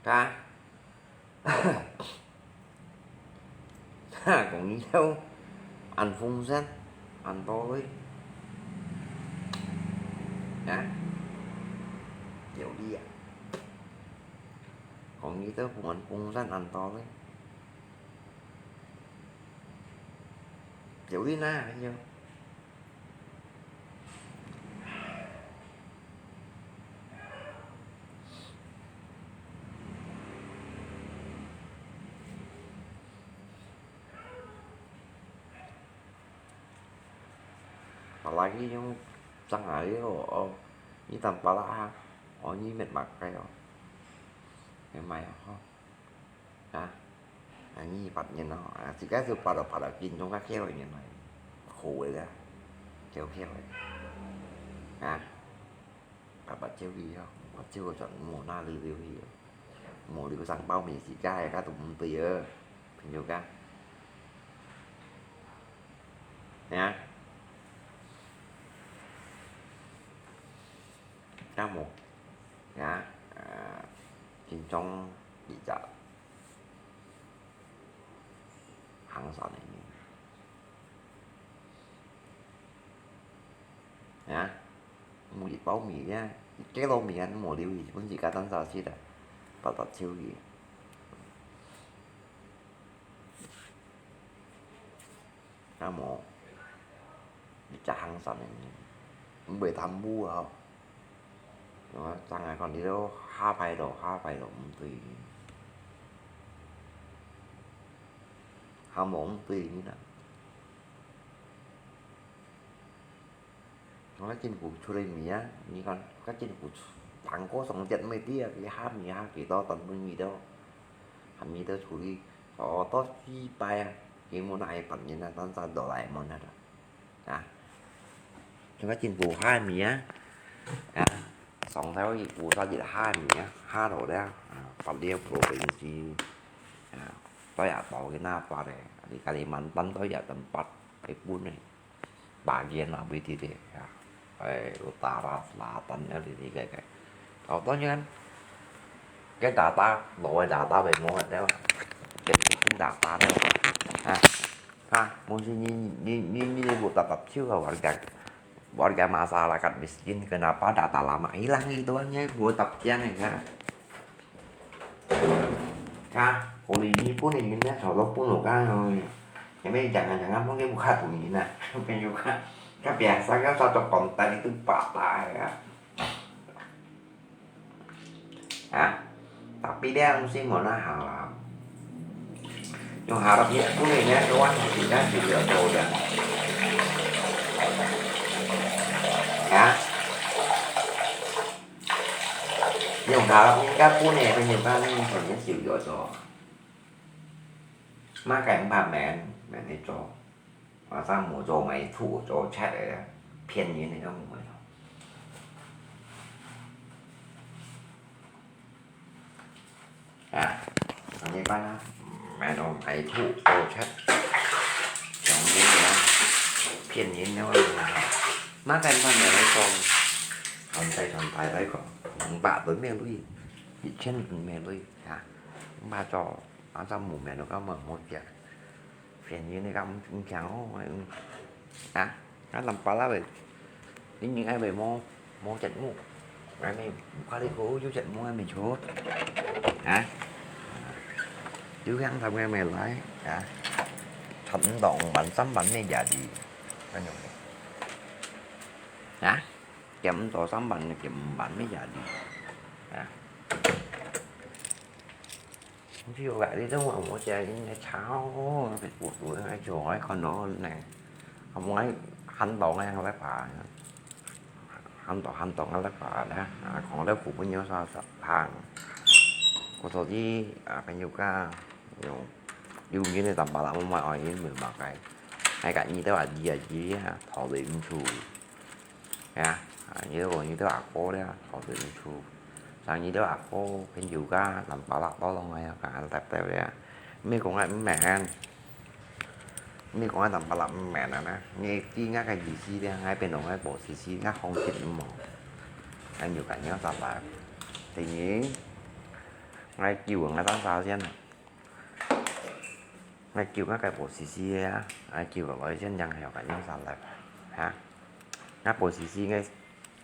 个，哈？哈，講你兜，恁風聲，恁多个。啊？有理啊。講你兜，恁風聲，恁多个。有理哪，恁樣。 Apalagi yung sang hari ho, oh, ni tampala ha, oh, ni met makai, oh. May may ho. Ha? Ani pat nyen ho. Ah, si ka su pat pat kin jong ka kêu nyen ho. Khổ rồi đó. Kêu kêu rồi. Ha? Pat pat chiêu gì ho. Pat chiêu chọn mùa na lưu lưu hi. Mùa lưu sang bao mì si ka ka tụm tì ơ. Pin yo ka. Ha? Ka mùa. Ha? Ah, kin jong bị chặt. Hàng sản này. Hả? Mua ít bao mì nha. Cái lô mì anh mua điều gì cũng chỉ cả tấn sao xí đó. Tao tao siêu gì. Ka mò, bi chak hang san nè, m̀ bui tham bu hò. Chang ai kon đi lo, ha pai lo, ha pai lo, m̀ tui. Ha mò m̀ tui nè. Nói chính phủ Chile Mỹ á, Mỹ còn các chính phủ Trung Quốc sống chết mới đi, cái ha Mỹ ha cái đó toàn bên Mỹ đó. Ha Mỹ đó Chile, có đó chi pai á, cái muốn ai bản nhân là toàn ra Doraemon đó. À, trong các chính phủ hai Mỹ á, à, sống theo chính phủ sao chỉ là hai Mỹ á, ha đó đấy, à, Bạc Liêu provinsi, à, tôi à, tàu cái na pa đấy, đi Kalimantan tôi à, tempat cái pun này. Bagian apa itu deh, ya. Eh, utara, selatan, ya, di tiga kayak. Tau tau kan, cái data, lo cái data về mua deh. Jadi mungkin data deh. Ha, ha, mungkin ni ni ni ni buat tatap siu warga warga masyarakat miskin. Kenapa data lama hilang itu kan ya? Buat tap kian ya. Ka, kuli ni pun ni minta solo pun lo ka. Kami jangan-jangan mungkin bukan bunyi na. Bukan juga. Ka biasa kan satu konten itu patah ya. 啊，tapi咧東西無那好啦。用下落去，不然呢，个碗頭底下就要做了。啊，用下落去，个不呢，朋友，个你可能就要做。嘛，个毋怕免，免你做。 啊，咱無做米土，做七个，便宜个都無。啊，恁呢辦啊，買到米土，做七，便宜个，便宜个，嘛，个毋怕免你做，傳大傳大來講，五百都免鐳，一千都免鐳，啊，五百做，啊，咱無免到，根本無食。 便宜个敢毋強哦，啊，啊，南巴拉个，你人愛買無，無節目，愛買，看你好有節目愛買出，啊，有想談个買來，啊，差毋多五萬、三萬个價鐳，恁樣个，啊，減毋到三萬，減五萬个價鐳，啊。 就个，你都話無食，應該炒，別个，就愛看到呢，毋愛看到呢，𠊎來爬，看到，看到𠊎來爬呢，啊，講了苦不牛啥啥胖，我說的，啊，朋友講，有，有人个南巴拉，我買愛人買麼个，還講你都話，你啊，你啊，頭都毋出。 呀，啊，你都講你都阿哥了，頭都毋出。像你都阿哥，朋友个，南巴拉到攏个，講恁搭搭了。毋係講𠊎毋免，毋係講𠊎南巴拉毋免啊呢。你知𠊎个意思了，𠊎變到𠊎無意思，𠊎放心毋好。恁有感覺啥啦？第二，𠊎救𠊎當少先啊。 𠊎救𠊎个無意思个啊，𠊎救落來先讓佢个人生來，哈？𠊎無意思，𠊎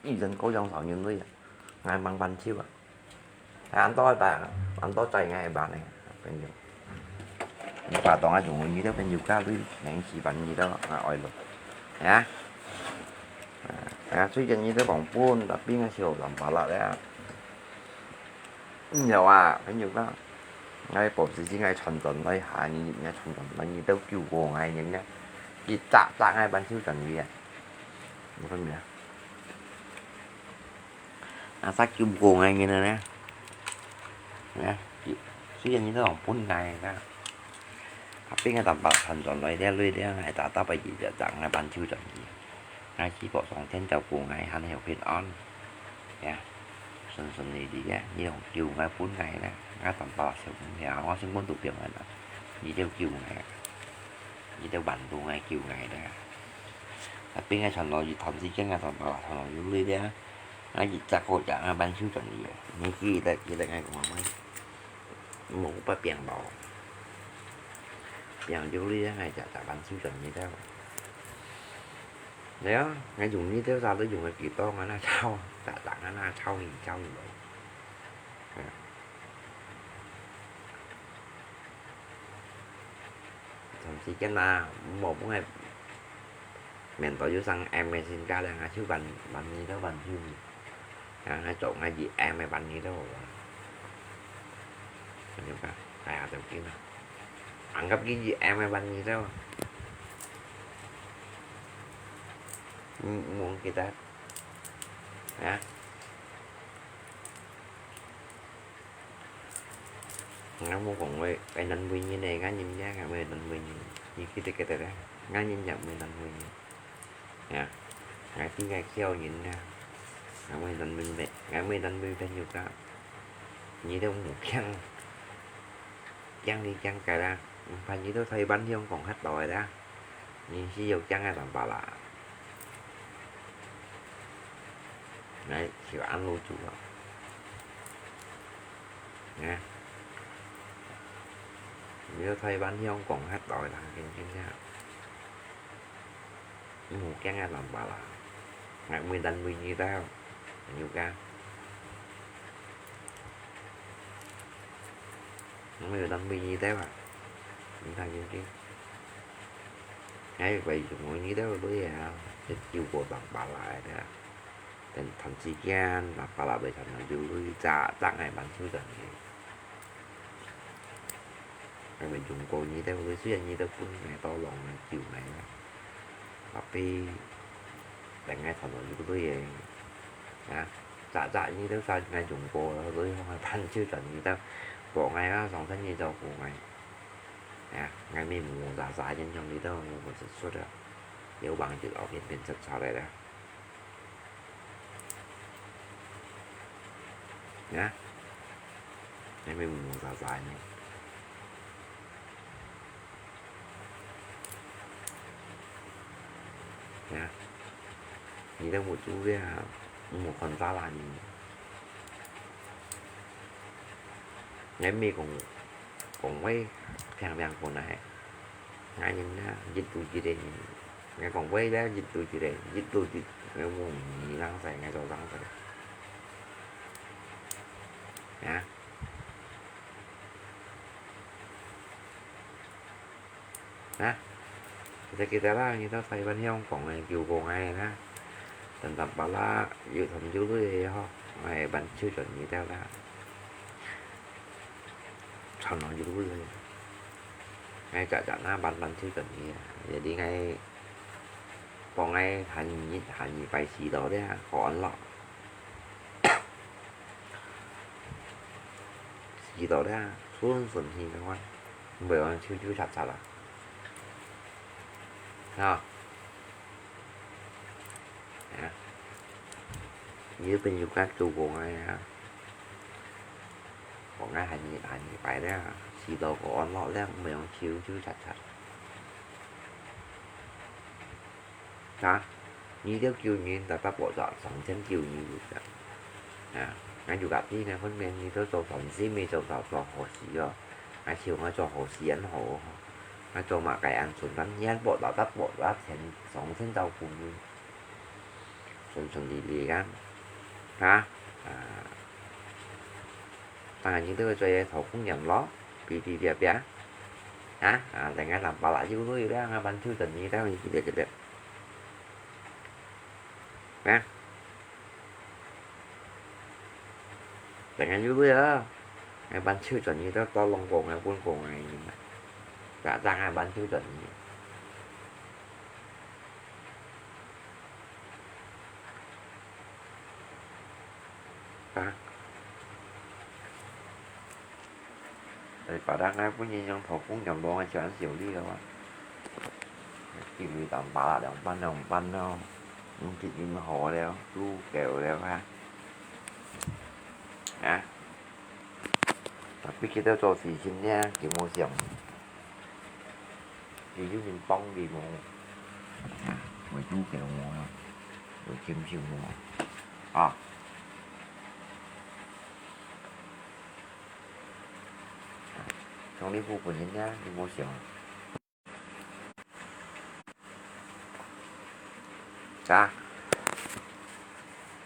一人過兩三人類啊，𠊎吂辦手啊。𠊎恁多个辦，恁多載𠊎个辦呢，朋友。你把當啊，用你个朋友家類，能去辦你个，啊，愛咯，哈？啊，最近你个網本，tapi𠊎少三百六了。 有啊，朋友講，𠊎保時捷𠊎傳真來下，你，𠊎傳真來，你都救過𠊎，人家，佢早早𠊎辦手續佢啊，你看沒有？啊，早救過𠊎，你呢？啊，雖然你都講本來啦，啊，邊個坦白傳真來，這類這樣，還打打不一隻，早𠊎辦手續佢。 𠊎去過上天照顧𠊎，還有平安，呀，順順利利个。你用救𠊎分𠊎呢，𠊎當大小朋友，𠊎心肝肚平安啊。你就救𠊎，你就萬度𠊎救𠊎呢。啊，邊個傳落去，傳時間啊，傳落，傳落有累个，𠊎一隻個隻啊，萬手轉你，你記得，記得𠊎講話，無不平無，平有累个，𠊎隻隻萬手轉你个。 了，𠊎用你兜啥都用个幾多，𠊎那抄，咋咋𠊎那抄你抄你咯。嗯。同時間嘛，無分个，面對有生M个身家了，𠊎就萬，萬二都萬九。 啊，𠊎做𠊎二M个萬二都好啊。你看，哎呀，就緊啊。Anggap佢二M个萬二都。嗯，無記得。啊？𠊎無講話，會難為人个，𠊎人也會難為人。你記得記得咧，𠊎人也會難為人。 呀，𠊎知𠊎噭人啊，𠊎會難明白，𠊎會難明白有个，你都無驚，驚你驚个啦，毋怕你都台灣鄉講較多个啦，你係有驚个辦法啦。𠊎就恁樣做啊。呀，你都台灣鄉講較多个啦，真正啊。 無驚啊，難吧啦，𠊎會難為你兜，有驚。𠊎會難為你兜啊，你看見見。𠊎會用你兜對啊，就救過難吧啦，對啊。等，等時間，啦，巴拉會傳到就會炸，炸𠊎班就轉去。𠊎會用過你兜，雖然你兜分𠊎到弄𠊎救𠊎啦。Tapi，等𠊎傳到就對个，啊，炸，炸你兜，炸𠊎用過，所以𠊎班就轉你兜，過𠊎啊，上身你照顧𠊎。啊，𠊎面目傻傻，人用你兜，我不是說的，有忘记了，偏偏出出来了。 呀，你面目傻傻呢。呀，你兜目珠呀，目看啥啦你？你咪讲，讲话平平讲啊， 𠊎人啊，一肚一个人。𠊎讲話了，一肚一个，一肚一，𠊎無二郎仔，𠊎做郎仔。啊？啊？Kita-kita啦，你到台灣鄉講个，就講个啦。等等巴拉，有同有類个吼，𠊎還蠻手段你兜啦。 傳落去个。𠊎隻隻那慢慢手轉去啊，jadi𠊎講𠊎下二日下二擺試到了，好安樂。試到了，順順去个話，毋會講手手掣掣啊。啊。 啊，你朋友間做過个啊？講个下二下二擺了，試到好安樂了，毋會講手手掣掣。啊，你兜救人，搭搭薄搭，上千救人有个。啊，𠊎有个弟呢，分明你兜做善事，咪做做做好事哦。𠊎想𠊎做好事恁好哦，𠊎做麼个恁順轉，你還薄搭搭薄搭，全上千照顧人。 順順利利啊，哈，啊，當然你兜會做个頭工人咯，嗶嗶嗶嗶，啊，啊，等下南巴拉就會了，啊，班就等你兜嗶嗶嗶嗶，啊，等下就會啊，啊，班就等你兜到龍工啊，本工啊，啊，當然班就等你。 啊。哎，把它拿分人用头工用落去全修理了啊。因为当巴拉两班两班了，用这用好了，足够了啊。啊。Tapi kita做事情呢，佢冇想。 佢有人幫佢無？會拄著無啊？會接受無啊？啊！從你付本人呀，你無想。啊？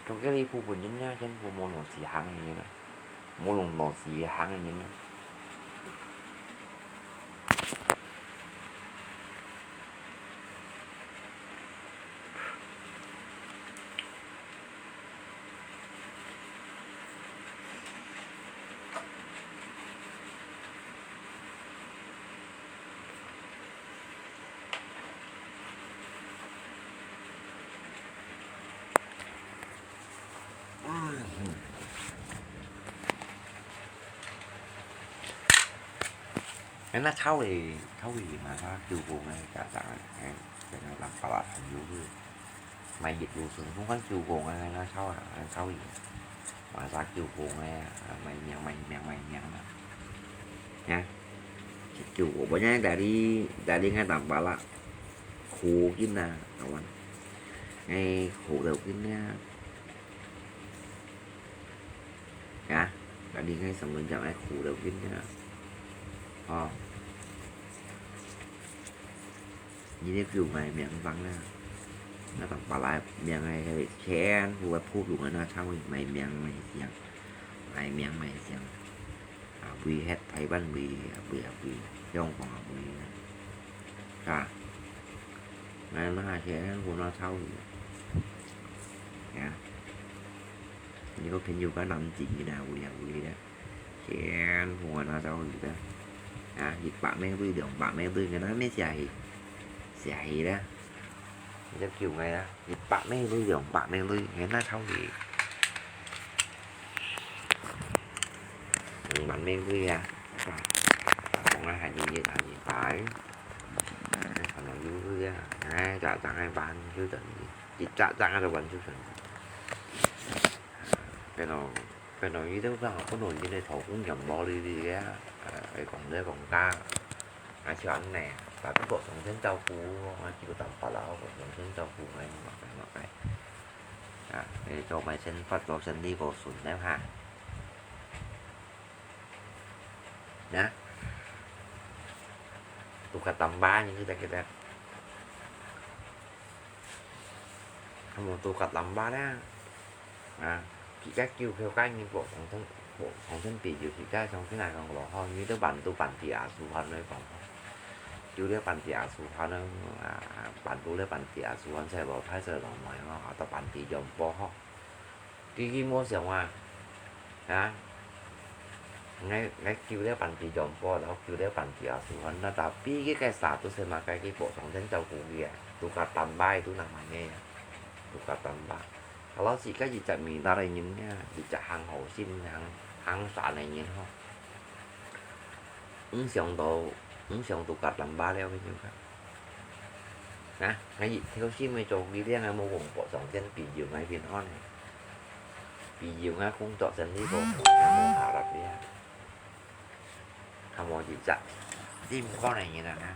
從這你付本人呀，全部無弄事行个啦。 無弄鬧事行个人啊。哎，該臭个，臭个嘛，佢救火个，咋咋个，哎，在該摎粑粑彈油个，買一路順風，看救火个，該臭啊，該臭个，嘛啥救火个，啊，買命，買命，買命啦。啊，救火，本來在這，在這个摎粑粑啦。 苦緊啊，kawan。哎，苦到緊啊。啊，該你該身份證愛苦到緊啊。哦。你這救𠊎命房啦。該當巴拉命个，全部个普通个，該差毋多買命買命，買命買命。 啊，危險，台灣危，啊，危，啊，危，香港啊，危，啊。啊，𠊎那些人，𠊎那操你。啊。你个朋友个男仔，你哪會啊，會咧？全部啊，拿走去个。啊，一百美金、兩百美金，你哪會寫去？寫去咧？你就叫𠊎啦，一百美金、兩百美金，你哪走去？兩萬美金啊！講啊，還有一、還有一百，還有啊，哎，早上還玩就等於，一早上啊，就玩就等於。變到，變到，佢都講，本來佢个頭公樣無哩哩个，呃，講這講該，啊，就恁呢，但不過上天照顧，啊，就當法老，上天照顧，哎，嘛該嘛該，啊，哎，做麼个生活做生理个順了哈。Nah, tukar tambah ini kita, kita. Kamu tukar tambah lah. Nah, kita kêu theo cái như bộ phòng thân, bộ phòng thân ví dụ kita trong cái này còn lỏ ho, như đó bạn tu bạn thì à su hon đấy còn. Kêu đấy bạn thì à su hon đấy, à, bạn tu đấy bạn thì à su hon sẽ lỏ thái sẽ lỏ mỏi ho, atau bạn thì dòng po ho. Kì kì mô siòng à. Hả? Ngay, ngay kêu lé bàn tì dòng po, láo kêu lé bàn tì à su hòn, na tapi kì cái xã tu sẽ mà cái kì bộ sống chân châu cú kì à. Tu kà tàm bai, tu nang mà nghe à. Tu kà tàm bai. Kalau si cái gì chắc mình ta đây nhìn nha, gì chắc hàng hậu sinh, hàng, hàng xã này nhìn ho. Ung siòng tàu, ung siòng tu kà tàm bai leo cái như cái. Nah, ngay theo si mới cho kì liang ai mô vòng bộ sống chân ví dụ ngay phiên hòn này. Ví dụ ngay không cho chân đi bộ, ngay mô hà rạp đi à. Hả mô chỉ chắc. Sim con này như là, nah.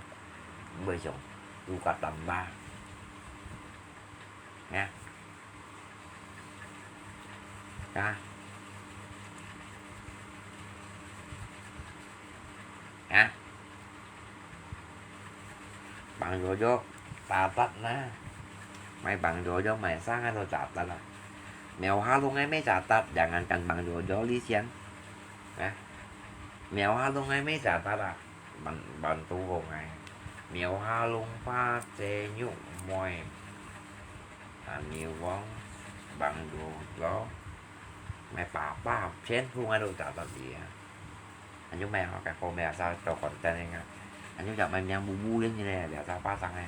Mới sống, tu kà tàm bai. Nah. Hả? Hả? Bang Jojo, catat nah. Mai Bang Jojo, mai sang atau catat lah. Mèo ha lung ai mai catat, jangankan Bang Jojo li sian. Nah. Mèo ha lung ai mai catat lah. Bạn, bạn tu vô ngày. Mèo ha lung pha che nhụ môi. À, Miu Wong, Bang Jojo, mẹ papa, phiên thu ngay đâu chả tao gì á. Anh chúng mẹ họ cái cô mẹ sao cho còn tên anh à. Anh chúng chọn mẹ miệng bu bu đến như này, để sao phát sang này.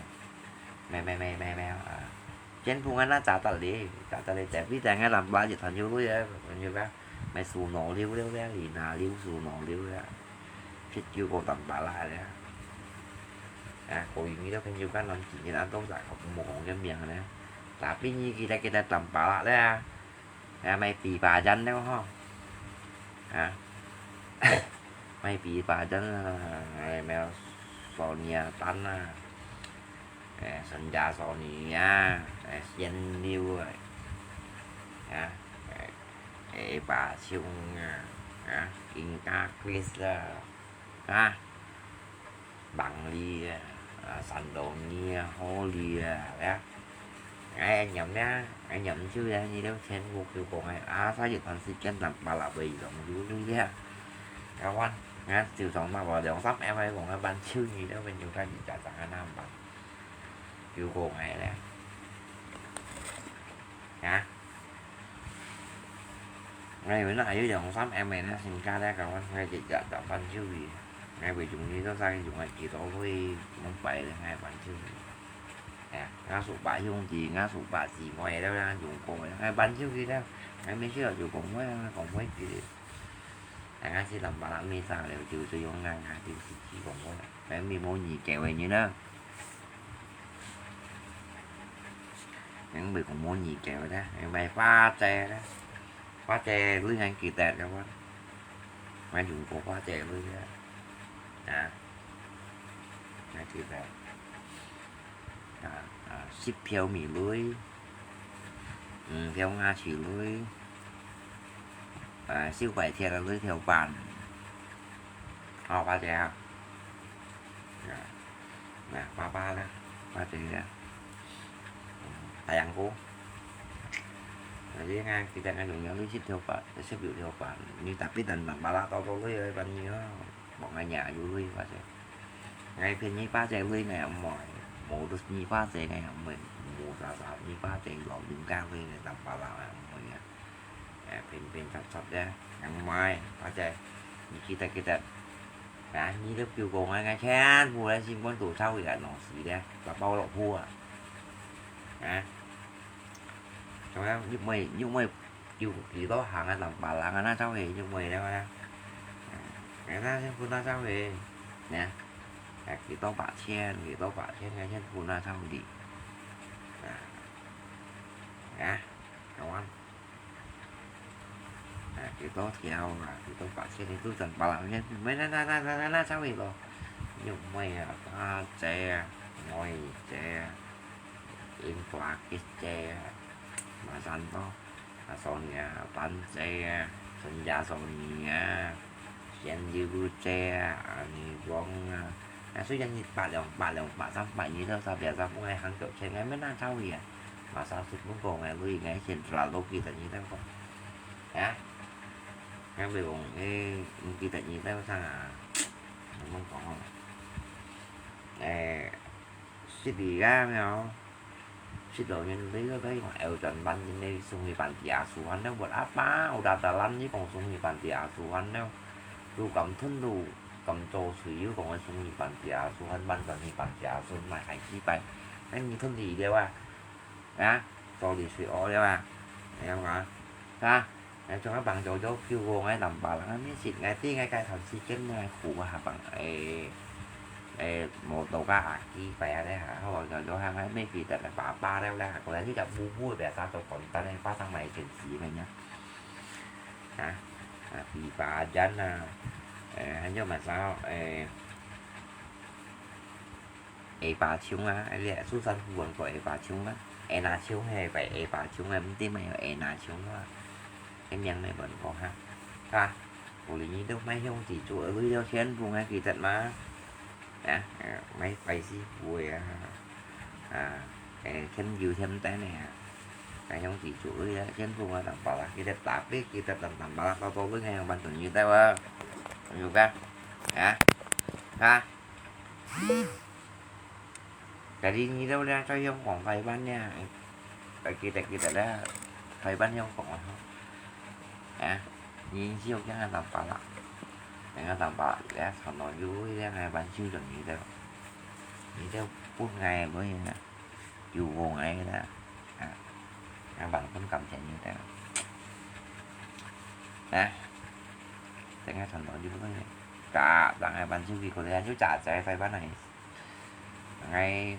Mẹ, mẹ, mẹ, mẹ, mẹ, à. Phiên thu ngay nó chả tao gì, chả tao gì, chả biết là ngay làm ba gì thành như lối á, thành như ba. Mẹ su nổ liu liu liu, lì nà liu su nổ liu liu. Chết kêu cô tầm bả lại đấy. À, cô ý nghĩ đó cái nhiều cái năm chín mươi tám tốt giải học một cái miệng đấy. Tapi ni kita, kita tampalak le. Ah, mai pi pa jan le ho. Ah. Mai pi pa jan, ah, mai Sonia tan ah. Eh, Senja Sonia, eh, Sian Liu, eh. Ah, eh, eh, pa Siung ah. Ah, Inka Chris lah. Ah. Bằng ly à, à, sẵn đồ nghe hô ly à, ya. Ai nhầm nha, ai nhầm chứ ya, như đâu chen vô kêu cô ai, à, sao vậy, còn sự chân lắm, bà là vì lòng dữ dữ ya. Các bạn, ngã siêu sống mà vào lòng sắp em ai, cũng là bạn chứ, như đâu mình nhiều cái gì chả chẳng ai nam bạn. Kêu cô ai đấy. Hả? Ngay bữa nay, ví dụ, sắm em này nó xin ca đã, còn anh ngay chị chọn chọn bạn chứ gì. Ngay vì chúng đi, nó ra cái chúng lại chỉ tỏ thôi, không phải là ngay bạn chứ gì. Nè, ngã số ba không gì, ngã số ba gì, ngoài đó là chúng cô, ngay bạn chứ gì đó. Ngay mình chưa chịu cũng mới, cũng mới gì. Ngay ngã chỉ làm bạn làm mình sao, đều chịu tôi dùng ngay, ngay chịu chỉ, chỉ cũng mới. Ngay mình mua nhị kéo vậy như đó. Những người cũng mua nhị kéo đó, ngay mày pha chè đó. Pha chè lưới ngay kỳ tẹt cho con. Mày dùng cô pha chè lưới đó. À. Ngay kỳ tẹt. À, à, ship phiếu Mỹ lưới. Ừ, phiếu Nga chỉ lưới. À, siêu khỏe thiệt là lưới theo bàn. Họ pha chè hả? Dạ. Nè, pha pha đó. Pha chè đó. Tại ăn cô. Rồi với Nga, khi ta ăn dùng nhau lưới ship theo bàn, ship rượu theo bàn. Như ta biết tình bạn bà la tao tao lưới ơi, bạn như đó. Bọn Nga nhà vô lưới pha chè. Ngay phiên nhi pha chè lưới ngày hôm mỏi. Mù đứt nhi pha chè ngày hôm mỏi. Mù sa sa nhi pha chè lẩu đừng cao lưới ngày tầm bà la ngày hôm mỏi nha. Ê, 平平仄仄个，仰會，或者你記得記得，啊，你都叫過𠊎，𠊎全部个新聞都抄起來弄死个，打包落去啊，啊，仲有玉妹，玉妹有幾多行啊，兩百零啊，那抄起玉妹了啊，啊，那全部那抄起，啊，啊，幾多百千，幾多百千，那全部那抄起，啊，啊，好啊。 啊，幾多條啊，幾多百千，你都賺百零千，毋係，那，那，那，那，那，那，差不多。玉妹啊，花姐啊，愛姐啊，櫻花姐啊，馬上到，啊，少年啊，丹姐啊，陳家少年啊， 先有姐啊，恁樣講啊。啊，雖然一百、兩百、兩百、三百，你都差別三百，還九千，𠊎乜難找佢啊。Masa sibuk kok，𠊎lui，𠊎先出來落去等你等講。啊？𠊎會講，誒，毋記得你等啥啊？恁樣講哦。誒， 失禮啊，了。Selalu nyan lei lei kong elton ban nyan lei sungi panti asuhan leo buat apa? Udah dalam ni kong sungi panti asuhan leo. Lu kam thun lu kam cho sui yu kong sungi panti asuhan ban sungi panti asuhan mai hai chi pai. Kan ni thun li leo ah. 啊，做你水屙了啊，了啊，啊，哎，做麼幫助做救我，𠊎南巴人，𠊎毋識，𠊎知𠊎該段時間𠊎苦啊，幫，誒，誒，無到家下幾擺啊咧哈，好，就就哈，𠊎毋記得了，爸爸了咧，過來去甲烏烏个，別啥做簡單个，發生麼个一件事个呢？啊，啊，比巴jangan啊，誒，還有麼啥，誒。 下巴槍啊，啊，你係蘇珊夫人个下巴槍啊，下那槍係，下巴槍啊，毋知乜有下那槍啊，該名乜無人講哈，哈，無論你都買香子做，為了錢不愛記得嘛，啊，啊，買拜師傅个啊，啊，誒，添油添燈个啊，買香子做，為了錢不愛當巴拉，記得打牌，記得當當巴拉，到到尾還有辦法遇到啊，有个，啊，啊。 Jadi你兜咧，在香港台灣咧，誒，記得記得咧，台灣香港啊，啊，你笑驚啊，當巴拉，驚啊，當巴拉，咧，頭腦有咧，𠊎還笑著你兜，你兜分𠊎个，有無𠊎个啦，啊，𠊎萬分感謝你兜，啊，驚啊，頭腦有咧，假，人个還笑佢過來，就假在台灣來。 𠊎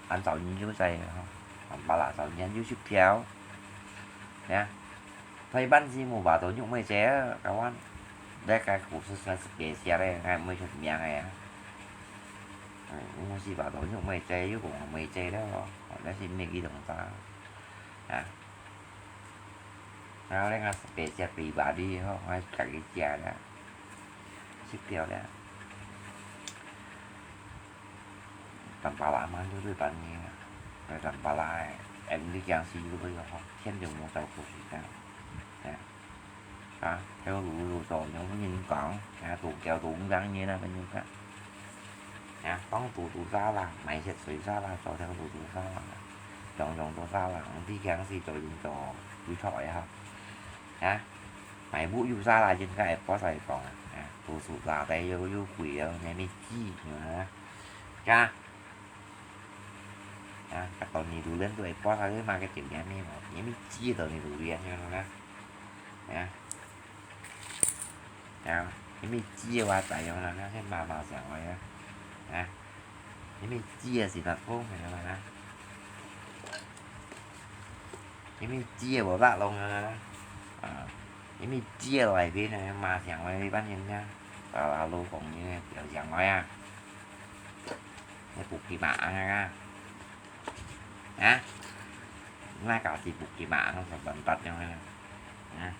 恁早年就在吼，恁巴拉早年就識跳。呀，台灣是無辦到玉妹姐啊，台灣，這個故事算是別寫个，𠊎毋會出名个啊。嗯，毋是辦到玉妹姐，又講妹姐了吼，哦，這是咩个東西啊？啊，然後咧，𠊎是別寫pribadi吼，𠊎家己寫个，識跳个。 Tanpa lama tu tu tanya. Tanpa lai, em ni kiang si tu tu ho, sian jong mo tau ko si ta. Ya. Ha, theo đủ đủ số, nếu như có, ha, đủ kéo đủ ngang như là bao nhiêu cả. Ha, có đủ đủ giá là, máy sẽ suy giá là cho theo đủ đủ giá là. Dòng dòng đủ giá là, đi kiang si cho dòng cho, cứ chọi ha. Ha. 買屋有啥啦，應該會發財講啊，啊，讀書啥个又又貴啊，你咪知啊，啊，啊，到你讀人都會發財，你買個酒店咩嘛，你咪知到你讀人樣啦，啊，啊，你咪知个話，怎樣啦，那些媽媽想我呀，啊。 你毋知个是發瘋个啦，你毋知个無法弄个啦，啊，你毋知个內面个罵聲話，你班人家，啊，老公你个表現話啊，你不起碼啊，啊，那個是不起碼，那是笨蛋樣个，啊。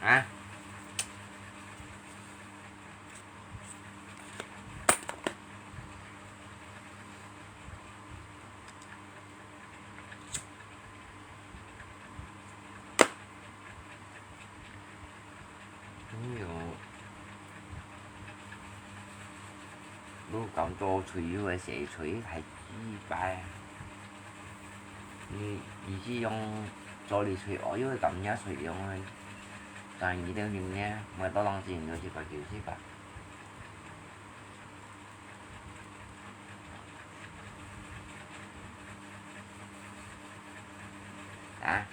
啊？哎喲，你敢做吹，你个蛇吹，還幾擺啊？你，你係用做你吹哦，又係咁樣吹用个，但係你兜人呢，買到當時你就一百九十八。啊？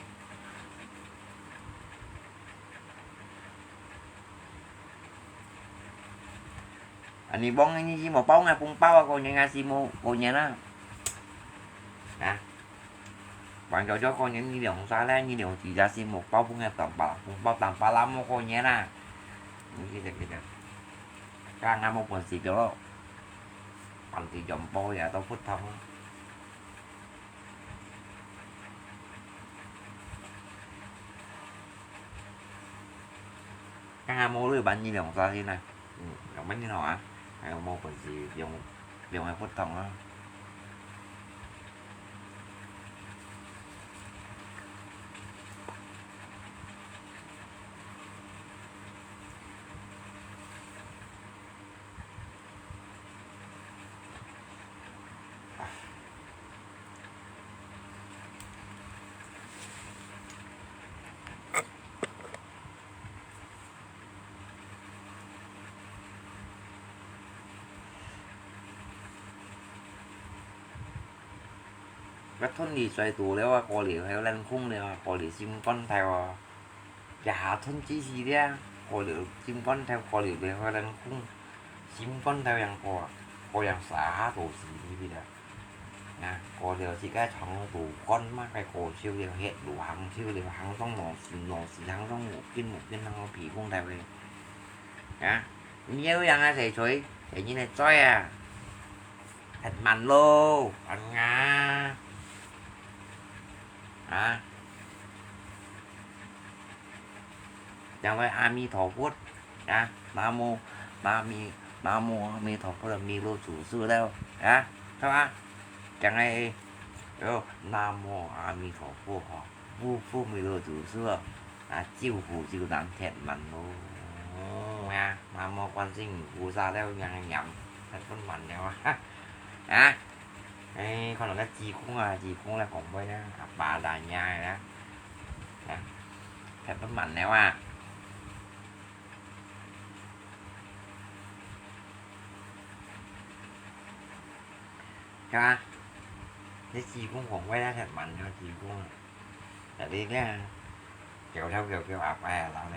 啊，你講你係無包𠊎紅包啊，過年啊，係無過年啊？啊？還早早過年，你兩儕咧，你兩子也係無包分𠊎紅包，紅包紅包啦，無過年啊？你記得記得。該𠊎無本事个咯，飯店全部也都不同。 該𠊎無鐳辦你兩儕先啊。嗯，兩萬你好啊，還有無本事用，用个不同啊。 該屯裡最多了啊，過了還有冷空了啊，過了心肝頭啊。這下屯之時了，過了心肝頭，過了了還有冷空，心肝頭樣過啊，過樣啥都係裡邊了。啊，過了自家腸肚肝嘛，該過燒了，血路行燒了，行上腦屎，腦屎行上腦筋，腦筋行到皮膚頭个。啊，你有樣啊，誰吹？誰人來追啊？ 忒慢咯，恁樣啊。啊？講到阿彌陀佛，啊？南無，南無，南無阿彌陀佛，彌勒祖師了，啊？係吧？講个，喲，南無阿彌陀佛吼。 不，不，沒有讀書哦。啊，救苦救難忒慢咯。嗯，啊，南無觀世音菩薩了，仰仰，忒慢了啊。啊，哎，看到該濟公啊，濟公來講話呢，阿爸大娘啊，啊，忒慢了啊。 係吧？你濟公講話也忒慢了，濟公啊。但係呢，叫頭叫叫阿伯啊，老了。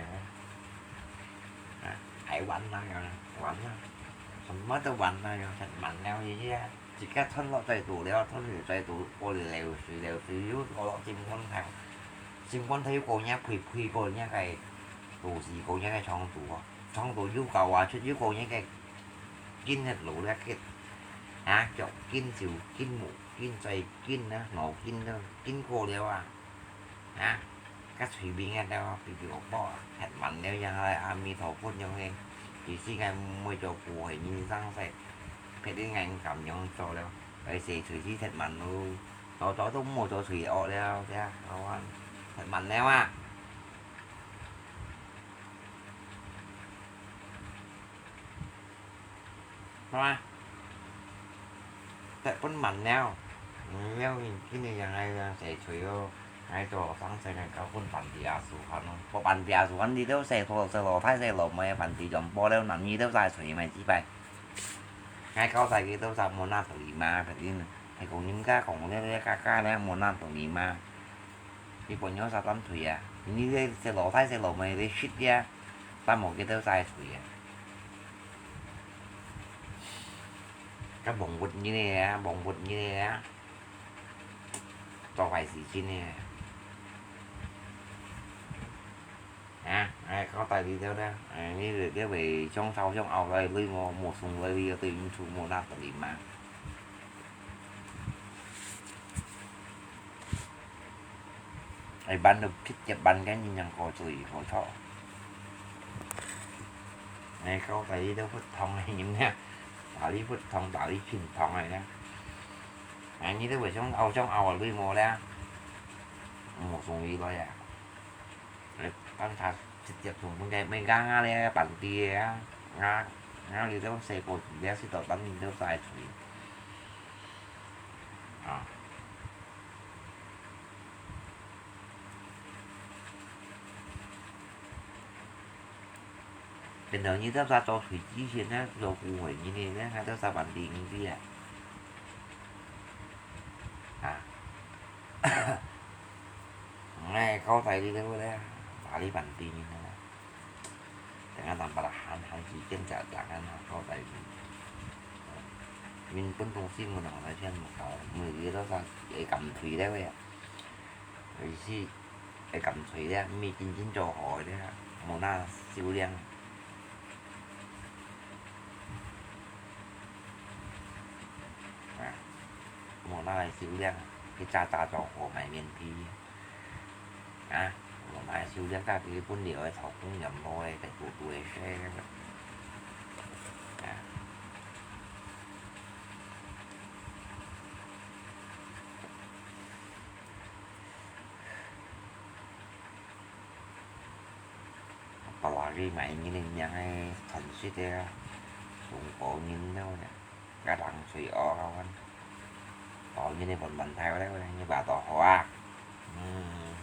啊，愛玩哪樣啊，玩啊，什麼都玩哪樣，忒慢了，這些啊，自家吞落最多了，吞落最多，過了流水，流水又過落心肝頭，心肝頭又過人家呸呸，過人家个肚屎，過人家个腸肚啊，腸肚又搞啊，出又過人家个筋忒老了，个啊，腳筋、手筋、目筋、嘴筋啊，腦筋都筋過了啊。 啊，該隨便个了，比比惡惡啊，忒慢了，樣來阿彌陀佛樣个，其實𠊎毋會做過个人生世，別人𠊎毋敢樣做了，愛洗喙齒忒慢咯，早早都毋好做喙惡了，這樣，好啊，忒慢了啊。 係嘛？忒分慢了。嗯，了，今日樣个樣洗喙哦，𠊎做學生時間教分班弟阿叔看咯。分班弟阿叔看，你兜洗頭、洗老弟、洗老妹，班弟全部了，男女都洗喙嘛，幾擺。𠊎教大家都洗莫那德里嘛，別人，係講人家講了，了，家家了，莫那德里嘛。 你分人煞擔罪啊！你這，這老弟、這老妹，你識啊，擔無幾多債罪啊！該忘物人个啊，忘物人个啊，做壞事情个啊！啊，哎，交代你兜啦，哎，你這，這位想吵想拗來，你無，無送來，你要對人出無那个禮貌。 哎，辦到直接辦个人樣過罪過錯。哎，交代你兜佛堂个人啊，打你佛堂，打你品堂个呢。哎，你兜會想拗想拗啊，你無啦，無送你來啊。 哎，當下直接同分个，毋係講啊，你个班弟个啊，啊，啊，你兜細個時咧，識到等你兜再出去。啊。平常日都在做水之前呢，做誤會你呢，還在上班定定啊。啊。哎，交代你了咧，哪里办定呢？等下咱把它喊喊去，见家长喊好交代你。你本东西没拿来先搞，每个都在会敢推了呀。有时 会敢吹咧，毋係真正做好个咧，無那修煉。啊，無那修煉，去早早做好賣面皮。啊，無那修煉，甲佢本了个頭公人無个，在做做个事。啊。 Apalagi main ini yang ai transit ya, sungko ngin nau ya, kadang sui o kawan. Tau ngin ni pun bantai wala wala ni ba to hoa. Hmm.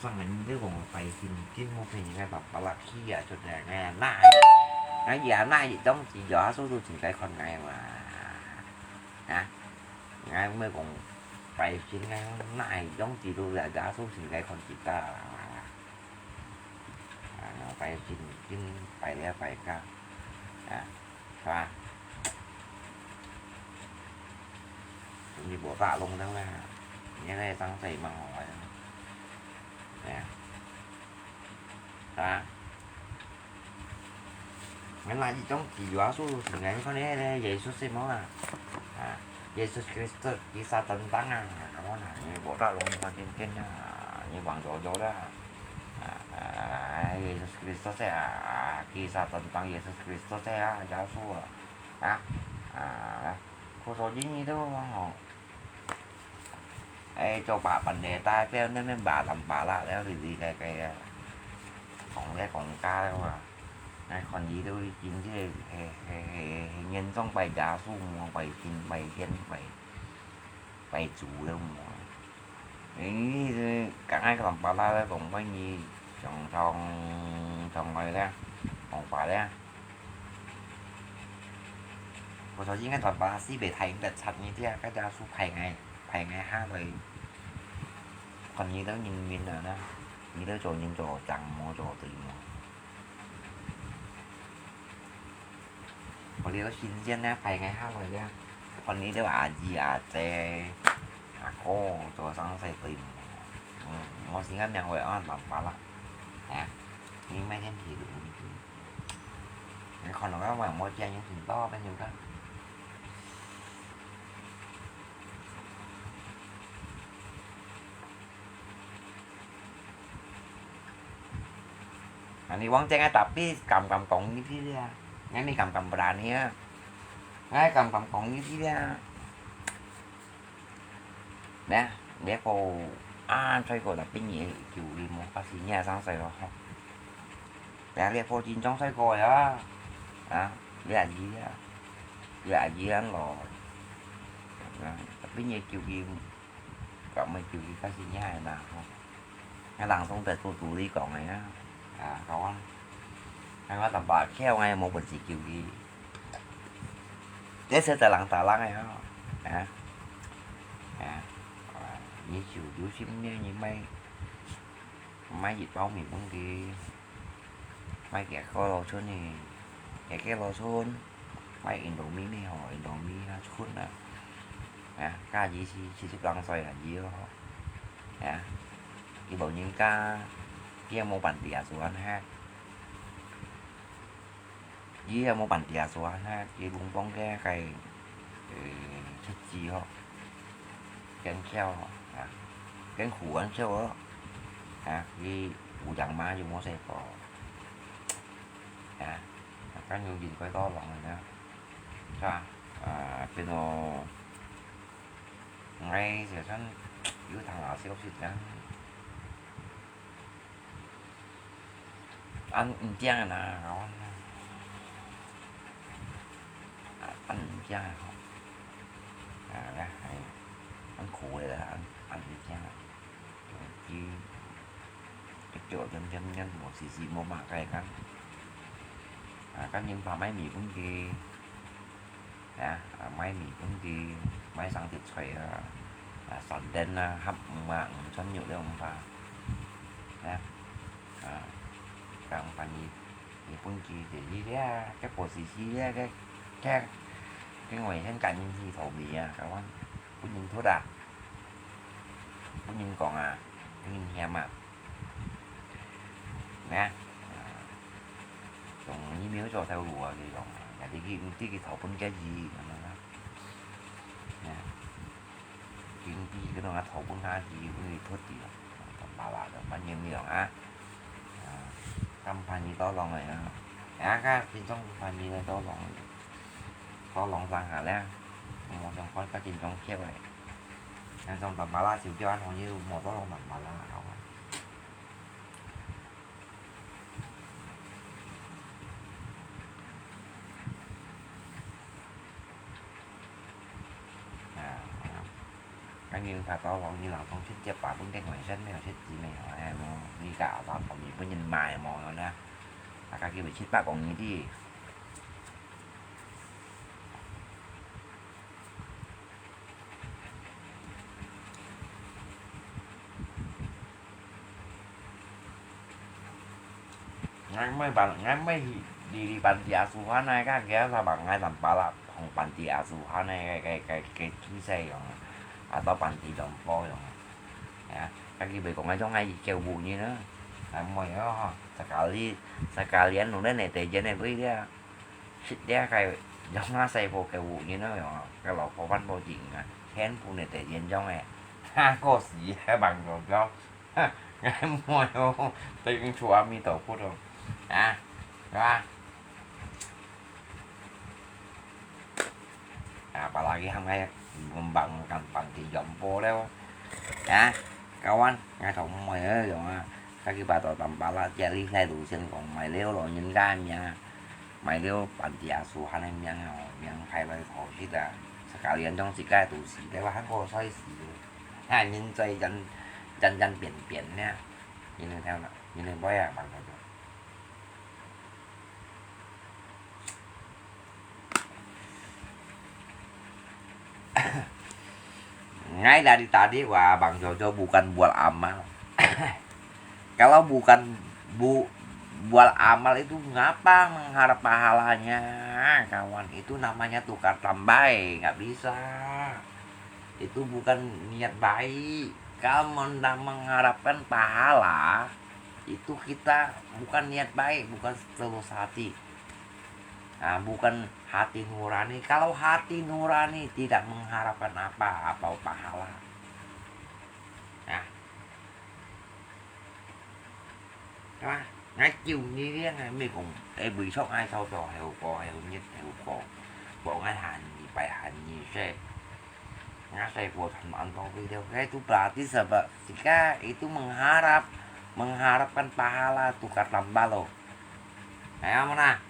上人你講拜神經，我平時个爸爸啦，氣啊，出來，哎呀，那，哎呀，那一種事，耶穌都真該看𠊎嘛，啊，𠊎毋係講拜神，𠊎那一種事都耶穌真該看自家啦，啊，拜神經，拜了拜家，啊。 係吧？總之無打攏了啦，你那張嘴蠻好个，哎呀，係吧？原來一種基督徒是恁樣个，耶穌什麼啊？啊，耶穌基督，佢啥等等啊？我那你無打攏，你看天天啊，你往左走啦。 啊，啊，Yesus Kristus ya, kisah tentang Yesus Kristus ya, Yesus ah. Ah, khusus ini tu, ho. Eh, coba pandai ta, pe, ne, ne, ba, lam, ba, la, le, li, li, kai, kai, ya. Kong, le, kong, ka, le, wa. Nai, kon, yi, tu, jin, ji, he, he, he, he, nyen, zong, bai, ja, su, mo, bai, jin, bai, hien, bai, bai, zu, le, mo. Ê, kang ai kong pala le, kong bai ngi, chong, chong, chong ngai le, kong pa le. Khusus ini kong pala si be thai ngi tat chat ngi tia, ka ja su phai ngai, phai ngai ha loi. Kon ngi tau nyin min a na, ngi tau cho nyin cho chang mo, cho tui mo. 我這个新鮮个，排个下來个，看你這阿姨、阿姐、阿哥做生意對毋？嗯，我先个名會按辦法啦，哎呀，你每天提路，你看到个我莫见你很多朋友个。 Ani wong ceng ai tapi kam-kam kong ni ti dia. Ngai ni kam-kam berani ya. Ngai kam-kam kong ni ti dia. Nah, dia ko an sai ko tapi ni kiu li mo kasi nia sang sai lo. Nah, dia ko jin jong sai ko ya. Ah, dia ji ya. Dia ji an lo. Nah, tapi ni kiu li 講个就係較新鮮个啦，吼。啊，人總得做主理講个啊。啊，講啊，啊，我淡薄巧，𠊎也無本事救佢。這實在人打人个吼，啊，啊，啊，你就有心呢，你莫，莫一包米分佢。 買幾個老春呢？幾個老春，買Indomie咩吼，Indomie啊，春啊。啊，家己是七十零歲啊，佢哦，啊，佢老人家，佢也無辦地啊，做安哈，佢也無辦地啊，做安哈，佢攏講个个，呃，出資吼，更巧吼，啊，更苦更巧哦，啊，佢有養馬就無細個。 啊，啊，恁樣應該多人个呢，是吧？啊，變到，𠊎就算有聽下消息呢，恁毋驚个啦，啊，恁毋驚个吼。啊，來，哎，恁苦个啦，恁恁樣啊，佢，佢腳軟軟軟，無時時無麼个个。啊，該人怕買米分佢，啊，啊，買米分佢，買生啲菜啊，啊，蒜丁啊，合五啊，五串肉了五花，啊，啊，該五花你，你分佢就係了，該無時時了，該，該，該外省个人去討米啊，該款分人偷啊。 分人講啊，分人嫌啊。咩啊？啊，用你沒有做頭路啊，佢講啊，人哋去，你去討分家己，咁樣啊。咩啊？佢，佢，佢同佢討分家己，分佢偷啲啊，當巴拉个，反正你講啊。啊，咁怕你多浪个啊，啊，該變成怕你个多浪个。 多浪上下咧，無相干，較緊張忒个。但係當巴拉少少，恁樣又無多浪當巴拉，好啊。啊，恁樣較多浪，你老公直接把分佢外省，無食子咩？哎，無，你搞到同日本人買無呢？啊，家己會七百公里的。 Ngai mai ban, ngai mai hi, di, di panti asuhan ai kan, kaya sabab ngai tampalak hong panti asuhan ai, kai, kai, kai, kai kisai yong, atau panti jompo yong. Ya, kaki bai kong ngai jong ngai kêu bu ni na. Ngai mai ho, sekali, sekalian nung ne te jen ne bui dia. Sit dia kai, jong nga sai po ke bu ni na yong, kalau po pan po jing nga, hen pu ne te jen jong eh. Ha, ko si, he bang jong jong. Ngai muai ô, tao yung chua mi tau put ô. Ha, ha. Apalagi hang ngai ngembang kan panti jompo leo. Ha, kawan, ngai tau muai ô, yung ah. Kaki bato tampala, jadi sai lu sen kong mai leo lo nyen ka miang. Mai leo panti asuhan miang, miang kai lai tau sit ah. Sekalian jong sit kai tu sit, leo hang ko sai sit. Ha, nyen sai jan, jan, jan pian, pian ne. Nyen ne theo na, nyen ne boy ah, bang ko. Ngai dari tadi wa Bang Jojo bukan buat amal. Kalau bukan bu-, buat amal itu ngapa mengharap pahalanya, kawan? Itu namanya tukar tambah, nggak bisa. Itu bukan niat baik. Kalau mau mengharapkan pahala, itu kita bukan niat baik, bukan tulus hati. Nah, bukan hati nurani. Kalau hati nurani tidak mengharapkan apa-apa pahala. Nah. Nah, ngai kiu ni liang ngai mi kong, eh, bui sok ngai sau to heo ko, heo nyet, heo ko. Bo ngai han ni pai han ni se. Ngai sai bo than an to video. Ngai tu berarti sebab jika itu mengharap, mengharapkan pahala tukar tambah lo. Ngai mana?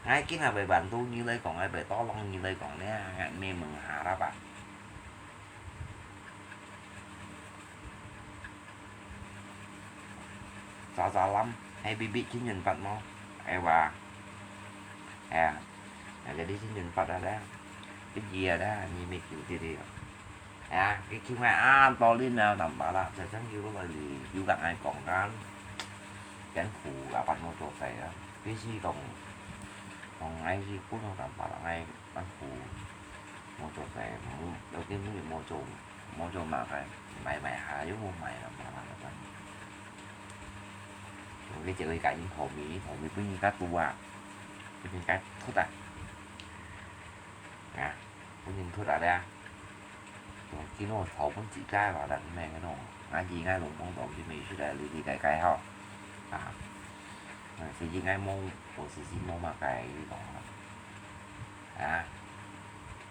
Ngai kin ngai bai bantu ni lai kong, ngai bai tolong ni lai kong ne, ngai mi mengharap ah. Sa salam, hai bibi kin yun pat mo. Ai wa. Ai, jadi kin yun pat ada. Kin jia ada, ni mi kiu ti ti. Ya, cái kiểu này à, to lên nào tầm bảo là sẽ sáng kiểu là gì, kiểu gặp ai còn cái chén phủ là bắt nó cho tệ á. Cái gì còn, còn ai gì cũng không tầm bảo là ai ăn phủ mua cho tệ, mua, đầu tiên mua mua cho, mua cho mà cái mày mày hà yếu mua mày là mà là cái cái chuyện cái cái những thổ mỹ, thổ mỹ bưng cá tu à, bưng cá thốt à, à, bưng những thốt à đây à. Kino thổ bún chỉ cái vào đằng này cái nọ. Ngai gì ngai lùng mong đổ chứ mình sudah đi đi cái cái ho. À. Ngai gì gì ngai mong, của gì gì mong mà cái đó. À.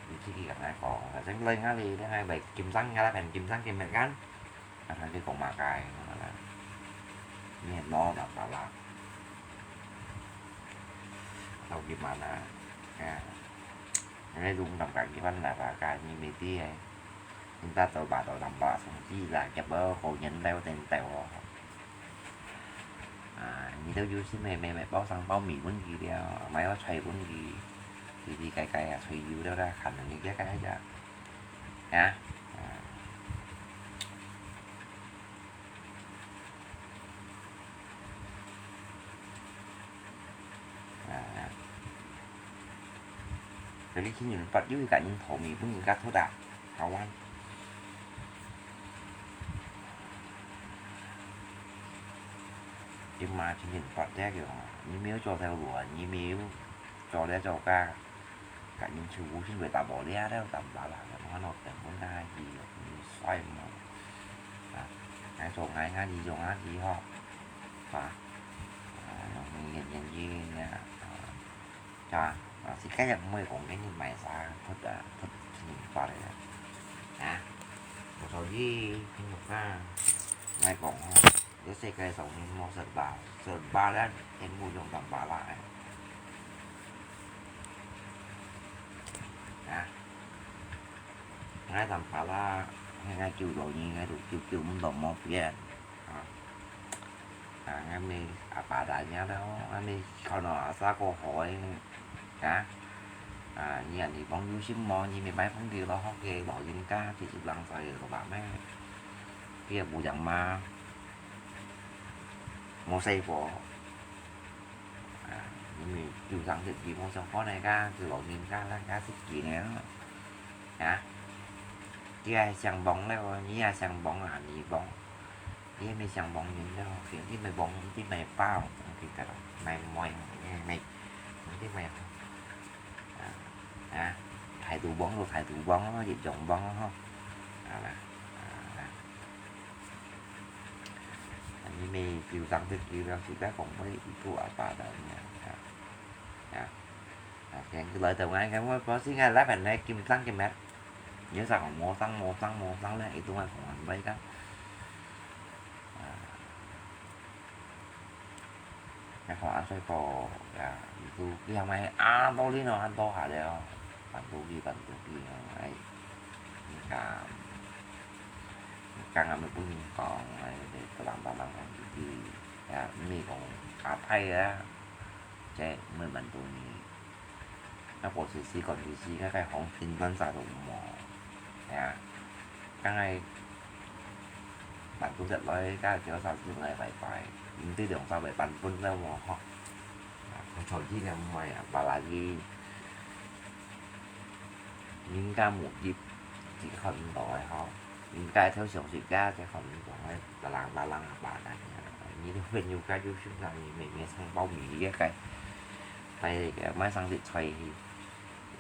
Đi chỉ cái ngai có, là tránh lên ngai đi, ngai bảy kim trắng, ngai là phèn kim trắng kim mệt ngắn. Ngai thằng đi còn mà cái, nó là. Nghe nó là bà là. Tao kim mà là. À. Ngai lùng tầm cả cái văn là bà cái như mệt đi ấy. 你打到巴到南巴松枝啦，結果好人了等到哦。啊，你都有心咩咩咩，包上包米分佢了，買个菜分佢，佢佢改改啊，菜有了啦，看你改改呀，啊，啊。 啊，所以去年八月个人頭尾分人家偷打，好玩。你妈去年八月个，你没有做头路啊，你没有做了做个。 Ka nin chu wu shin wei ta bo lia leo tam ba la, ya ma no tem mun na yi, ni sai mo. Ah, ngai so ngai ngai yi so ngai yi ho. Ba. Ah, no ni yin yin yi nia. Ah, cha, ah, si kai yang mo kong ni mai sa, thut ah, thut ni ba le. Ah, ko so yi, ni mo ka. Mai kong ho. Yo se kai so ni mo sa ba, sa ba la, en mu yong tam ba la. Hả? Ngay tầm phá la, ngay ngay chiều rồi nhỉ, ngay tụ chiều chiều muốn đồng một kia. Hả? À, ngay mi à bà đại nhá đó, ngay mi kho nó à xa cô hỏi. Hả? À, nhỉ, nhỉ bóng du sim mò, nhỉ mi bái phong điều đó, hóc kê, lọ dính cá, thì chụp lăng xoay, lọ bà mẹ. Kia bù chẳng mà. Mô say phó. À, nhưng mà dù rằng thì vì mô sang phó này cá, từ lọ nhìn cá, là cá xích gì này đó. Hả? Kia sang bóng đấy, nhỉ sang bóng à, nhỉ bóng. Nhỉ mi sang bóng nhìn đâu, thì nhỉ mày bóng, thì mày bao, thì cả mày mỏi, mày, mày, thì mày. À, à, thái tù bóng rồi, thái tù bóng nó, dị chủng bóng nó, à, là, à, là. Anh ấy mê kiu tăng tức kiu tăng sự các phòng với ý của apa đó nha. À, à, à, cái cái lời đầu ngay cái mới có xin ngay lá phần này kim tăng cái mẹ. Nhớ rằng mô tăng, mô tăng, mô tăng lên, ý tôi ngay phòng ăn bay đó. À, Nè, kho ăn sai kho, ya, itu, ki yang mai, ăn to li no, ăn to ha liao. Bản đồ đi, bản đồ đi, ai. Ni ka, ni ka ngam mi pun ni kong, ai, de, talang, talang, kong, di, di. Ya, mi kong, apai ya. Che, mi bản đồ ni. Nó có sự sĩ còn vì sĩ các cái hóng tin toán giả đủ mỏ. Ya. Các ngày bạn cũng giật nói các kiểu sao cũng ngày phải phải. Những tư tưởng sao phải bắn quân ra mỏ ho. Không thổi chi là mày à, bà là gì. Những ca mũ dịp chỉ còn đòi ho. Những cái theo sống sự ca cái còn đòi là làng, là làng bà là như thế. Như thế bên nhiều cái du sướng là như mày, mày sang bao mì cái cái. Tại cái máy sang thì xoay thì,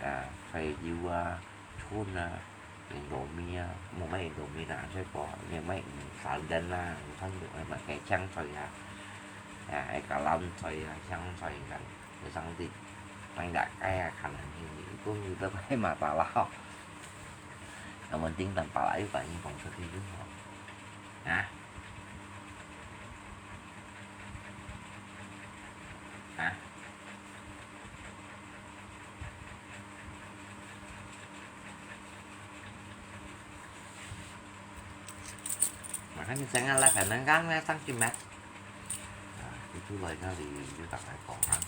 à, xoay dưa, à, chun à, Indomie à, mua máy Indomie là ăn xoay có, nhưng máy phản đơn là, phản đơn là cái chăng xoay à. À, cái cá lăn xoay à, chăng xoay à. Cái sang thì, tăng đại cái à, khả năng thì cũng như tôi phải mà ta lao. Là mình tính tầm pala yu bản in phòng số thì đúng không? Hả? Hả? Makanya jangan lah, kadang kan datang cuma. Nah, itu lah yang di, di tak ada orang.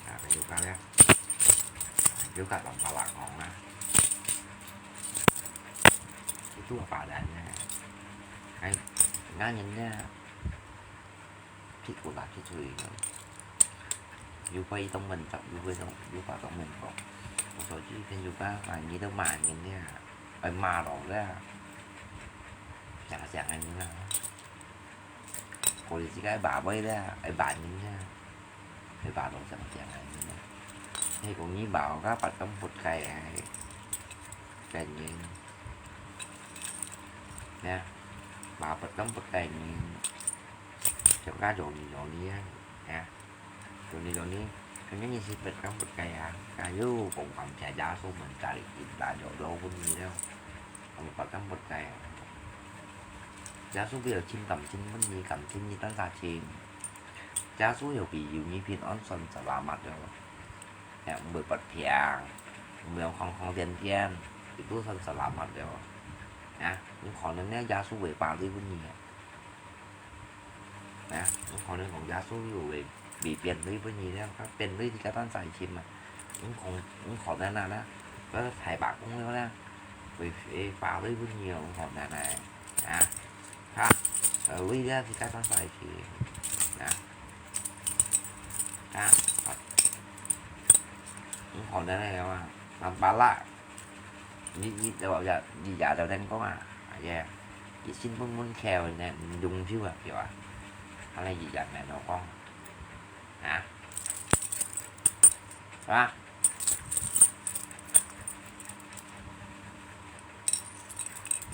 Nah, kan juga ya. Nah, juga tanpa lakon lah. Itu apa adanya. Hai, nganyennya. Khi của là khi thui. Yu pa i tông mình chọc, yu pa tông, yu pa tông mình kong. Một số chi thì yu pa, à, như đâu mà nhìn nha. Ai mà đó là. Chẳng chẳng ai như là. Có gì cái bà bơi là, ai bà nhìn nha. Ai bà đó chẳng chẳng ai như là. Thì cũng như bảo các bạn trong một cái, cái nhìn. Nha. Bà bật trong một cái nhìn. Chăm cá dầu đi dầu đi á. Nha. Dầu đi dầu đi. Cái nhớ như xin bật trong một cái à. Cái dụ cũng còn chả giá số mình chạy đi là dầu dầu cũng gì đâu. Còn bật trong một cái à. Giá số bây giờ chín tám chín vẫn gì, tám chín như tấn xa chín. Giá số dầu bị dụ như pin ón xuân xả lá mặt rồi. Nè, mười bật phiang, mười không không tiền tiền, itu san salamat yo. 啊，有可能呢，耶穌會揹鐳分你啊。啊，有可能講耶穌又會，會變鐳分你了，佢變鐳自家當在心嘛。有可，有可能啊，那，佢太白講了啦，會，會揹鐳分你哦，有可能啊。啊，啊，鐳了自家當在心。啊，啊，有可能啊，嘛，巴拉。 你，你，你，你也就聽講啊，哎呀，一心本本巧呢，用手啊，對吧？啊，你也沒有講，啊？是吧？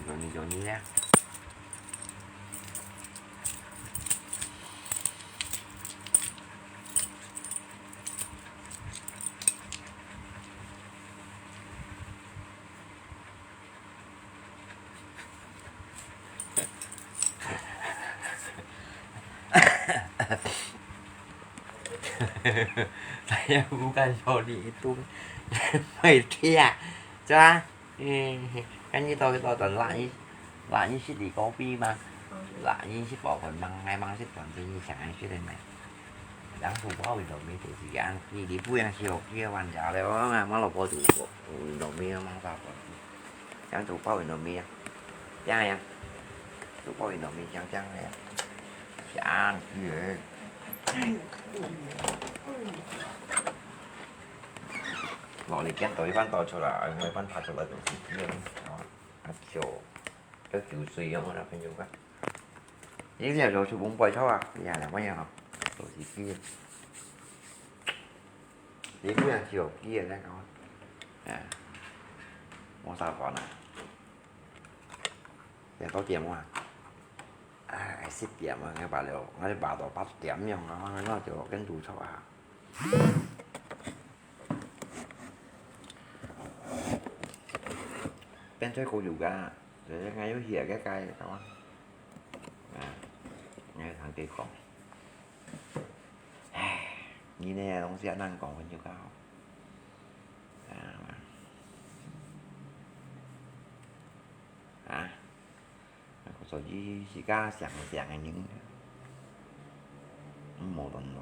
有你，有你呢。 Saya bukan Sony itu. Mai dia. Coba. Eh, kan kita, kita tuan lah ni, lah ni sit di kopi mah. Lah ni sit pokon mang, ngai mang sit tuan sini siang sit mai. Yang tu bao Indomie tu siang, ni di bu yang siok dia wan jauh le, oh, ngai mang lo po tu ko, Indomie mang sa pon. Yang tu bao Indomie, yang, yang, tu bao Indomie siang siang le, siang dia. 我哋驚對方倒出來，我一般拍出來都係咁樣，哦，啊，就，都就水樣啦，朋友啊。你這樣就出門擺車啊，你看兩個人哦，都係咁樣。你不要手機啊，那個，哎，我啥款啊？也到點啊？哎，十點啊，我把了，我把到八點樣啊，那就跟堵車啊。 變做高油價，所以𠊎又歇个價，懂嗎？啊，𠊎同佢講，唉，你呢，東西恁難講，分就較好。啊，啊。 所以自家想想个人，毋好亂來。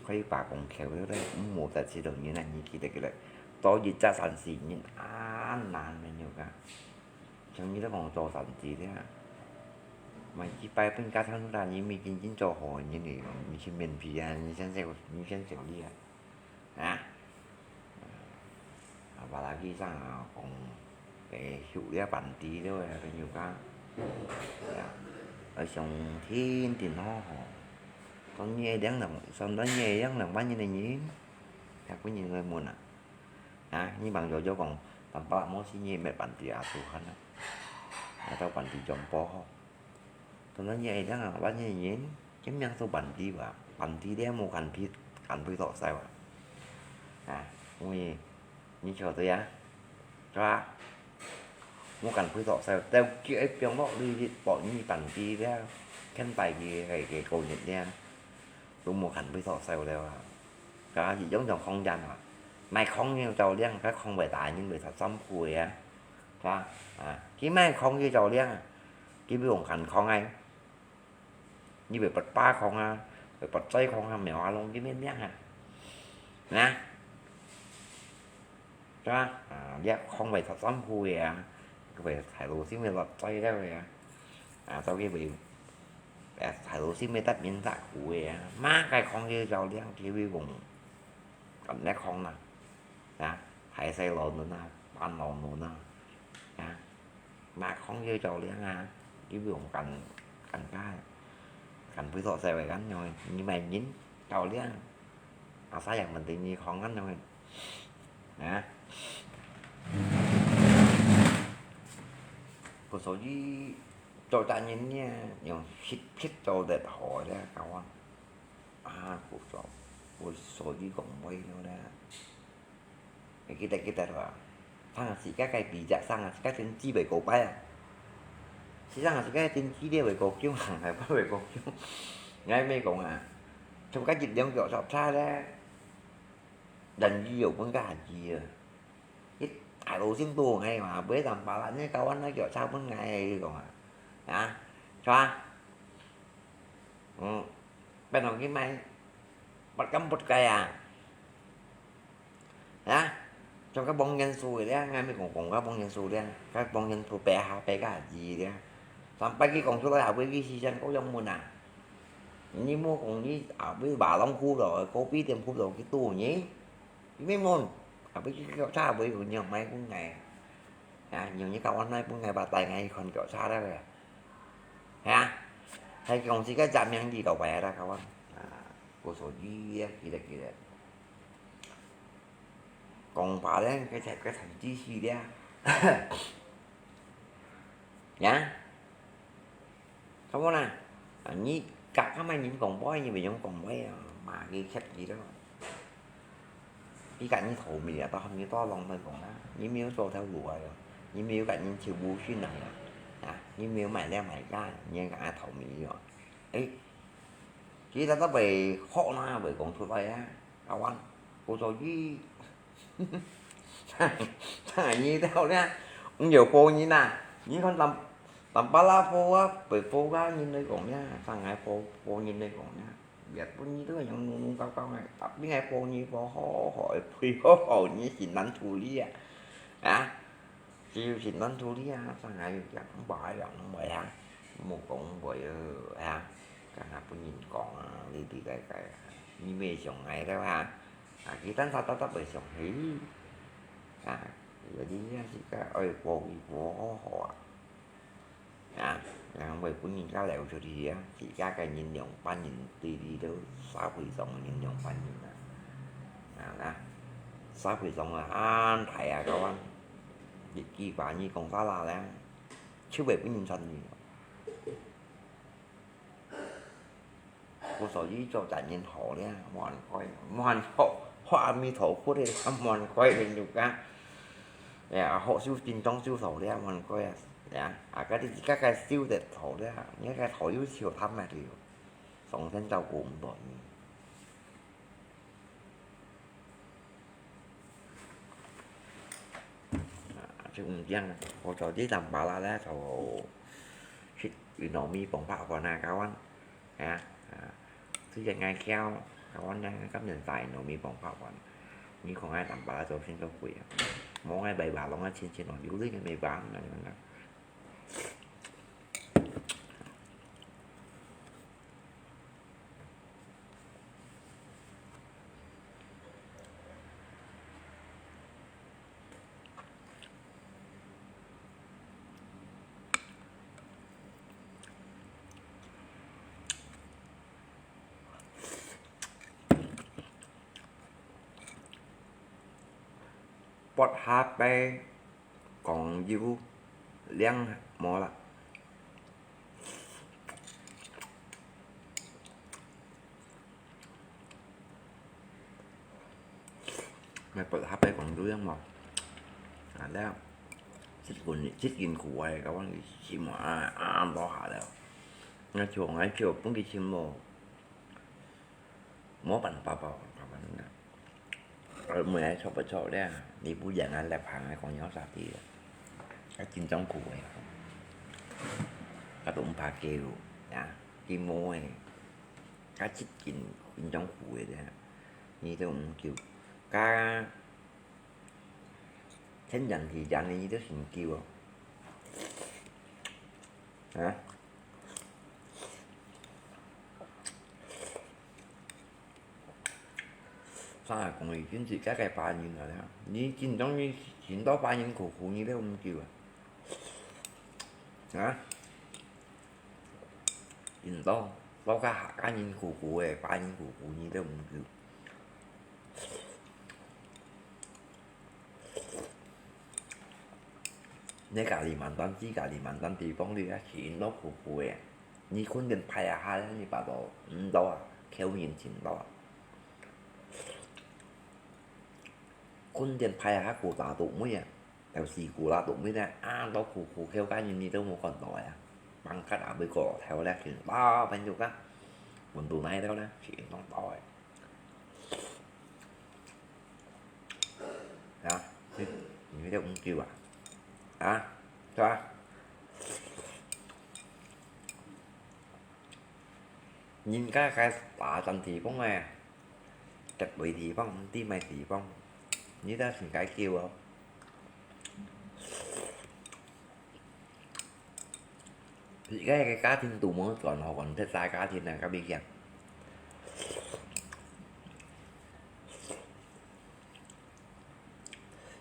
可以罷工忒，對不對？毋好再去到人啊，你記得，記得，做一隻生意人恁難个，你看。像你都講做生意个啊，買一百本家產啦，你已經做好个人了，你去面皮啊，你先小，你先小利啊。 啊，apalagi上啊，講，誒，畜了bản地了，朋友講，啊，愛上天頂好好。當然會領兩，算當然會領兩萬銀个人，也分人來問啊。啊，你望著就講，tanpa無事你乜bản地啊，Tuhan啊，啊，到bản地中保好。 當然也會當啊，萬一人，這名做bản地吧，bản地咧無敢去，敢去落手啊。啊，因為你曉得啊，是吧？無敢去落手，到佢一放落去，你保你bản地咧，現代个，个，个工人咧，都無敢去落手了啊。啊，一樣種空間嘛，賣空个就靚，該空會打人會十三步个啊。 是吧？啊，佢賣空佢就靚啊，佢會用敢空个，你會發發空啊，會發災空啊，苗啊，攏佢面靚啊，啊，是吧？啊，你空會十三步个啊，佢會踩到心會落災了个啊，啊，所以會，啊，踩到心會得面殺苦个啊，麼个空佢就靚，佢會用，敢來空啊。 啊，大細老嫩啊，半老嫩啊，啊，麼空佢就靚啊，佢會用敢，敢加，敢會做細位敢樣，你買人就靚，啊，啥樣問題你看敢樣，啊。故所以做大人呢，用實質做得好个，教我。 啊，故所，故所以講話了啦。會記得，記得吧？生啊，自家个比較生啊，自家天資會高擺啊。是生啊，自家天資咧會高級啊，還不會高級。𠊎乜講啊，像該一兩腳腳差咧，人伊有分个下去啊。 一大老心肚，哎呀，不會當巴拉，你搞完那腳差分𠊎，你講啊，啊，是吧？嗯，變到去買，不敢不該啊，啊，像該王元素个咧，𠊎咪講講該王元素咧，該王元素白下白个字咧，上擺佢講出來也會去時間各樣問啊，你莫講你啊，會馬龍褲咯，高比點褲咯，去多呢？ 你問，啊，不過佢个茶杯有人買分𠊎，啊，有人教我買分𠊎，把帶𠊎去看腳茶了个，係啊，還講自家家名字都擺在該講，啊，我說你也記得記得，講白了，該才該才知識了，呀。 Kawan啊，啊，你甲，甲麼人講話，你毋用講話啊，罵佢，㧒佢咯。佢甲你討米啊，到後面到浪費講啊，你沒有做條路啊，你沒有甲人求無訊啊，啊，你沒有買了買價，你還甲佢討米啊。誒，佢到底會學哪會講出來啊？Kawan，我說你 你兜咧，毋曉華人啊！你看南，南巴拉話啊，北話啊，人來講咧，上海話，華人來講咧，日本人都係用弄弄搞搞个，tapi𠊎華人話好好个，配好好，你係難處理啊！啊，只有係難處理啊，上海又講，毋會啊，毋會啊，無講毋會啊，啊，敢若分人講啊，哩哩个个啊，你毋想𠊎了啊？ 啊，佢單儕搭搭會上去。啊，有啲也自家愛保護保護好好啊。啊，然後會分人家流出去啊，自家个人兩班人對立到社會上个人兩班人啊。啊，啊，社會上啊，恁大啊，个話，一句話你講啥啦咧，就會分人插你。 故所以做大人好了，無恁該，無恁好，學阿彌陀佛个，無恁該个就講。哎呀，好修，真正修好了，無恁該啊。哎呀，啊，家己自家个修得好了，你个好有笑談啊，對。上天照顧毋到你。 啊，就毋講，我做啲南巴拉咧，就食玉糯米飯白飯啊，kawan。係啊，啊，雖然𠊎噭，kawan咧，今年大玉糯米飯白飯，你看𠊎南巴拉做先做貴啊，無𠊎賣飯攏愛錢錢哦，有鐳个賣飯，擘下擺講有靚無啦。 𠊎擘下擺講有靚無？啊，了，這根，這根褲仔，𠊎講你尋啊，啊，落下了。𠊎就，𠊎就分佢尋無，無辦法，無辦法，無辦法。呃，每日做毋做了，你毋養啊，來拍啊，講有啥事啊？啊，緊張褲仔，啊，都毋怕驚咯，啊，佢無誒。 加一斤運動褲个咧，你都毋夠。加天然地然个，你都先夠哦。啊？啥講你真係該个白人來啊？你真正你尋到白人苦苦，你都毋夠啊？啊？ 印度，老家客家人苦苦个，白人苦苦，你都毋知。你Kalimantan，知Kalimantan地方你啊，全都苦苦个。你肯定排啊下，你排到毋到啊，口音全到啊。肯定排啊下，古打到尾啊。 有時古啦，都毋知啊，都苦苦口，該人你都無看到个啊。Mangkat啊，每個頭咧，全包朋友个，問到哪一條咧，全攏到个。啊，你，你會就毋夠啊？啊，係吧？人家个大戰地方个，絕對地方，毋知麼地方，你兜先解救哦。自家个家庭都無轉好，還別儕家庭啊，甲你講。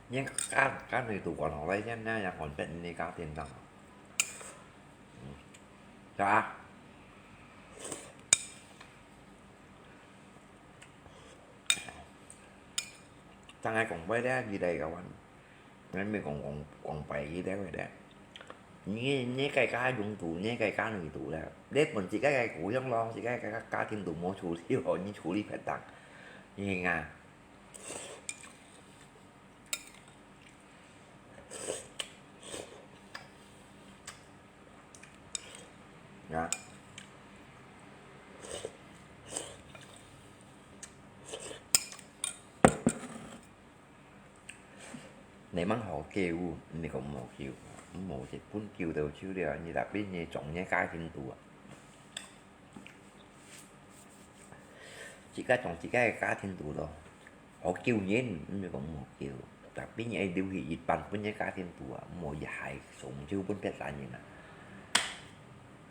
你家，家內都管好了，現在還分你家庭上。嗯，係吧？正係講白了，你來个話，你咪講，講，講白一點个咧。你，你个家用途，你个家內都咧，你分自家个故鄉咯，自家个家庭都無處理好，你處理別人，你啊？ 啊。你吂好救，你講無救，無一本救到手了，你特別你種你家庭都啊。 自家種自家个家庭都咯，好救人，毋係講無救。Tapi你愛留起一半分你家庭都啊，莫一下送手分別儕人啊。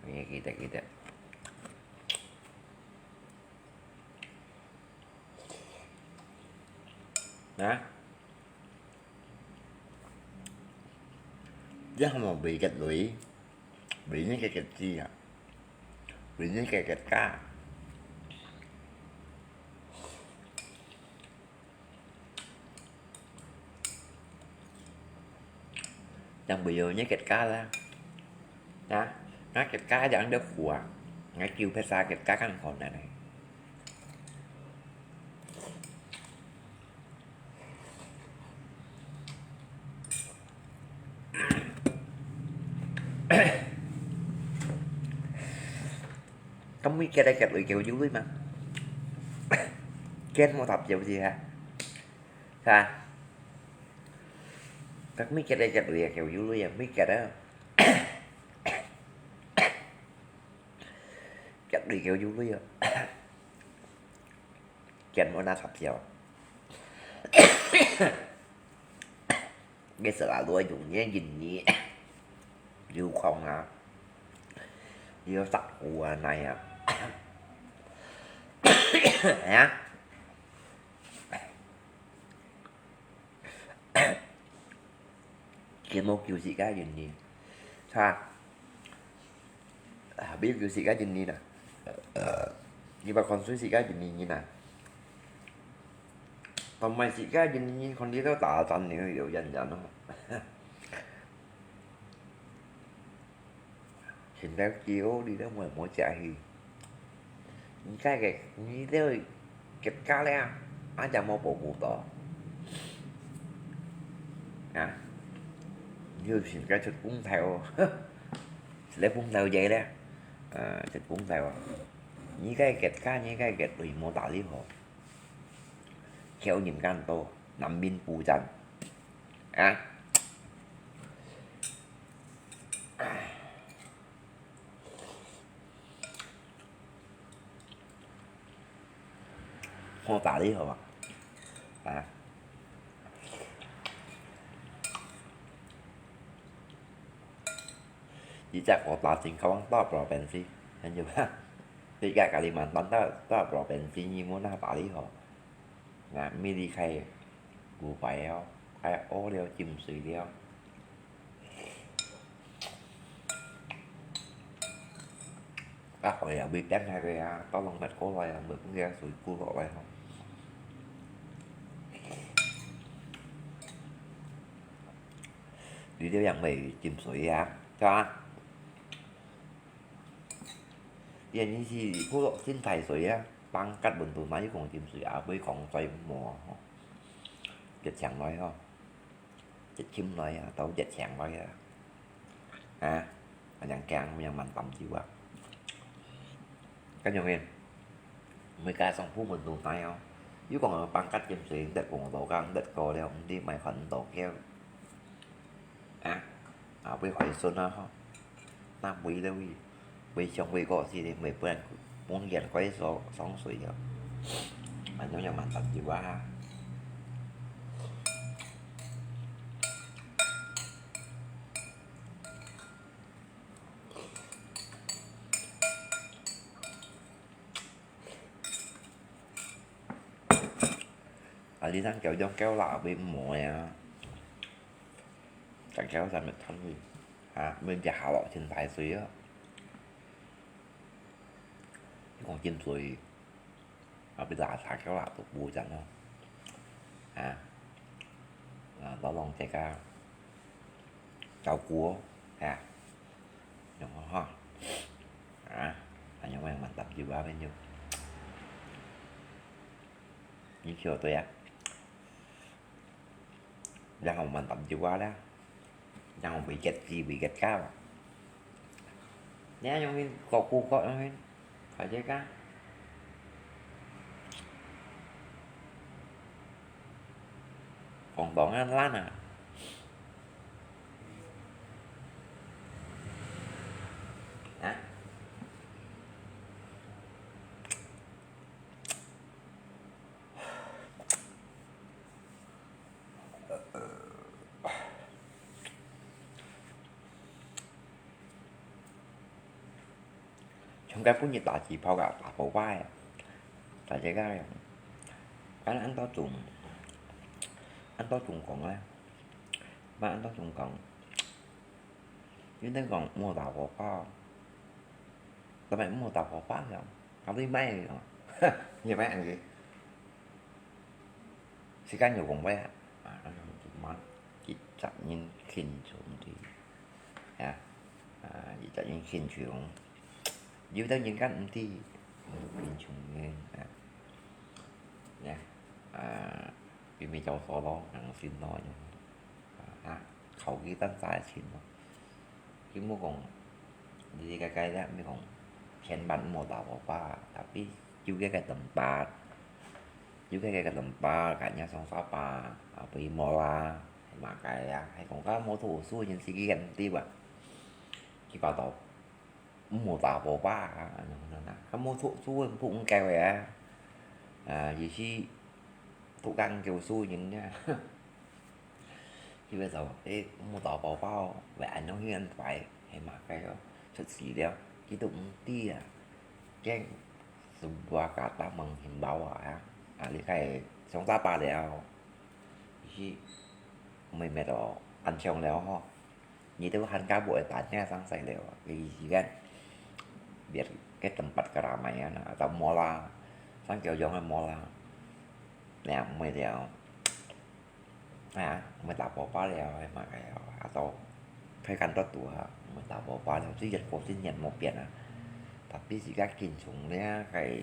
你記得，記得。啊？ 你還無賣結鐳，賣你个結子啊，賣你个結痂。正賣你結痂啦，啊，𠊎結痂正得苦啊，𠊎救別儕結痂更好呢。 該每結个結鐳叫有鐳嘛？結無搭照是哈？係吧？該每結个結鐳啊，叫有鐳啊，每結啊。結鐳叫有鐳啊。 Kian mo na thapsiaw. Ngiê sala lua yung ngiê gini. Liu khong a. Liu sak u a nai a. Ya. Kian mo kiu si ka yun ni. Sa. Habis kiu si ka yun ni na. Ni ba kon sui si ka yun ni ni na. Tong mai si ka yun ni kon di to ta tan ni yo yan yan no. Hiện tại kêu đi đó mà mỗi chạy thì cái cái đi đó cái cá lẽ anh chàng mau bộ bộ to à như hiện cái thực cũng theo lấy cũng theo vậy đó à thực cũng theo như cái cái cá như cái cái tùy mô tả lý hồ kéo nhìn căn tô nằm bên pu chân à 好大力好吧？啊！一隻我打進口多 province，跟住吧，你个 Kalimantan 多多 province，你莫那大力好。 啊，米粒開，有壞了，開屙了，浸水了。啊，好呀，未變開个啊，到冷乜過來啊，無分个水culok來吼。你這樣會浸水啊，係吧？ Yan ni si culok chính thay水啊，pangkat溫度哪有講浸水啊，會講水無吼，熱情來吼，熱情來啊，到熱情來啊，啊，恁樣驚，恁樣慢慢走啊。Kan yung yun, may kasong pumunto tayo. Yung kung ang pangkat yung sa hindi kung ito ka, hindi ko liang, hindi may kando kaya. 啊，啊，會開心啊吼。那會了會，會想會高興的，會不然，不然該所上水了。反正也蠻擔憂啊。啊，你通叫用叫啦，會無呀？再叫咱們看會，啊，會跌下落真大水啊！你講真水，啊，被拉查叫啦，都無人咯。啊，啊，老long這個照顧哦，啊，用好哈。啊，啊，用用蠻擔憂啊，朋友。你笑對啊。 然後慢慢就完了，然後會結子會結交。你看用心照顧个用心，大家，廣東啊爛啊，啊。 像該半日打機泡个打泡吧个，大家个，俺按到中，按到中講啊，嘛按到中講，有人講莫打泡吧，咱們莫打泡吧个，啊，你買个，你買个。 時間有講話啊，啊，嘛，幾十人慶祝的，啊，啊，幾十人慶祝，有的人家毋知，慶祝个，啊，呀，啊，佢咪走錯咯，行先咯，啊，考慮當大个錢咯。 佢無講，你个个咧，你講，千萬莫打泡吧，tapi有个个tempat，有个个tempat，katnya上沙巴，啊，pergi mall啊，係麼个啊，係講个無讀書人自己个毋知啊。佢講到，莫打泡吧啊，恁樣啊，佢無讀書，不應該个啊，啊，意思，讀緊教書人啊。 佢會講，誒，莫打泡吧，會恁樣去恁壞，係麼个哦？出事了，佢都毋知啊。驚sebuah kata menghimbau啊，啊，你該上沙巴了，佢毋會咩咯，恁樣了吼。你都還加不會打聽上勢了，个意思个。Biar ke tempat keramaian啊，atau mall啊，上九龍个mall啊，你毋會了。 啊，莫打泡吧了，係麼个哦，啊，都，開間都堵啊，莫打泡吧了，雖然過十年無變啊，tapi自家緊張了，該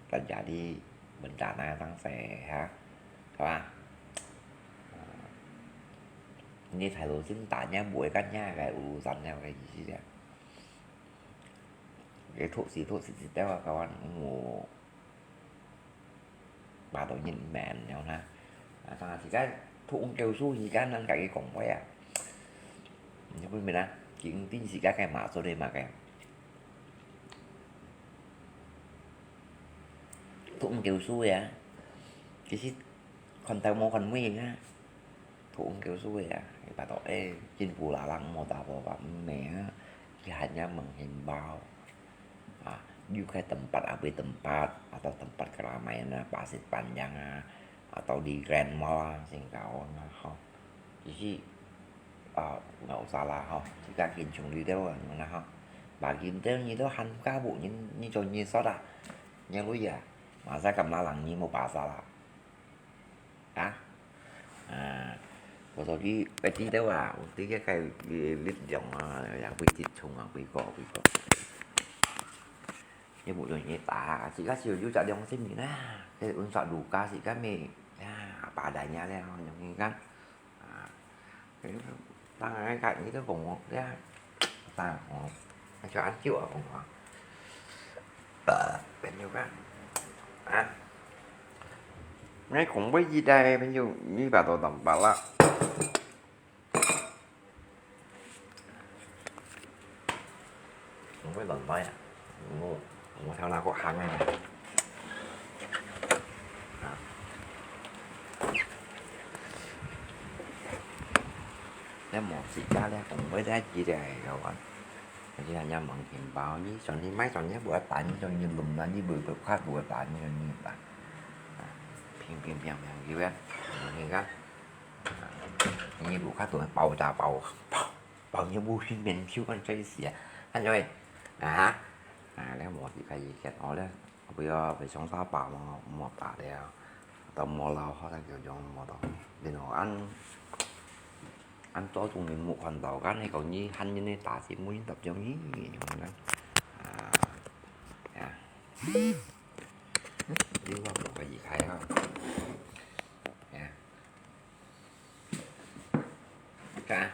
大家的問題那當細哈，係吧？啊，你態度真大，你毋會跟人家个urusan了个意思了。佢讀書讀書知道啊，kawan，我 Ba to nyin men nyo na. Ata sika thuong kiu su sika nang kaki kong wei a. Nyo pun mina, king tin sika kai ma so de ma kai. Thuong kiu su ya. Kisi kon tau mo kon wei nga. Thuong kiu su ya. Ba to e, kin pu la lang mo ta po ba me ha. Ki han ya meng hin bao. Ah, you ke tempat, abis tempat, atau tempat keramaian, ah, Pasir Panjang, ah, atau di Grand Mall, ah, Singkawang, ah, ho. Jadi, ah, nggak usah lah, ho. Jika kincung di dia, mana, ho. Bagi dia, ni tu han kabu, ni, ni cuma ni soda. Ni lu ya. Masa kam lalang ni mau pasal lah. 啊，啊，我說你，你知道啊，有啲个个力量啊，也會集中啊，會過，會過。你無容易打，自家少有隻良心人啊，該運作如家自家咪，啊，把人家了，容易講，啊， 當然，你都講我，呀，當然，哦，那就恁久啊，講啊。呃，朋友啊，啊，你講不一代朋友，你把都當巴拉。輪來啊，我我頭那個行啊，啊，你無自家咧，講會得意咧，有啊。你看人家問錢包，你想你買上你不會辦，你想你弄那你不會看不會辦，你想你辦，啊，平平平平，有啊，你看，啊，你不看都爆炸爆爆。 包你無心面手，看最死啊！看就會啊，啊，了無就可以get哦了。不要被上沙包嘛，莫打了，都莫老好，那就用莫到。然後俺俺做中人莫看到，俺那个你喊人家打死，没人答应你，你看啊，啊，你话不可以开哈，啊。 看。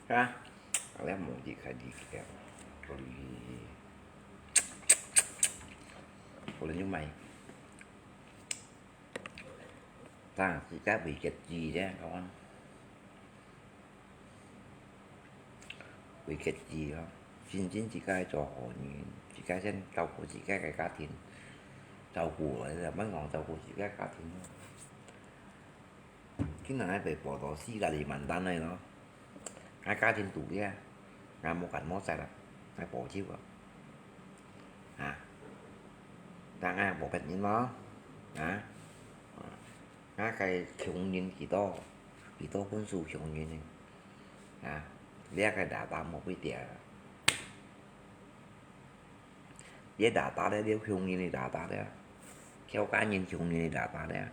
啊，俺也忘记开地铁，可能，可能就买。 但係自家會get字咧，講會get字咯。真正自家愛做好人，自家先照顧自家个家庭，照顧，毋好講照顧自家家庭咯。今日愛被報到死个，你完蛋个咯。 𠊎家庭肚裡啊，𠊎無干無事啦，𠊎保守啊。啊，但𠊎無別人咯，啊，𠊎个窮人幾多，幾多本事窮人呢，啊，這个大大無必要。 這大大咧，這窮人个大大咧，客家人窮人个大大咧，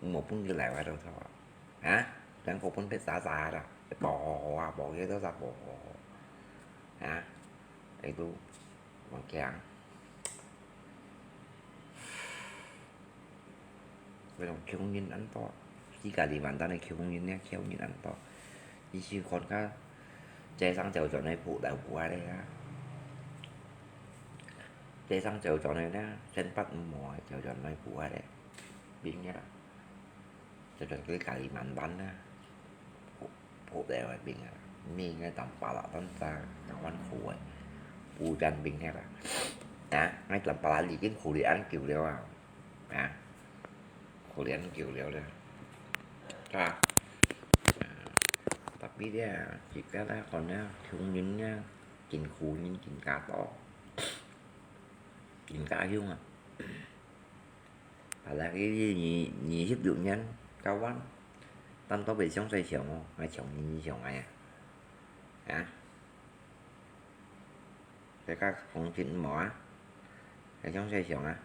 無分佢來壞到頭啊！啊，兩個分別渣渣啦，保好好啊，保佢多少保好好啊！𠊎都無驚。 該種窮人恁多，自家裡完蛋个窮人呢，窮人恁多。你試看下，街上走轉个普通普通个啊，街上走轉个呢，生活毋好个走轉來普通个，兵个啦，走轉佢家裡完蛋啊。 普，普通个兵啊，毋係該當巴拉當差，當困苦个，無戰兵个啦。啊，該當巴拉已經苦了恁久了啊，啊，苦了恁久了咧。啊，啊，tapi咧，自家咧，看咧，窮人咧，真苦人，真加多，真加凶啊。 Padahal佢二，二十六年交往，但都未詳細詳哦，還詳細詳細啊？啊？大家講真無啊？還詳細詳啊？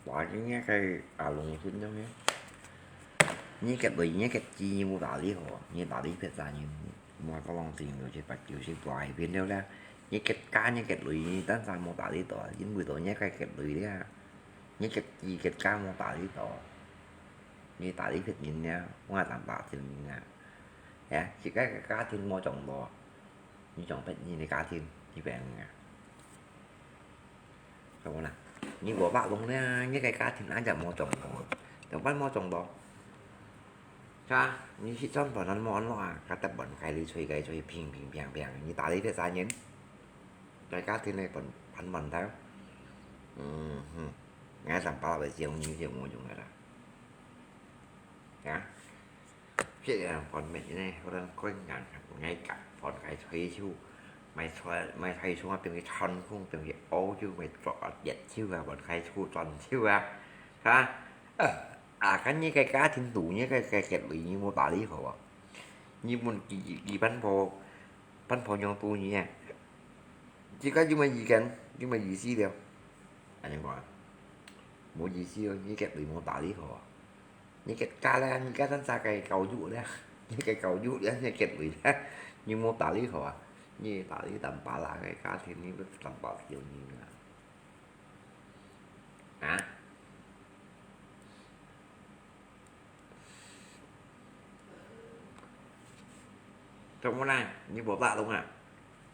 話佢个阿龍先生呢？你个鐳，你个錢無打理好，你打理別儕人，莫講講錢，有些八九十大一片了啦。你个家，你个鐳，單儕無打理到，因為到你个个鐳了，你个錢个家無打理到，你打理別人了，我也當打別人啊。哎，自家个家庭無掌到，你掌別人个家庭，你別人啊。 Kamu na, ni bo ba long na, ni kai ka tin an ja mo chong bo. Tong ban mo chong bo. Ka, ni si chon bo nan mo an mo a, ka ta bon kai li chui kai chui ping ping piang piang, ni ta li te sa nyen. Kai ka tin le bon pan mon ta. Hmm, hmm. Ngai sam pa ba siang ni siang mo jong la. Ya. Cái à, bọn mình này, có đang có ngàn, ngay cả bọn cái thuê chứ. Mày thuê, mày thuê xuống, tìm cái thân không, tìm cái ô chứ, mày trọ, giật chứ à, bọn cái thu tuần chứ à. Hả? Ờ, à, cái như cái cá thiên tủ như cái, cái, cái lý như mô tả lý hổ à. Như muốn kỳ, kỳ bắn phô, bắn phô nhông tu như nha. 自家有麼个意見，有麼个意思了？恁樣講啊，無意思哦，你个鐳無打理好啊。你个家咧，你个單儕个教育咧，你个教育咧，你个鐳咧，你無打理好啊。你打理淡薄啦个家庭，你要淡薄條命啊。啊？ 做麼个？你無打攏啊？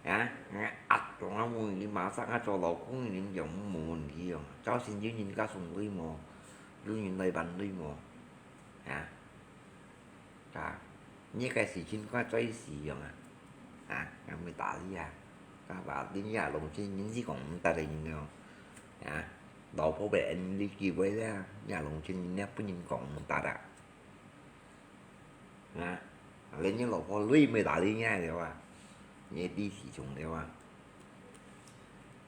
啊？啊，當然無問題嘛，生啊做老公，你就無問題哦。朝晨有人家送鐳無？有人來還鐳無？啊？啊，你个事情看做死樣啊？啊，還無打理啊？啊，話你也攏真，人是講毋得个人哦。啊，老婆會恩你機會咧，也攏真，人也不能講毋得啊。 啊，連你老婆鐳無打理你了啊，你知死窮了啊。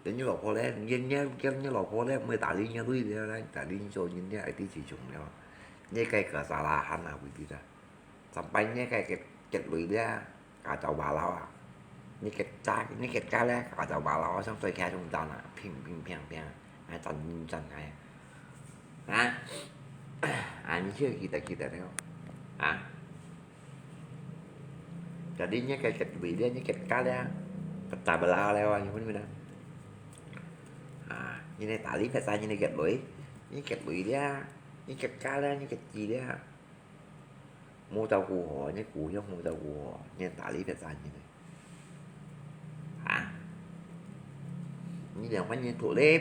連你老婆咧，你你你你老婆咧，無打理你鐳了，打理你做人咧，愛知死窮了啊。你个kesalahan啊，會知啦。Sampai你个个个鐳咧，kacau balau啊。你个家，你个家咧，kacau balau啊，像對開中戰啊，乒乒乓乓，還戰戰開。 啊？啊，你就記得記得了。啊？Jadi你个个位咧，你个家咧，pecah belah了啊，你會明白？啊，你个打理pecah你个位，你个位咧，你个家咧，你个地咧。 無照顧好，你故鄉無照顧好，你打理別儕人呢？啊？你兩萬年土地，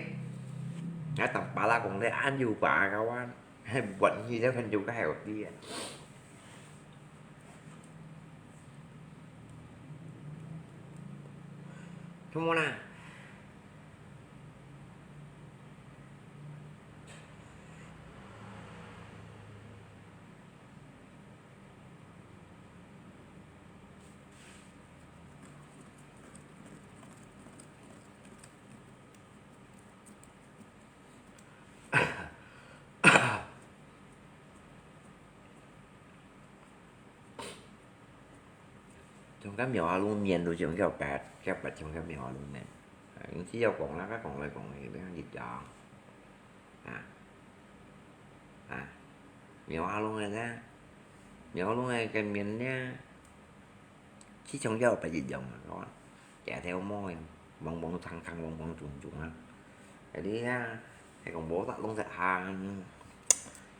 啊，當巴拉講咧，恁有把个話，還不管你這份就該有啲啊。Semua lah. 像該苗栗面都像較白，較白像該苗栗面。啊，你只要講啦，該講來講去，變一樣。啊，啊，苗栗个呢，苗栗个个面呢， 就像較白一樣啊，係嘛？街頭毛，黃黃長長，黃黃腫腫啊。Jadi啊，係講無得攏食行，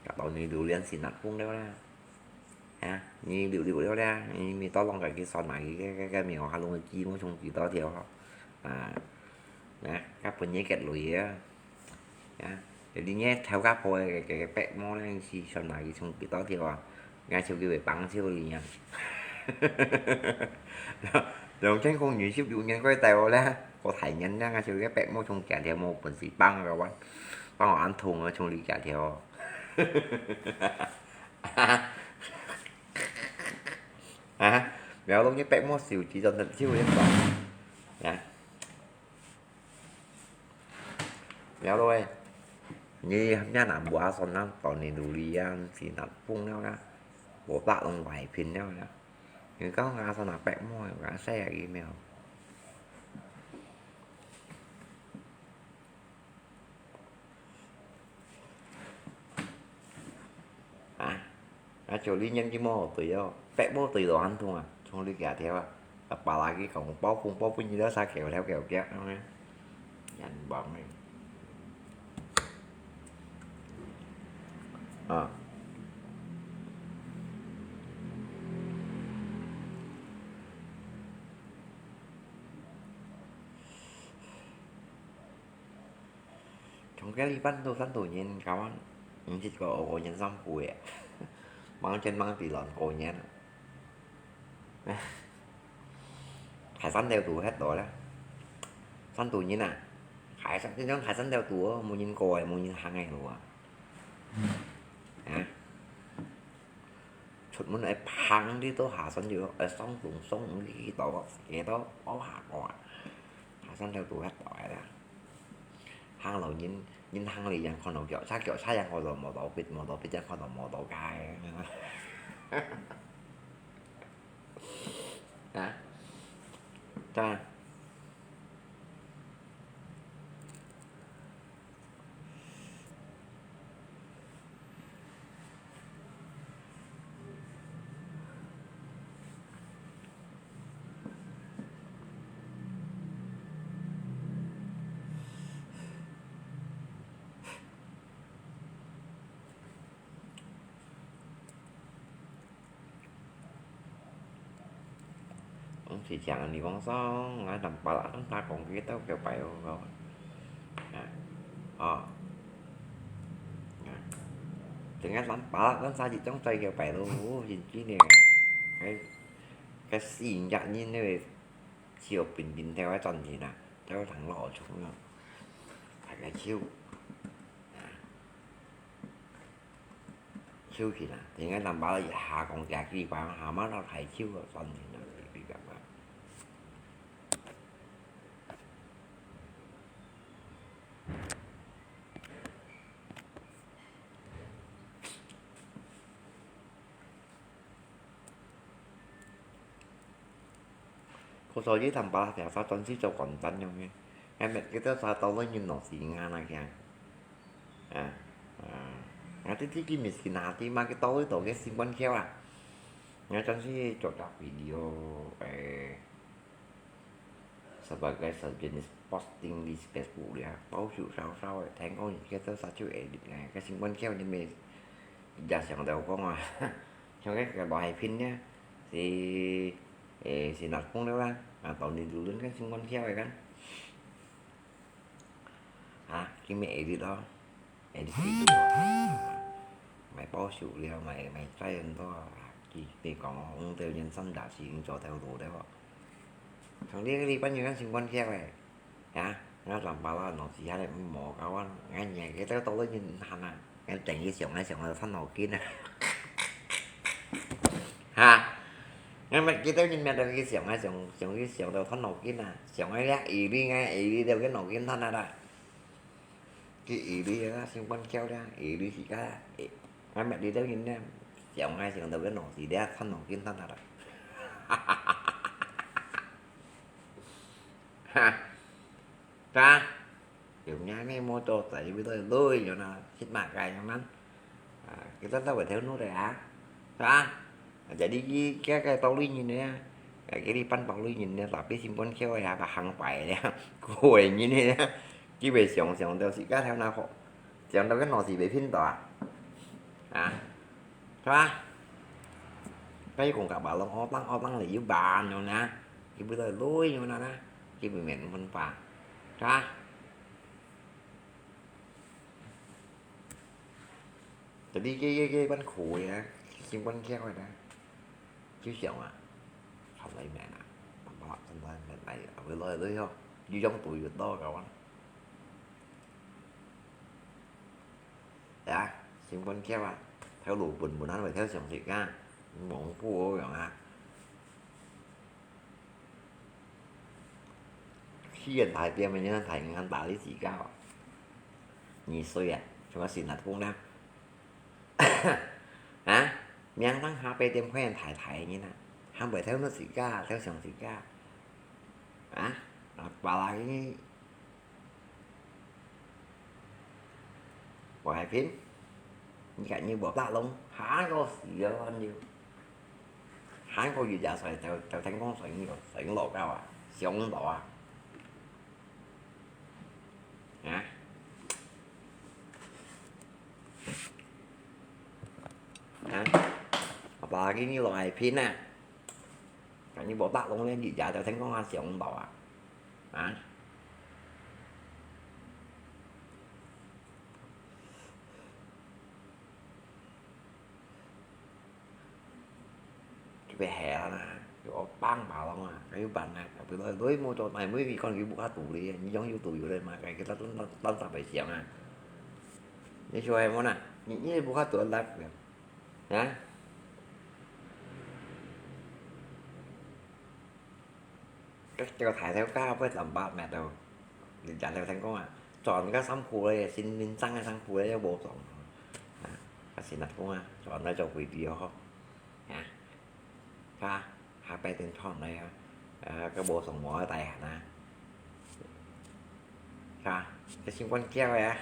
搞到你榴槤先拿風了啦。啊，你榴槤了啦，你咪到攏个去算下去，該該該苗栗个雞毛從幾多條吼？啊，啊，該分你个鐳啊。 啊，你个頭殼婆个个个白毛呢，是算下去從幾多條啊？𠊎手機會放手你啊。兩千空二十六年過到咧，過大年咧，𠊎手機白毛從幾條無本事放个哇，放我恁痛啊，從你幾條。啊，苗栗个白毛手機真係手一放。啊。 苗栗，你若南部啊，算啊，到你努力啊，是南風了啦，無得攏外邊了啦。你講啊，算啊，白毛，啊，曬啊，疫苗。 啊，啊，就你年紀無對哦，白無對就恁痛啊，從你家條啊，啊，巴拉佢講包紅包分你了，啥叫條叫叫，啊，人亡个。啊。 從該禮拜到三度年，搞完，毋識過過年三步个，忙前忙地亂過年。海山頭堵忒多了，三度年啊，海山，這種海山頭堵哦，無人過个，無人行个路啊。啊？ 出門愛行哩到下山就愛上東上西到幾多包下過啊！下山就堵忒到个啦。行路人，人行哩正看到腳，車腳車正看到摩托別，摩托別正看到摩托个。啊？真啊？時常你講上，啊，南巴拉當打工个到九百五个，啊，哦，啊，等下南巴拉當打一張在九百五，真正个，該，該四五日呢，只有平平頭个賺錢啊，都有通落出啊，大家笑，啊。 收起來，應該南巴一下講價幾百，下馬到大手个算起來，你感覺？可所以南巴條沙專係做簡單樣个，𠊎乜記得沙到了人老師硬那个。 啊，啊，𠊎知知佢miskin hati嘛，佢到位到个心肝竅啊。𠊎真係做隻video，誒，sebagai sejenis posting di Facebook了，報仇少少个，聽講佢做啥就會个，个心肝竅你乜也想到講啊，像个个羅海平呢，是，誒，是哪講了啦？啊，到你討論个心肝竅个kan。 啊，佢乜edit咯，edit edit咯，買報仇了，買，買債很多啊，佢，佢講哦，五條人生大事，你做頭路了哦。像你个禮拜日个心肝竅誒，啊，𠊎南巴拉老師下來無教啊，𠊎日日都到了人喊啊，𠊎等於想啊想啊，傷腦筋啊。哈，𠊎乜記得你乜都去想啊想，想去想到傷腦筋啊，想啊了，一日啊，一日都个腦筋斷啊啦。 佢以為啊，心肝竅了，以為自家，誒，𠊎乜知道人呢，想啊想到个腦子了，斷腦筋斷下來。哈，對啊，有影呢，無做仔，為到累樣啊，食麼个樣啊？ 啊，佢兜兜會頭腦个啊，係吧？啊，jadi佢，佢个道理人呢，啊，佢哩半道理人呢，tapi心肝竅个啊，行壞了，過个人呢，佢會想想到自家頭那好，想到个腦子會偏到啊，啊，係吧？佢講个話咯，惡當惡當了又辦了呢，佢不得累了呢，佢不免分化，係吧？ Jadi佢，佢，佢分苦个啊，心肝竅个啊，就想啊，好了一面啊，好了，真的很累，會累累哦，又用途又多个啊。呀，心肝竅啊，頭路笨笨啊，會頭想自家，忙不過樣啊。 去人大店个，人大銀行打你自家哦。你衰啊，像个新加坡呢？啊，明當下八點開人大大个人啊，還袂偷摸自家，偷想自家。啊，啊，巴拉个 Wahai Pin, ni kat ni buat tak long, han ko sia han yo. Han ko yu ja sai tau tau teng kong sai ni sai lo ka wa, siong lo a. Ha? Ha? Apalagi ni lo Wahai Pin a. Kan ni buat tak long ni yu ja tau teng kong han siong lo a. Ha? Tui hea na, yo bang ba long a, kayu ban na, tapi loi loi mo cho mai mo wi kon yu buka tu li, ni yong yu tu yu le ma, kai kita tun tun tun sampai siang a. Ni shuai mo na, ni ni buka tu lap ya. Ya. 該條大頭家會三百米到，你食了成功啊！轉个衫褲咧，新面裝个衫褲咧，又無裝。啊，啊，新啊風啊，轉來做鬼地哦，啊，啊，下擺等轉來啊，啊，个無上無个大漢啊，啊，个新官叫个啊，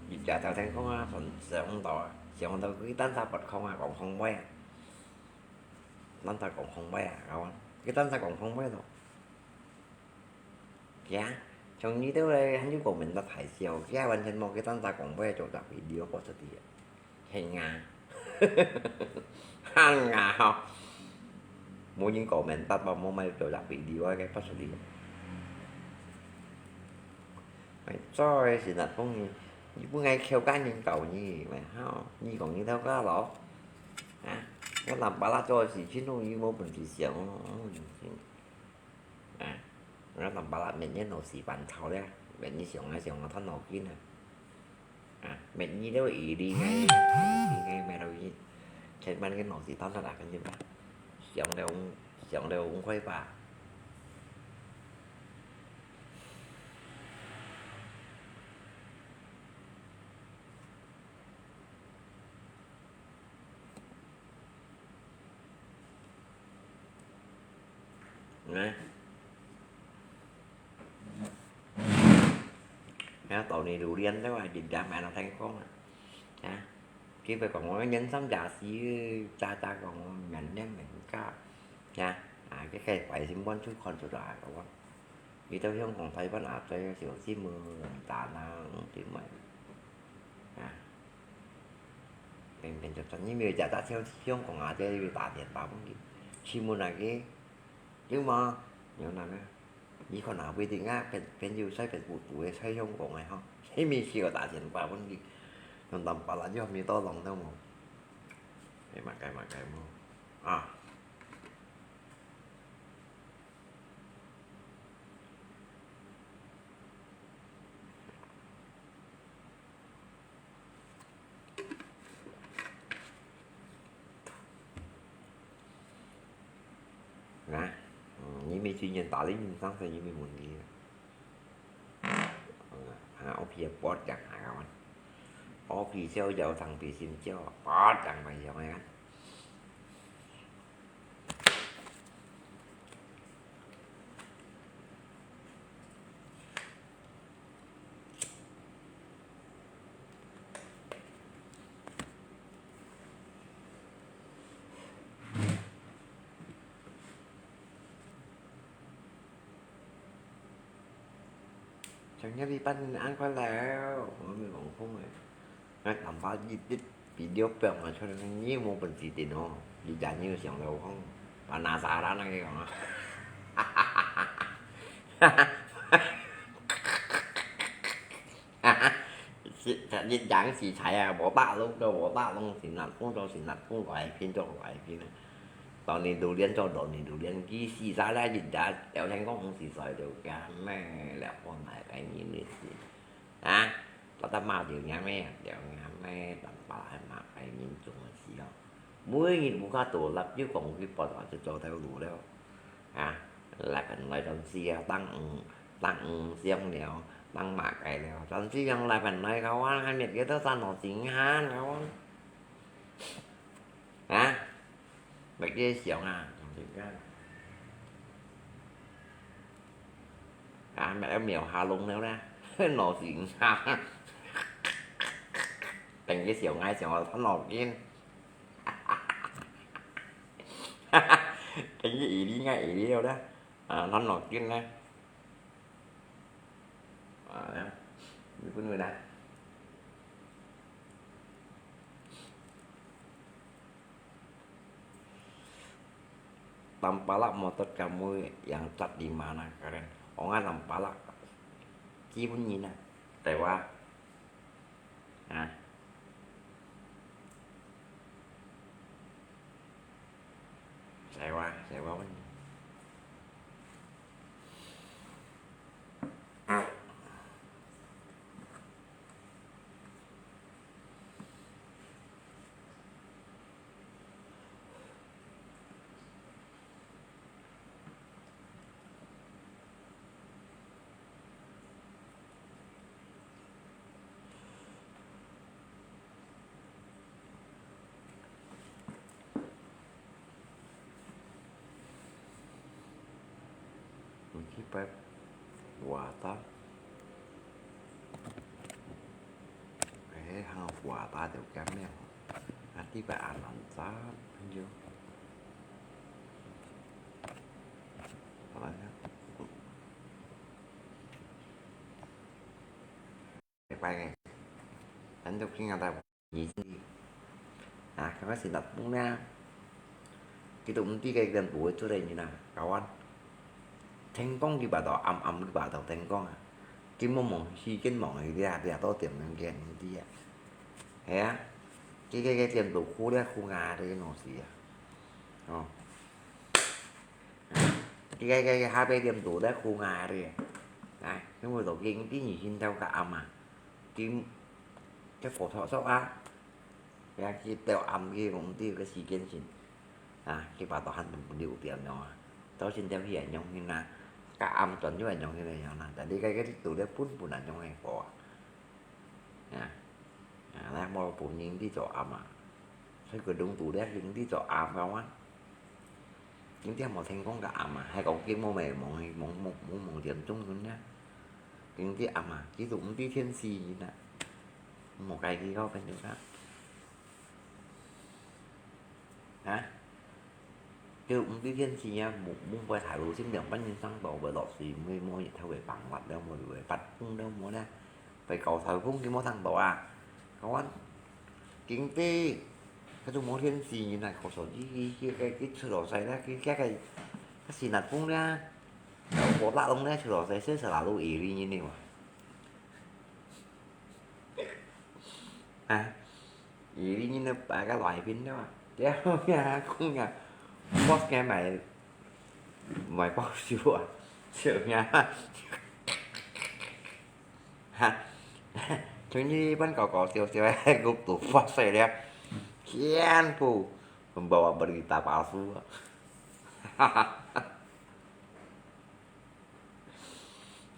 你食了成功啊，上上到啊，上到佢單手拔空啊，講空位啊。 Lantaran講空位啊，kawan。佢單單講空位咯。呀，像你兜咧，還有講明白大笑，佢還完全無佢單單講位做隻video播出去啊。係啊，係啊吼。無人講免得吧，無買做隻video个發出去。哎，做个是哪講呢？你本來口乾人教你，咪好，你講你偷家咯？啊，我南巴拉做个事情，你無本事想哦。啊，我南巴拉每年都是辦操了，每年想啊想啊，賺腦筋啊。 啊，每日都一粒个，一粒个每日一，千萬个腦子动得啊，跟住吧，想了，想了五块吧。嗯。Ya, tahun ni durian tu, ah, di dalam anak tengkong, ah. Ya. Kita kong orang nyen sam jasi, caca kong orang nyen nyen nyen ka. Ya. Ah, cái cái phải xin bon chú con chú đó, kong. Vì tao hiông kong Thái Văn à, tao siêu sim mơ, ta na, sim mơ. Ya. Pên, pên, cho, cho, nhưng mà chả ta theo hiông kong à, tao vì ta tiền ta bon đi. Sim mơ na cái. Nhưng mà, nhiều năm nữa. Ni khon a, wi ting a, pen, pen yu sai pen bu tu e sai yong kong e ho. He mi si ko ta sian pa pun ki. Yong tam pa la yo mi to long tau mo. Ai ma kai ma kai mo. A. Nah, hmm, ini cuci yang tali ni sang saya ini muni. Ha, opi ya pot yang ha kawan. Opi siau jauh sang pi sim siau, pot yang mai siau kan. 生日禮拜恁快樂，我沒講空誒。 該南巴一，一video放啊出來，你無本事頂哦，你家人想到講，把拿撒拉那個講啊。是，你講食材啊，無打攏都無打攏，是哪工作是哪工作，來拼做來拼啊。當年都練做當年都練，佢死晒啦，人家聊天講毋係在度，幹咩了，我哪個人的事？ 啊，到底罵條人咩啊？條人咩？等把來罵該民眾个時候，每日有較多粒，又講佢報導就做頭路了。啊，來本來當時啊，當毋，當毋想了，當罵該了，當時用來本來个話，還滅个都三六真漢个話。 啊，目个想啊，同時間，啊，目个瞄下弄了啦，腦筋啊，等个想啊想啊，動腦筋，等个一粒啊一粒了啦，啊，動腦筋啦。 啊，你分佢啦。Tampalak motor kamu yang cat di mana karen? Ongan tampalak. Chi pun nyi na. Taiwa. Ha. Saiwa, saiwa pun. Mesti pep water. Eh, hang water tu kan ya. Nanti pep anan sa, yo. Apa ya? Bye bye. Ấn được cái ngà ta. Ý gì? À, các bác sĩ đọc cũng nha. 佢都毋知該點都會出來人啊，搞啊。天光佢把到暗，暗佢把到天光啊。佢無忙時間忙去這，這到點樣个毋知啊。係啊，佢个，个點都苦了苦啊，這个東西啊。哦。佢个，个，个下背點都在苦啊，這个。哎，因為都經濟你心頭較暗啊。佢，這佛陀說啊， 也去到暗去，毋知个時間性。啊，去把到還六點了啊，到現在去也用緊啊，甲暗轉就也用緊个樣啦。但你个个你做了本本啊，用个火啊。啊，啊，來無本人你做暗啊，所以佢攏做了人你做暗个啊。今天無天光个暗啊，還講今無咩望望望望望點鐘咁呢。今天暗啊，佢都毋知天時呢。 無該去到朋友圈。啊？就毋知天時啊，無，無會大路心，兩班人上到會落水，無，無日頭會放熱了，無會發風了，無呢？會搞颱風，佢無上到啊。講啊，經濟，佢就無天時，原來搞手機，佢，佢，佢出落水啦，佢，佢，佢，佢是哪風啦？我打攏咧出落水，係係哪路野里人呢嘛？ 啊，佢恁樣擺个來賓了嘛？對啊，講啊，boss个買，買包修啊，笑咩啊？哈，從日本搞搞笑笑，个都發生了，全部，membawa berita palsu啊。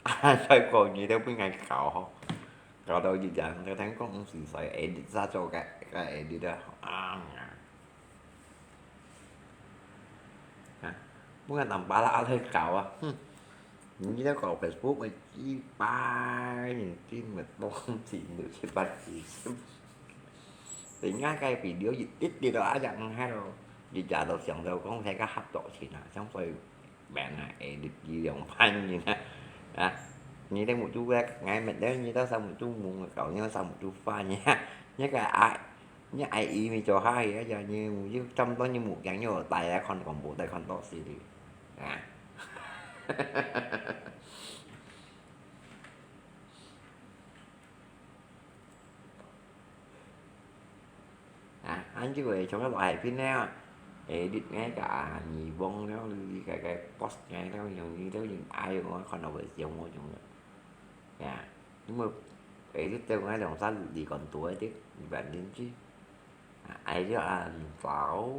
啊，再過日頭分𠊎搞吼，搞到日日，你聽講毋是在edit，咋做个，个edit啊？啊，啊，分𠊎當巴拉去搞啊，哼！你在搞Facebook个幾百人，真个當真有七八幾十。人家个video一一直都啊，樣嗨咯，日日都想着講，大家合作起來，相對 免啊，會入去兩萬人啊。啊，你的目珠个，𠊎乜了，你到啥目珠目搞，你到啥目珠花，你啊，你个啊，你愛伊咪做下去啊，你目珠差不多你目鏡又戴啊，看廣播戴看到死的，啊。 啊，恁樣个像个內片呢，edit个个耳光了，你个个boss个了，用你都用愛用，看到會笑我用个。呀，因為edit到𠊎兩三年前做个，一般人知。啊，愛就恁早。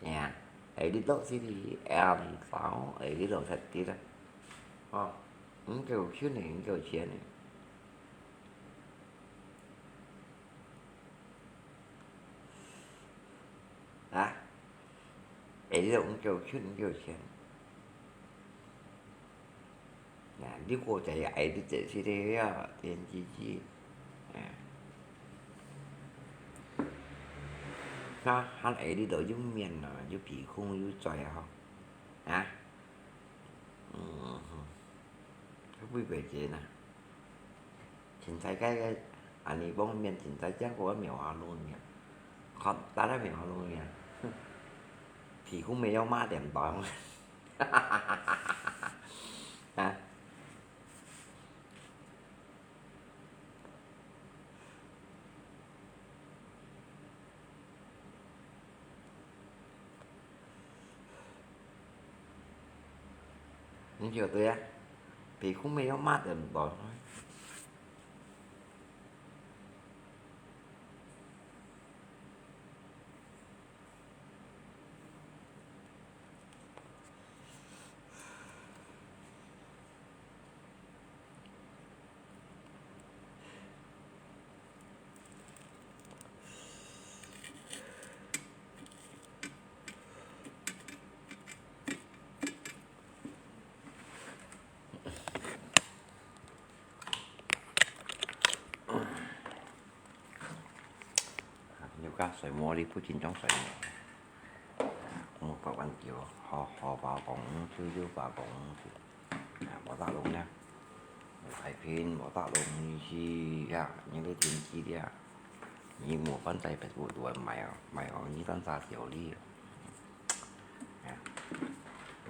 呀，哎，你到時你，哎，你早，哎，你老實啲啦。哦，五九七呢，五九七呢。啊？哎，你五九七，五九七。 啊，你過在愛你這些个啊，電視機，啊。那還愛你都有面啊，有鼻孔有嘴啊，吼。啊？嗯，會不會呢？ 凊彩个，恁呢方面凊彩正過个苗下路呢。看，打个苗下路呢。哼，屁股沒有抹點到。啊？ 你就對啊，皮膚沒有抹得很薄。啊，又加水磨，你不緊張水磨。我把碗叫，好，好把公，就又把公，啊，我打攏了。海平，我打攏去呀，你的天气的啊。你無飯在別屋都買哦，買哦，你當啥條理哦？啊，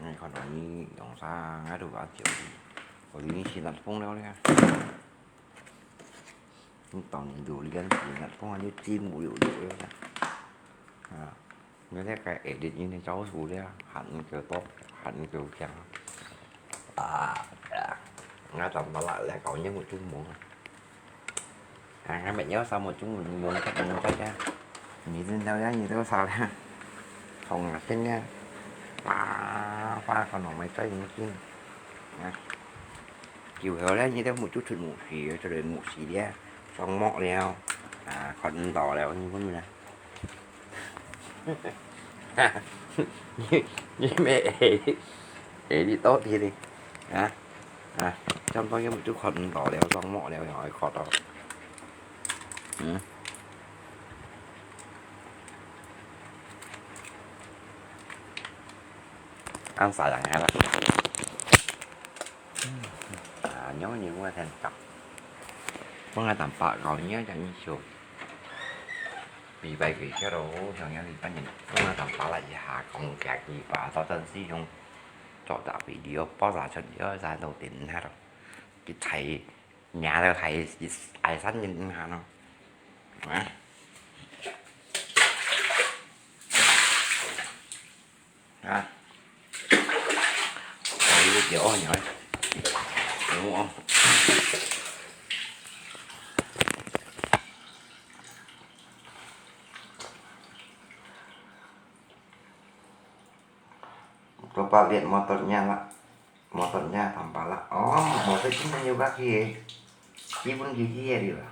你看到你用啥，我都話條理，我已經洗冷風了咧。你當你都練洗冷風，你真無聊聊了啦。啊，你這個edit你招數了，還夠多，還夠強。啊，啊，我怎麼啦？來搞你目珠摸。 啊，𠊎乜有三目珠門門出門出呀，你知道呀，你都少了，同啊真呀，花花可能沒在你見，啊，久後了，你都目珠出目屎，出來目屎了，上目了，啊，看毋到了，你問啦。 你，你乜會，會你到底哩？啊？啊？差不多也就看毋到了，上目了，又愛看到。嗯？恁煞人啊啦！啊，你看你，𠊎天搞，𠊎還當白搞，你還講你笑。 禮拜幾下咯，想要禮拜日，𠊎當巴拉一下，講幾句話，到陣時用做大video，爆炸出去，再到頂下咯，佢睇，伢都睇，愛三人下咯。啊？ 啊。哎，有哦，有哦。有哦。Coba lihat motornya, Pak. Motornya tampak lah. Oh, motor ini punya kaki. Ini pun gigi ya, dia.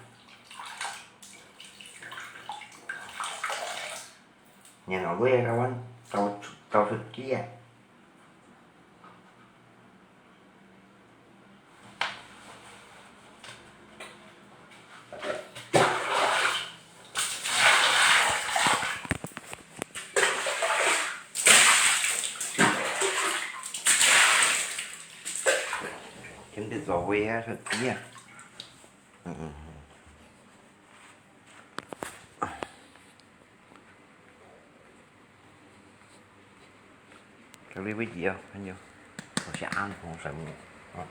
Yan, ako ya, kawan. Tau, tau suci ya. Chính thức rồi, suci ya. Cái ly với dĩa, anh yêu. Nó sẽ ăn, nó sẽ ngủ. Đó.